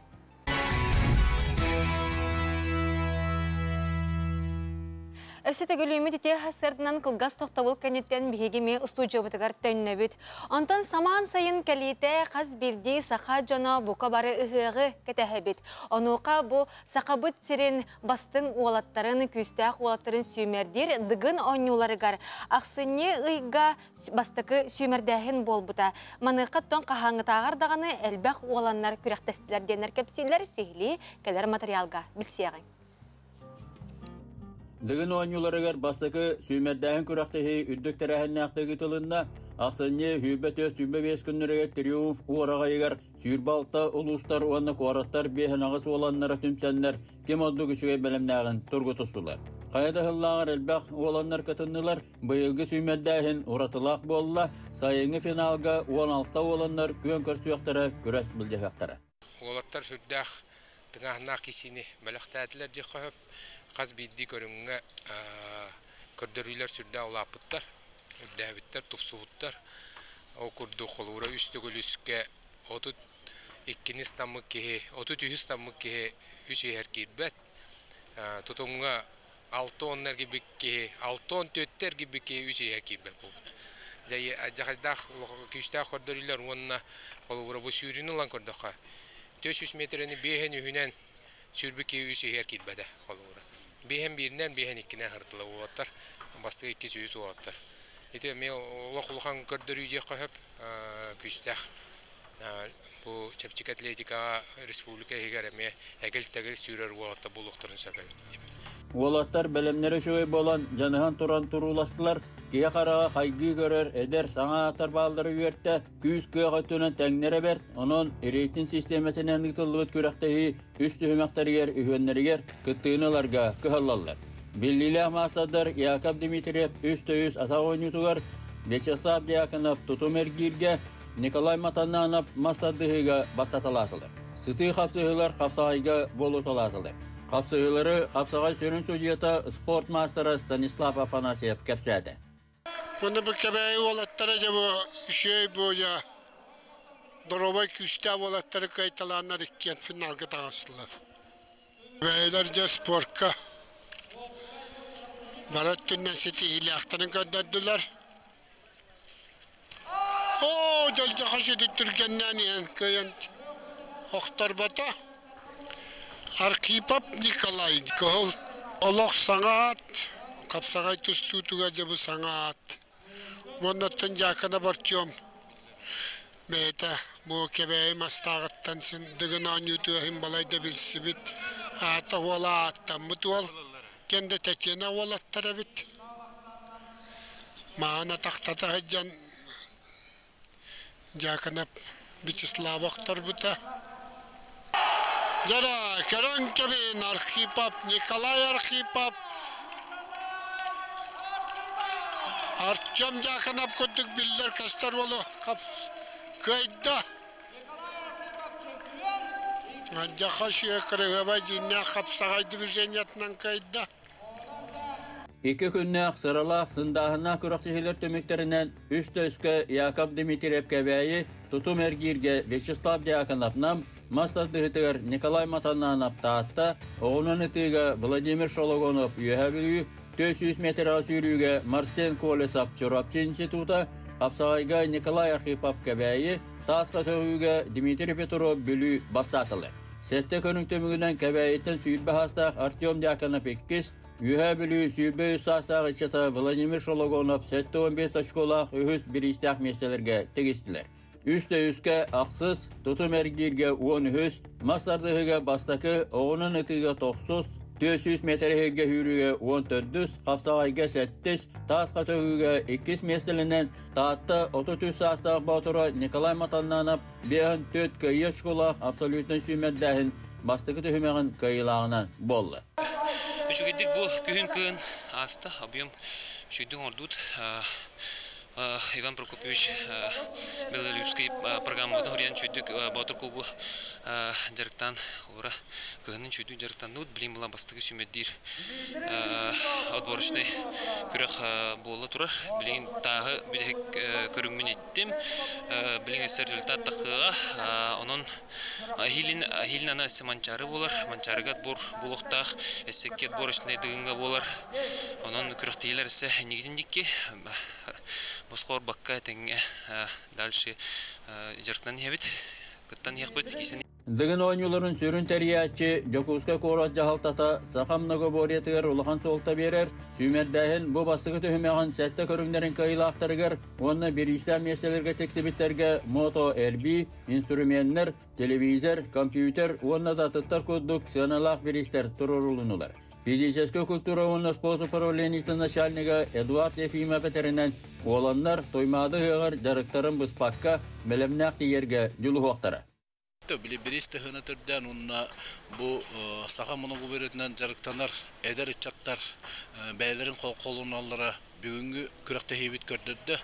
Өссө төгүлүүмүт үтүө сарсыарданан кылгас тохтобул кэнниттэн биһиги эмиэ устуудьуйабытыгар төннөбүт. Онтон самаан сайын кэлиитэ хас биирдии саха дьоно бука бары ыһыаҕы кэтэһэбит. Онуоха бу Сахабыт сирин бастыҥ уолаттарын, күүстээх уолаттарын сүүмэрдиир Дыгын оонньууларыгар ахсынньы ыйга бастакы сүүмэрдээһин буолбута. Маныаха оттон хаһааҥҥытааҕар даҕаны элбэх уоланнар күрэхтэстилэр диэннэр кэпсииллэр сиһилии кэлэр матырыйаалга билсиэҕиҥ. Дыгын оонньууларыгар бастакы сүүмэрдээһин күрэхтэһии үрдүк тэрээһиннээхтик ыытылынна. Ахсынньы 24-25 күннэригэр Триумф уораҕайыгар 26 улуустар уонна куораттар биэһин аҕыс уоланнара түмсэннэр ким ордук үчүгэй бэлэмнээҕин тургутустулар. Хайа да сыллааҕар элбэх уоланнар кытыннылар. Быйылгы сүүмэрдээһин уратылаах буолла. Сайыҥҥы финалга 16 уоланнар күөн көрсүөхтэрэ, күрэс былдьаһыахтара. Уолаттар сүрдээх тыҥааһыннаах киисиини бэлэхтээтилэр диэххэ сөп. Хас биирдии көрүҥҥэ көрдөрүүлэр сүрдээх улааппыттар, үрдээбиттэр, тупсубуттар. Ол курдук холобура үс төгүл үскэ 32-ни ыстаммыт киһи, 33 ыстаммыт киһи үс иһэр киирбэт. Тутумҥа 60 эргийбит киһи, 64 эргийбит киһи үс иһэр киирбэт буолбут. Дьахайдаах күүстээх көрдөрүүлэр уонна холобура бу сүүрүүнү ылан көрдөххө, 400 метрэни биэһин үһүнэн сүүрбүт киһи үс иһэр киирбэтэ холобура. Биэһин бииринэн, биэһин иккинэн сырытыла уолаттар, бастакы иккис үһүс уолаттар. Ити эмиэ олох улахан көрдөрүү диэххэ сөп, күүстээх. Бу чэпчэки атлетикаҕа республика иһигэр эмиэ эгил-тэгил сүүрэр уолаттар буолуохтарын сөп эбит диэбит. Уолаттар бэлэмнэрэ үчүгэй буолан, дьаныһан туран турууластылар. Киһи хараҕа хайгыы көрөр эдэр саҥа ааттар бааллара үөртэ, күүс-кыах өттүнэн тэҥнэрэ бэрт. Онон рейтинг систиэмэтинэн ыытыллыбыт күрэхтэһии үс түһүмэхтэригэр үһүөннэригэр кыттыыны ыларга кыһаллаллар. Биллиилээх маастардар Яков Дмитриев үс төйүс атах оонньуутугар, Вячеслав Дьяконов тутум эргииргэ, Николай Матаннанов мас тардыһыыга бастаталаатылар. Сытыы хапсыһыылар хапсаҕайга буолуталаатылар. Хапсыһыылары хапсаҕай сүрүн судьуйата спорт маастара Станислав Афанасьев кэпсээтэ. Уонна бу Кэбээйи уолаттара дьэ бу үчүгэй буойа доруобай күүстээх уолаттары кыайталааннар иккиэн финалга таҕыстылар. Кэбээйилэр дьэ спортка бары өттүнэн ситиһиилээхтэрин көрдөрдүлэр. Оо, дьолдьохо сүдү түргэннээн иһэн кыайан охторбото. Архипов Николай кыһыл олох саҥа аат, хапсаҕай тустуутугар дьэ бу саҥа аат. Уонна оттон Дьааканап Артем бэйэтэ бу Кэбээйи Мастааҕыттан син Дыгын оонньуутугар иһин балайда билсибит, аата уола ааттаммыт уол. Кэнде Татьяна уолаттар эбит. Маҕан атахтата сылдьан Дьааканап Вячеслав охторбута. Дьэ көрөн кэбиһин Архипов, Николай Архипов Артем Дьааканап курдук биллэр-көстөр уолу кыайда. Дьаха сүө кырыһыабай дьиҥнээх хапсаҕай движениетынан кыайда. Икки күннээх сыралаах сындааһыннаах күрэхтэһиилэр түмүктэринэн үс төскө Яков Дмитриев Кэбээйи, Тутум эргииргэ Вячеслав Дьяконов Нам, мас тардыһыытыгар Николай Матаннанов Таатта, оҕунан ытыыга Владимир Шологонов Үөһээ Бүлүү, 400 метрэҕэ сүүрүүгэ Марсен Колесов Чурапчы института, хапсаҕайга Николай Архипов Кэбээйи, тааска төҕүүгэ Дмитрий Петров Бүлүү бастаатылар. Сэттэ көрүҥ түмүгүнэн Кэбээйиттэн 20 саастаах Артем Дьяконов иккис, Үөһээ Бүлүү 23 саастаах ыччата Владимир Шологонов 75 очколаах үһүс бириистээх миэстэлэргэ тигистилэр. Үс да үскэ ахсыс, тутум эргииргэ 13, мас тардыһыыга бастакы, оҕунан ытыыга тохсус, 400 метр иһиргэ сүүрүүгэ 14, хапсаҕайга сэттис, таас хатыһыыга иккис миэстэлэнэн Таатта 33 саастаах боотура Николай Матаннанов 54 кыайыы очколаах абсолютнай сүүмэрдээһин бастакы түһүмэҕин кыайыылааҕынан буолла. Үчүгэйдик бу күһүн кыын ааста, объем үчүгэйдик оҥордубут. Иван Прокопьевич Белолюбский программатын хуруйан чүйдүк Боотур клубу дьарыктаан холура кыһынын чүйдүк дьарыктанныбыт. Билин була бастакы сүүмэрдиир отборочнай күрэх буола турар. Билигин тааһы бүтэһик көрүҥмүн иттим. Билигин өссө результат тахыаҕа. Онон Хилин аны өссө Манчаары буолар. Манчаарыга отбор буолуохтаах. Өссө икки отборочнай дыгыҥҥа буолар. Онон күрэхтэһиилэр өссө иннигитин дикки босхо барбакка этэҥҥэ дальше дьарыктанан иһэбит. Кыттан иһэхпит. Дыгын оонньууларын сүрүн тэрийээччи Дьокуускай куорат дьаһалтата саха многоборьетыгар улахан суолта биэрэр. Сүүмэрдээһин бу бастакы түһүмэҕин сэттэ көрүҥнэрин кыайыылаахтарыгар уонна бириистээх миэстэлэргэ тиксибиттэргэ мото-эрбии, инструменнар, телевизор, компьютер уонна да атыттар курдук сыаналаах бириистэр туруорулуннулар. Физическэй культура уонна спорт управлениетын начальнига Эдуард Ефимов этэринэн, уоланнар Туймаада ыһыаҕар дьарыктарын быспакка бэлэмнээх тиийэргэ дьулуһуохтара. Били бириис тыһыына төрдөөн уонна бу саха моногуберитынан дьарыктанар эдэр ыччаттар бэйэлэрин холуналлара бүгүҥҥү күрэхтэһиибит көрдөрдө.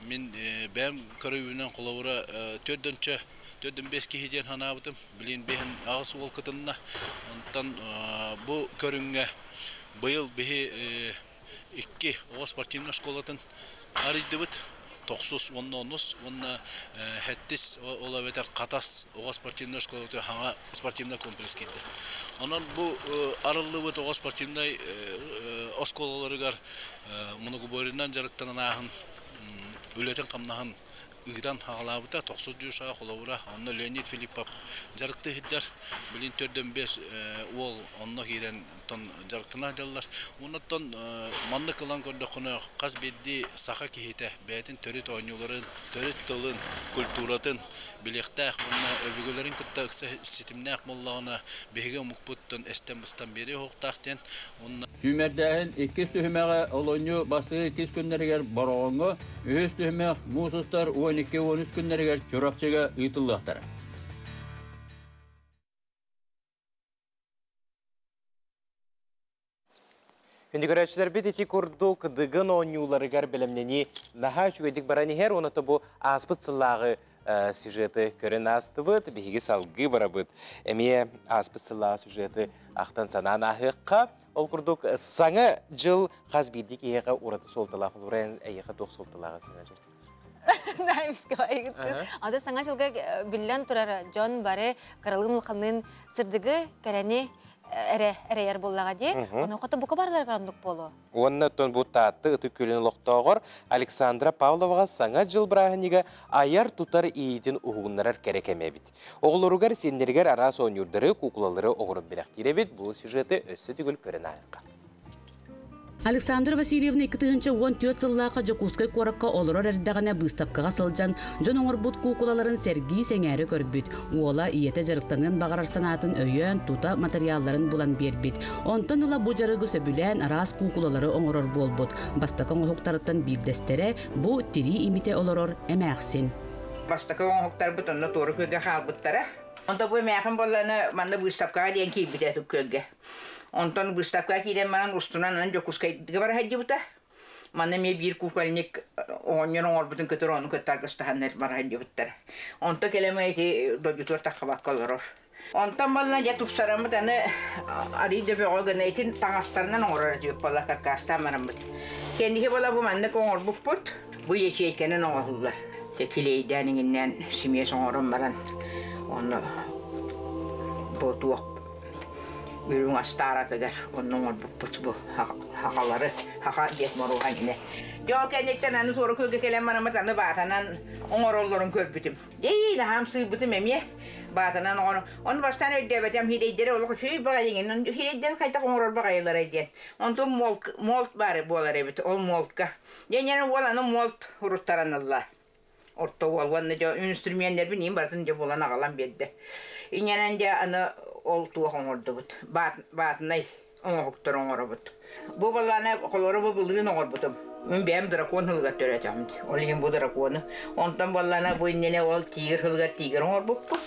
Мин бэйэм көрүүбүнэн холобура төрдөнчө төрдөн бэс киһи диэн санаабытым. Билин биһин аҕыс уол кытынна. Онтон бу көрүҥҥэ быйыл биһи икки оҕо спортивнай школатын арыйдыбыт. Тохсус уонна онус уонна хэттис ол эбэтэр Хатас оҕо спортивнай школата хаҥа спортивнай комплекс киирдэ. Онон бу арыллыбыт оҕо спортивнай оскуолаларыгар многоборьенан дьарыктанан ааһын үлэтин-хамнаһын ыытан хаҕалаабыта тохсус дьуушаҕа холобура онно Леонид Филиппов дьарыкты иһирдэр билин төрдөн бес уол онно киирэн тон дьарыктана сылдьаллар оннуттан маннык ылан көрдөххүнэ хас биирдии саха киһитэ бэйэтин төрүт оонньууларын төрүт тылын культуратын билиэхтээх уонна өбүгэлэрин кытта ыкса ситимнээх буоллаҕына биһиги омукпуттан эстэн-быстан биэриэ суохтаах диэн уонна Сүүмэрдээһин иккис түһүмэҕэ олунньу бастакы иккис күннэригэр Бороҕоҥҥо, үһүс түһүмэх муус устар 12-13 күннэригэр Чурапчыга ыытыллыахтара. Күндү көрөөччүлэрбит ити курдук Дыгын оонньууларыгар бэлэмнэнии наһаа үчүгэйдик баран иһэр уонна бу ааспыт сыллааҕы сюжеты көрөн аастыбыт, биһиги салгыы барабыт. Эмиэ ааспыт сыллааҕы сюжеты ахтан санаан ааһыахха. Ол курдук саҥа дьыл хас биирдии киһиэхэ ураты суолталаах олорон эйиэхэ туох суолталааҕа саҥа дьыл? Ада саҥа дьылга биллэн турар дьон бары кыралыын улаханныын сырдыгы, кэрэни эрэ эрэйэр буоллаҕа дии. Ону хото бука барыларыгар оннук буолуо. Уонна оттон бу Таатта Ытык Күөлүн олохтооҕор Александра Павловаҕа Саҥа дьыл бырааһынньыга айар-тутар иитин уһугуннарар кэрэ кэмэ эбит. Оҕолоругар, сиэннэригэр араас оонньуурдары, куукулалары оҥорон бэлэхтиир эбит. Бу сюжеты өссө төгүл көрөн ааһыахха. Александра Васильевна 2014 сыллаахха Дьокуускай куоракка олорор эрдэҕинэ быыстапкаҕа сылдьан дьон оҥорбут куукулаларын сэргии-сэҥээрэ көрбүт. Уола ийэтэ дьарыктаныан баҕарар санаатын өйөөн, тута матырыйаалларын булан биэрбит. Онтон ыла бу дьарыгы сөбүлээн араас куукулалары оҥорор буолбут. Бастакы оҥоһуктарыттан биирдэстэрэ бу тирии имитэ олорор эмээхсин. Бастакы оҥоһуктарбыт онно туора күөлгэ хаалбыттара. Онто бу эмээхин буоллаҕына манна быыстапкаҕа диэн киирбитэ күөлгэ. Онтон быыстапкаҕа киирэн баран устунан аны Дьокуускайга бара сылдьыбыта. Манна эмиэ биир кукольник оҕонньор оҥорбутун кытары ону кытта аргыстаһаннар бара сылдьыбыттара. Онто кэлэмэ ити дойдутугар таххабакка олорор. Онтон буолла дьэ тупсараммыт аны арыый да бөҕө гына итин таҥастарынан оҥорор этибит буолла каркастаан бараммыт. Кэнники буола бу маннык оҥорбуппут. Бу ячейканан оҥоһуллар. Килиэйдээн иҥиннээн симиэс оҥорон баран ону бу туох үрүҥ астааратыгар онно оҥорбуппут бу хахалары хаха диэт моруоха иннэ. Дьэ ол кэнниттэн аны суора күөлгэ кэлэн бараммыт аны баатанан оҥороллорун көрбүтүм. Дьэ наһаам сыырбытым эмиэ баатанан оҥоро. Ону бастаан өйдөөбөтөм хирэйдэри олох үчүгэй баҕайы хирэйдэрин хайдах оҥорор баҕайыларай диэн. Онтон молт баары буолар эбит ол молтка. Дьэ инньэ уол аны молт уруттаран ылла. Орто уол уонна дьэ инструменнэрбин иин барытын дьэ булан аҕалан биэрдэ. Инньэнэн дьэ аны ол туох оҥордубут баатынай оҥоһуктары оҥоробут. Бу балааны холоро бу былырыын оҥорбутум. Мин бэйэм дракон сылыгар төрөөтөҕүм дии. Ол иһин бу дракону. Онтон буоллаана бу иннинэ ол тигр сылыгар тигр оҥорбуппут.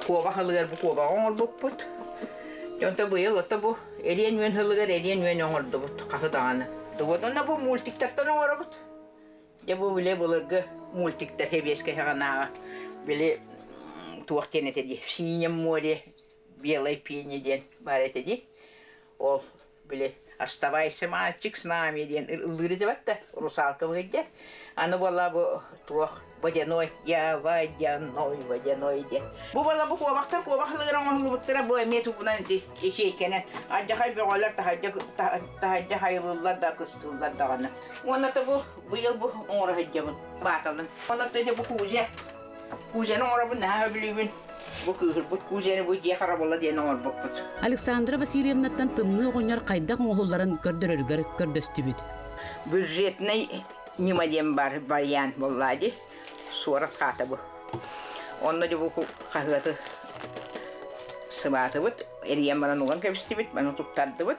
Куобах сылыгар бу куобаҕы оҥорбуппут. Онтон быйыл ото бу эриэн үөн сылыгар эриэн үөн оҥордубут хаһы даҕаны. Вот онно бу мультиктартан оҥоробут. Дьэ бу били былыргы мультиктар хэбиэскэ саҕанааҕы били туох диэн этэ дии, В синем море белой пене диэн баар этэ дии. Ол били «Оставайся, мальчик, с нами» диэн ыллыыр этэ батта, русалка быһыйда. Аны буолла бу туох водяной, я водяной, водяной диэн. Бу буолла бу куобахтар куобах ылыгар оҥоһуллубуттара бу эмиэ тугунан ити ячейкэнэн алдьахай бөҕөлөр таһырдьа таһырдьа хайылыыллар да кыстыыллар даҕаны. Уонна то бу быйыл бу оҥоро сылдьабын бааталын. Уонна то бу кузя. Кузяны оҥоробун наһаа сөбүлүүбүн. Бу кыыһырбыт кузяны бу дьиэ харабыла диэн оҥорбуппут. Александра Васильевнаттан тымныы оҕонньор хайдах оҥоһулларын көрдөрөрүгэр көрдөстүбүт. Бюджетнай ньыма диэн бар вариант буолла дии. Суорат хаата бу. Онно дьэ бу хаһыаты сыбаатыбыт, эрийэн баран уган кэбистибит, маны туттардыбыт.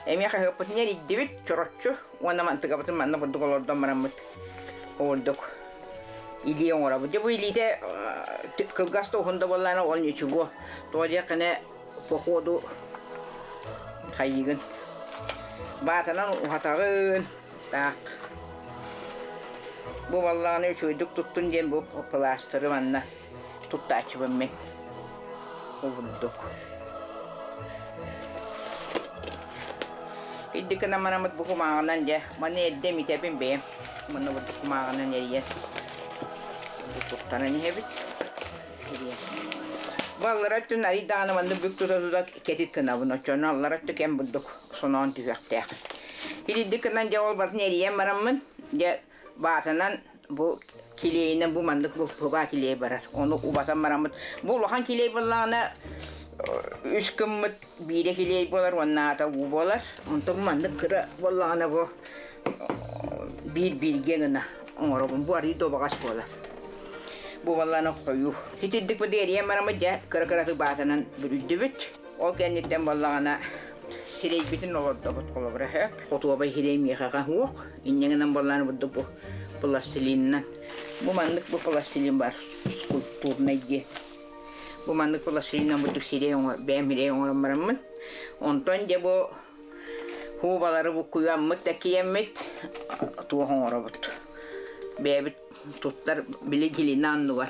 Эмиэ хаһыаппытын эрийдибит, чороччу уонна мантыгабытын манна бурдук олордон бараммыт ордук илии оҥоробут. Дьэ бу илиитэ кылгас да уһун да буоллаҕына ол ничего. Тоҕо диэххинэ походу хайыыгын баатанан уһатаҕын таах бу баллаҕына үчүгэйдик туттун диэн бу пластыры манна туттааччыбын мин обурдук Ирдик гынан бараммыт бу кумааҕынан дьэ маны эрдэ имитэбин бэйэм маны бурдук кумааҕынан эрийэн туттаран иһэбит Бу аллара өттүн арый даҕаны маннык бүк тута-тута кэтит гынабын, оччону аллара өттө кэм бурдук соноон түһүөхтээх. Кирийдик гынан дьэ ол барытын эрийэн бараммын, дьэ баатанан бу килиэйинэн бу маннык бу баа килиэй барар. Ону убатан бараммыт. Бу улахан килиэй буоллаҕына үс гыммыт биирэ килиэй буолар уонна аата уу буолар. Онтон маннык кыра буоллаҕына бу биир бииргэ гына оҥоробун. Бу арыый да убаҕас буолар. Бу балланы хойуу. Итирдик бу эрийэн бараммыт дьэ кыра-кыратык баатанан бүрүйдүбүт. Ол кэнниттэн буоллаҕына сирэйбитин олордобут холобура сөп. Хотуобай сирэй миэхэҕэ суох. Инньэ гынан буоллаҕына бурдук бу пластилинынан. Бу маннык бу пластилин бар скульптурнай диэн. Бу маннык пластилинынан бурдук сирэй оҥор бэйэм сирэй оҥорон бараммын. Онтон дьэ бу Кубалары буккуйаммыт да киэммит туох оҥоробут. Бэйэбит туттар били глина аннугар,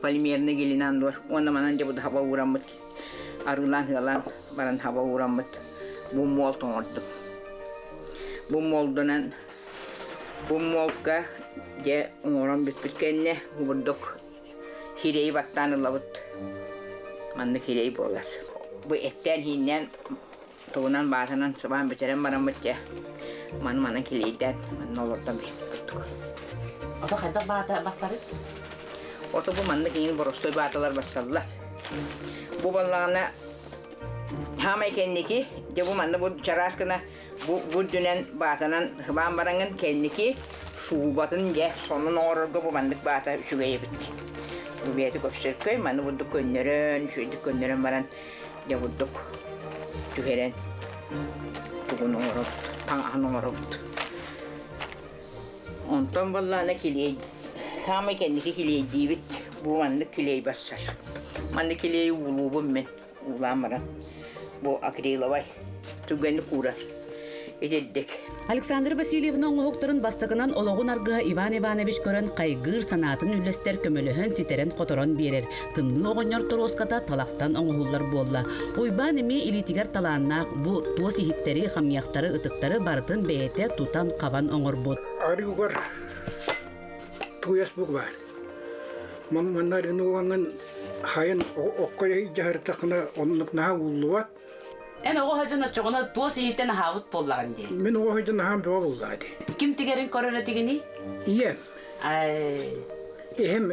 полимерный глина аннугар уонна манан дьэ бу хаба уураммыт арыылаан-ыалаан баран хаба уураммыт бу муол тоҥордум. Бу муолдунан бу муолка дьэ оҥорон бүппүт кэннэ бурдук Сирэйи баттаан ылабыт. Маннык сирэй буолар. Бу эттээн-ииннээн тугунан баатанан сыбаан бүтэрэн бараммыт дьэ маны манан килиэйдээн манна олордон биһиппит курдук. Ото хайдах баата бассарый? Ото бу маннык иҥин боростуой бааталар бассаллар. Бу баллаҕына хаамай кэнники дьэ бу манна бу чараас гына бу бу үрдүнэн баатанан сыбаан бараҥҥын кэнники суубатын дьэ сонун оҥорорго бу маннык баата үчүгэй эбит. Бу бэйэтэ көпсөркөй маны бурдук көннөрөн үчүгэйдик көннөрөн баран дьэ бурдук түһэрэн тугун оҥоробут таҥаһын оҥоробут. Онтон буоллаҕына килиэй саамай кэнники килиэйдиибит бу маннык килиэй барсар. Маннык килиэйи уулуубун мин уулаан баран бу акриловай түргэнник куурар итирдик. Александра Васильевна оҥоһуктарын бастакынан олоҕун аргыһа Иван Иванович көрөн хайгыыр санаатын үллэстэр көмөлөһөн ситэрэн-хоторон биэрэр. Тымныы оҕонньор торуоската талахтан оҥоһуллар буолла. Уйбаан эмиэ илиитигэр талааннаах бу туос иһиттэри, хамыйахтары, ытыктары барытын бэйэтэ тутан-хабан оҥорбут. Арыгыгар тууйас бук баар. Манна арыгыны угаҥҥын хайын окко дьаһыртаххына оннук наһаа ууллубат. Эн оҕо сылдьан оччоҕуна туос иһиттэн аһаабыт буоллаҕын дии. Мин оҕо сылдьан аһаан бөҕө буоллаҕа дии. Ким тигэрин көрөр этигиний? Ийэм. Эһэм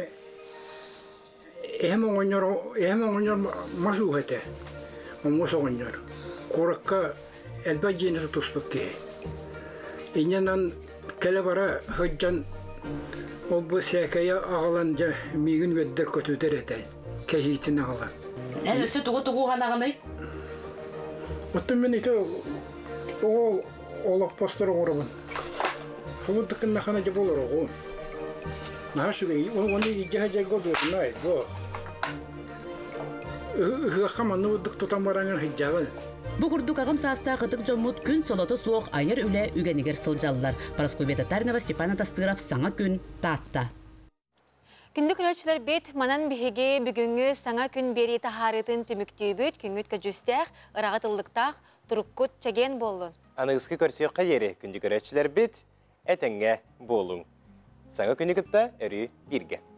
эһэм оҕонньор эһэм оҕонньор мас ууһа этэ. Омуос оҕонньор. Куоракка элбэх дьиэни тутуспут киһи. Инньэнэн кэлэ-бара сылдьан ол-бу сээкэйи аҕалан дьэ миигин үөрдэр-көтүтэр этэ. Кэһиитин аҕалан. Эн өссө тугу-тугу уһанаҕыный? Оттон мин ити оҕо олоппостор оҥоробун. Холун тыкыннахана дьэ буолар оҕум. Наһаа үчүгэй. Уонна илдьэ сылдьарга удобнай. Бу. Ыһыахха манны бурдук тутан бараҥын сылдьабын. Бу курдук аҕам саастаах ытык дьоммут күн солото суох айар үлэ үгэнигэр сылдьаллар. Парасковья Татаринова, Степан Атастыров, Саҥа күн, Таатта. Күндү көрөөччүлэрбит, манан биһиги бүгүҥҥү саҥа күн биэрии таһаарыытын түмүктүүбүт, күҥҥүт көдьүүстээх, ыраҕыт ыллыктаах, туруккут чэгиэн буоллун. Аныгыскы көрсүөххэ диэри күндү көрөөччүлэрбит, этэҥҥэ буолуҥ. Саҥа күнү кытта өрүү бииргэ.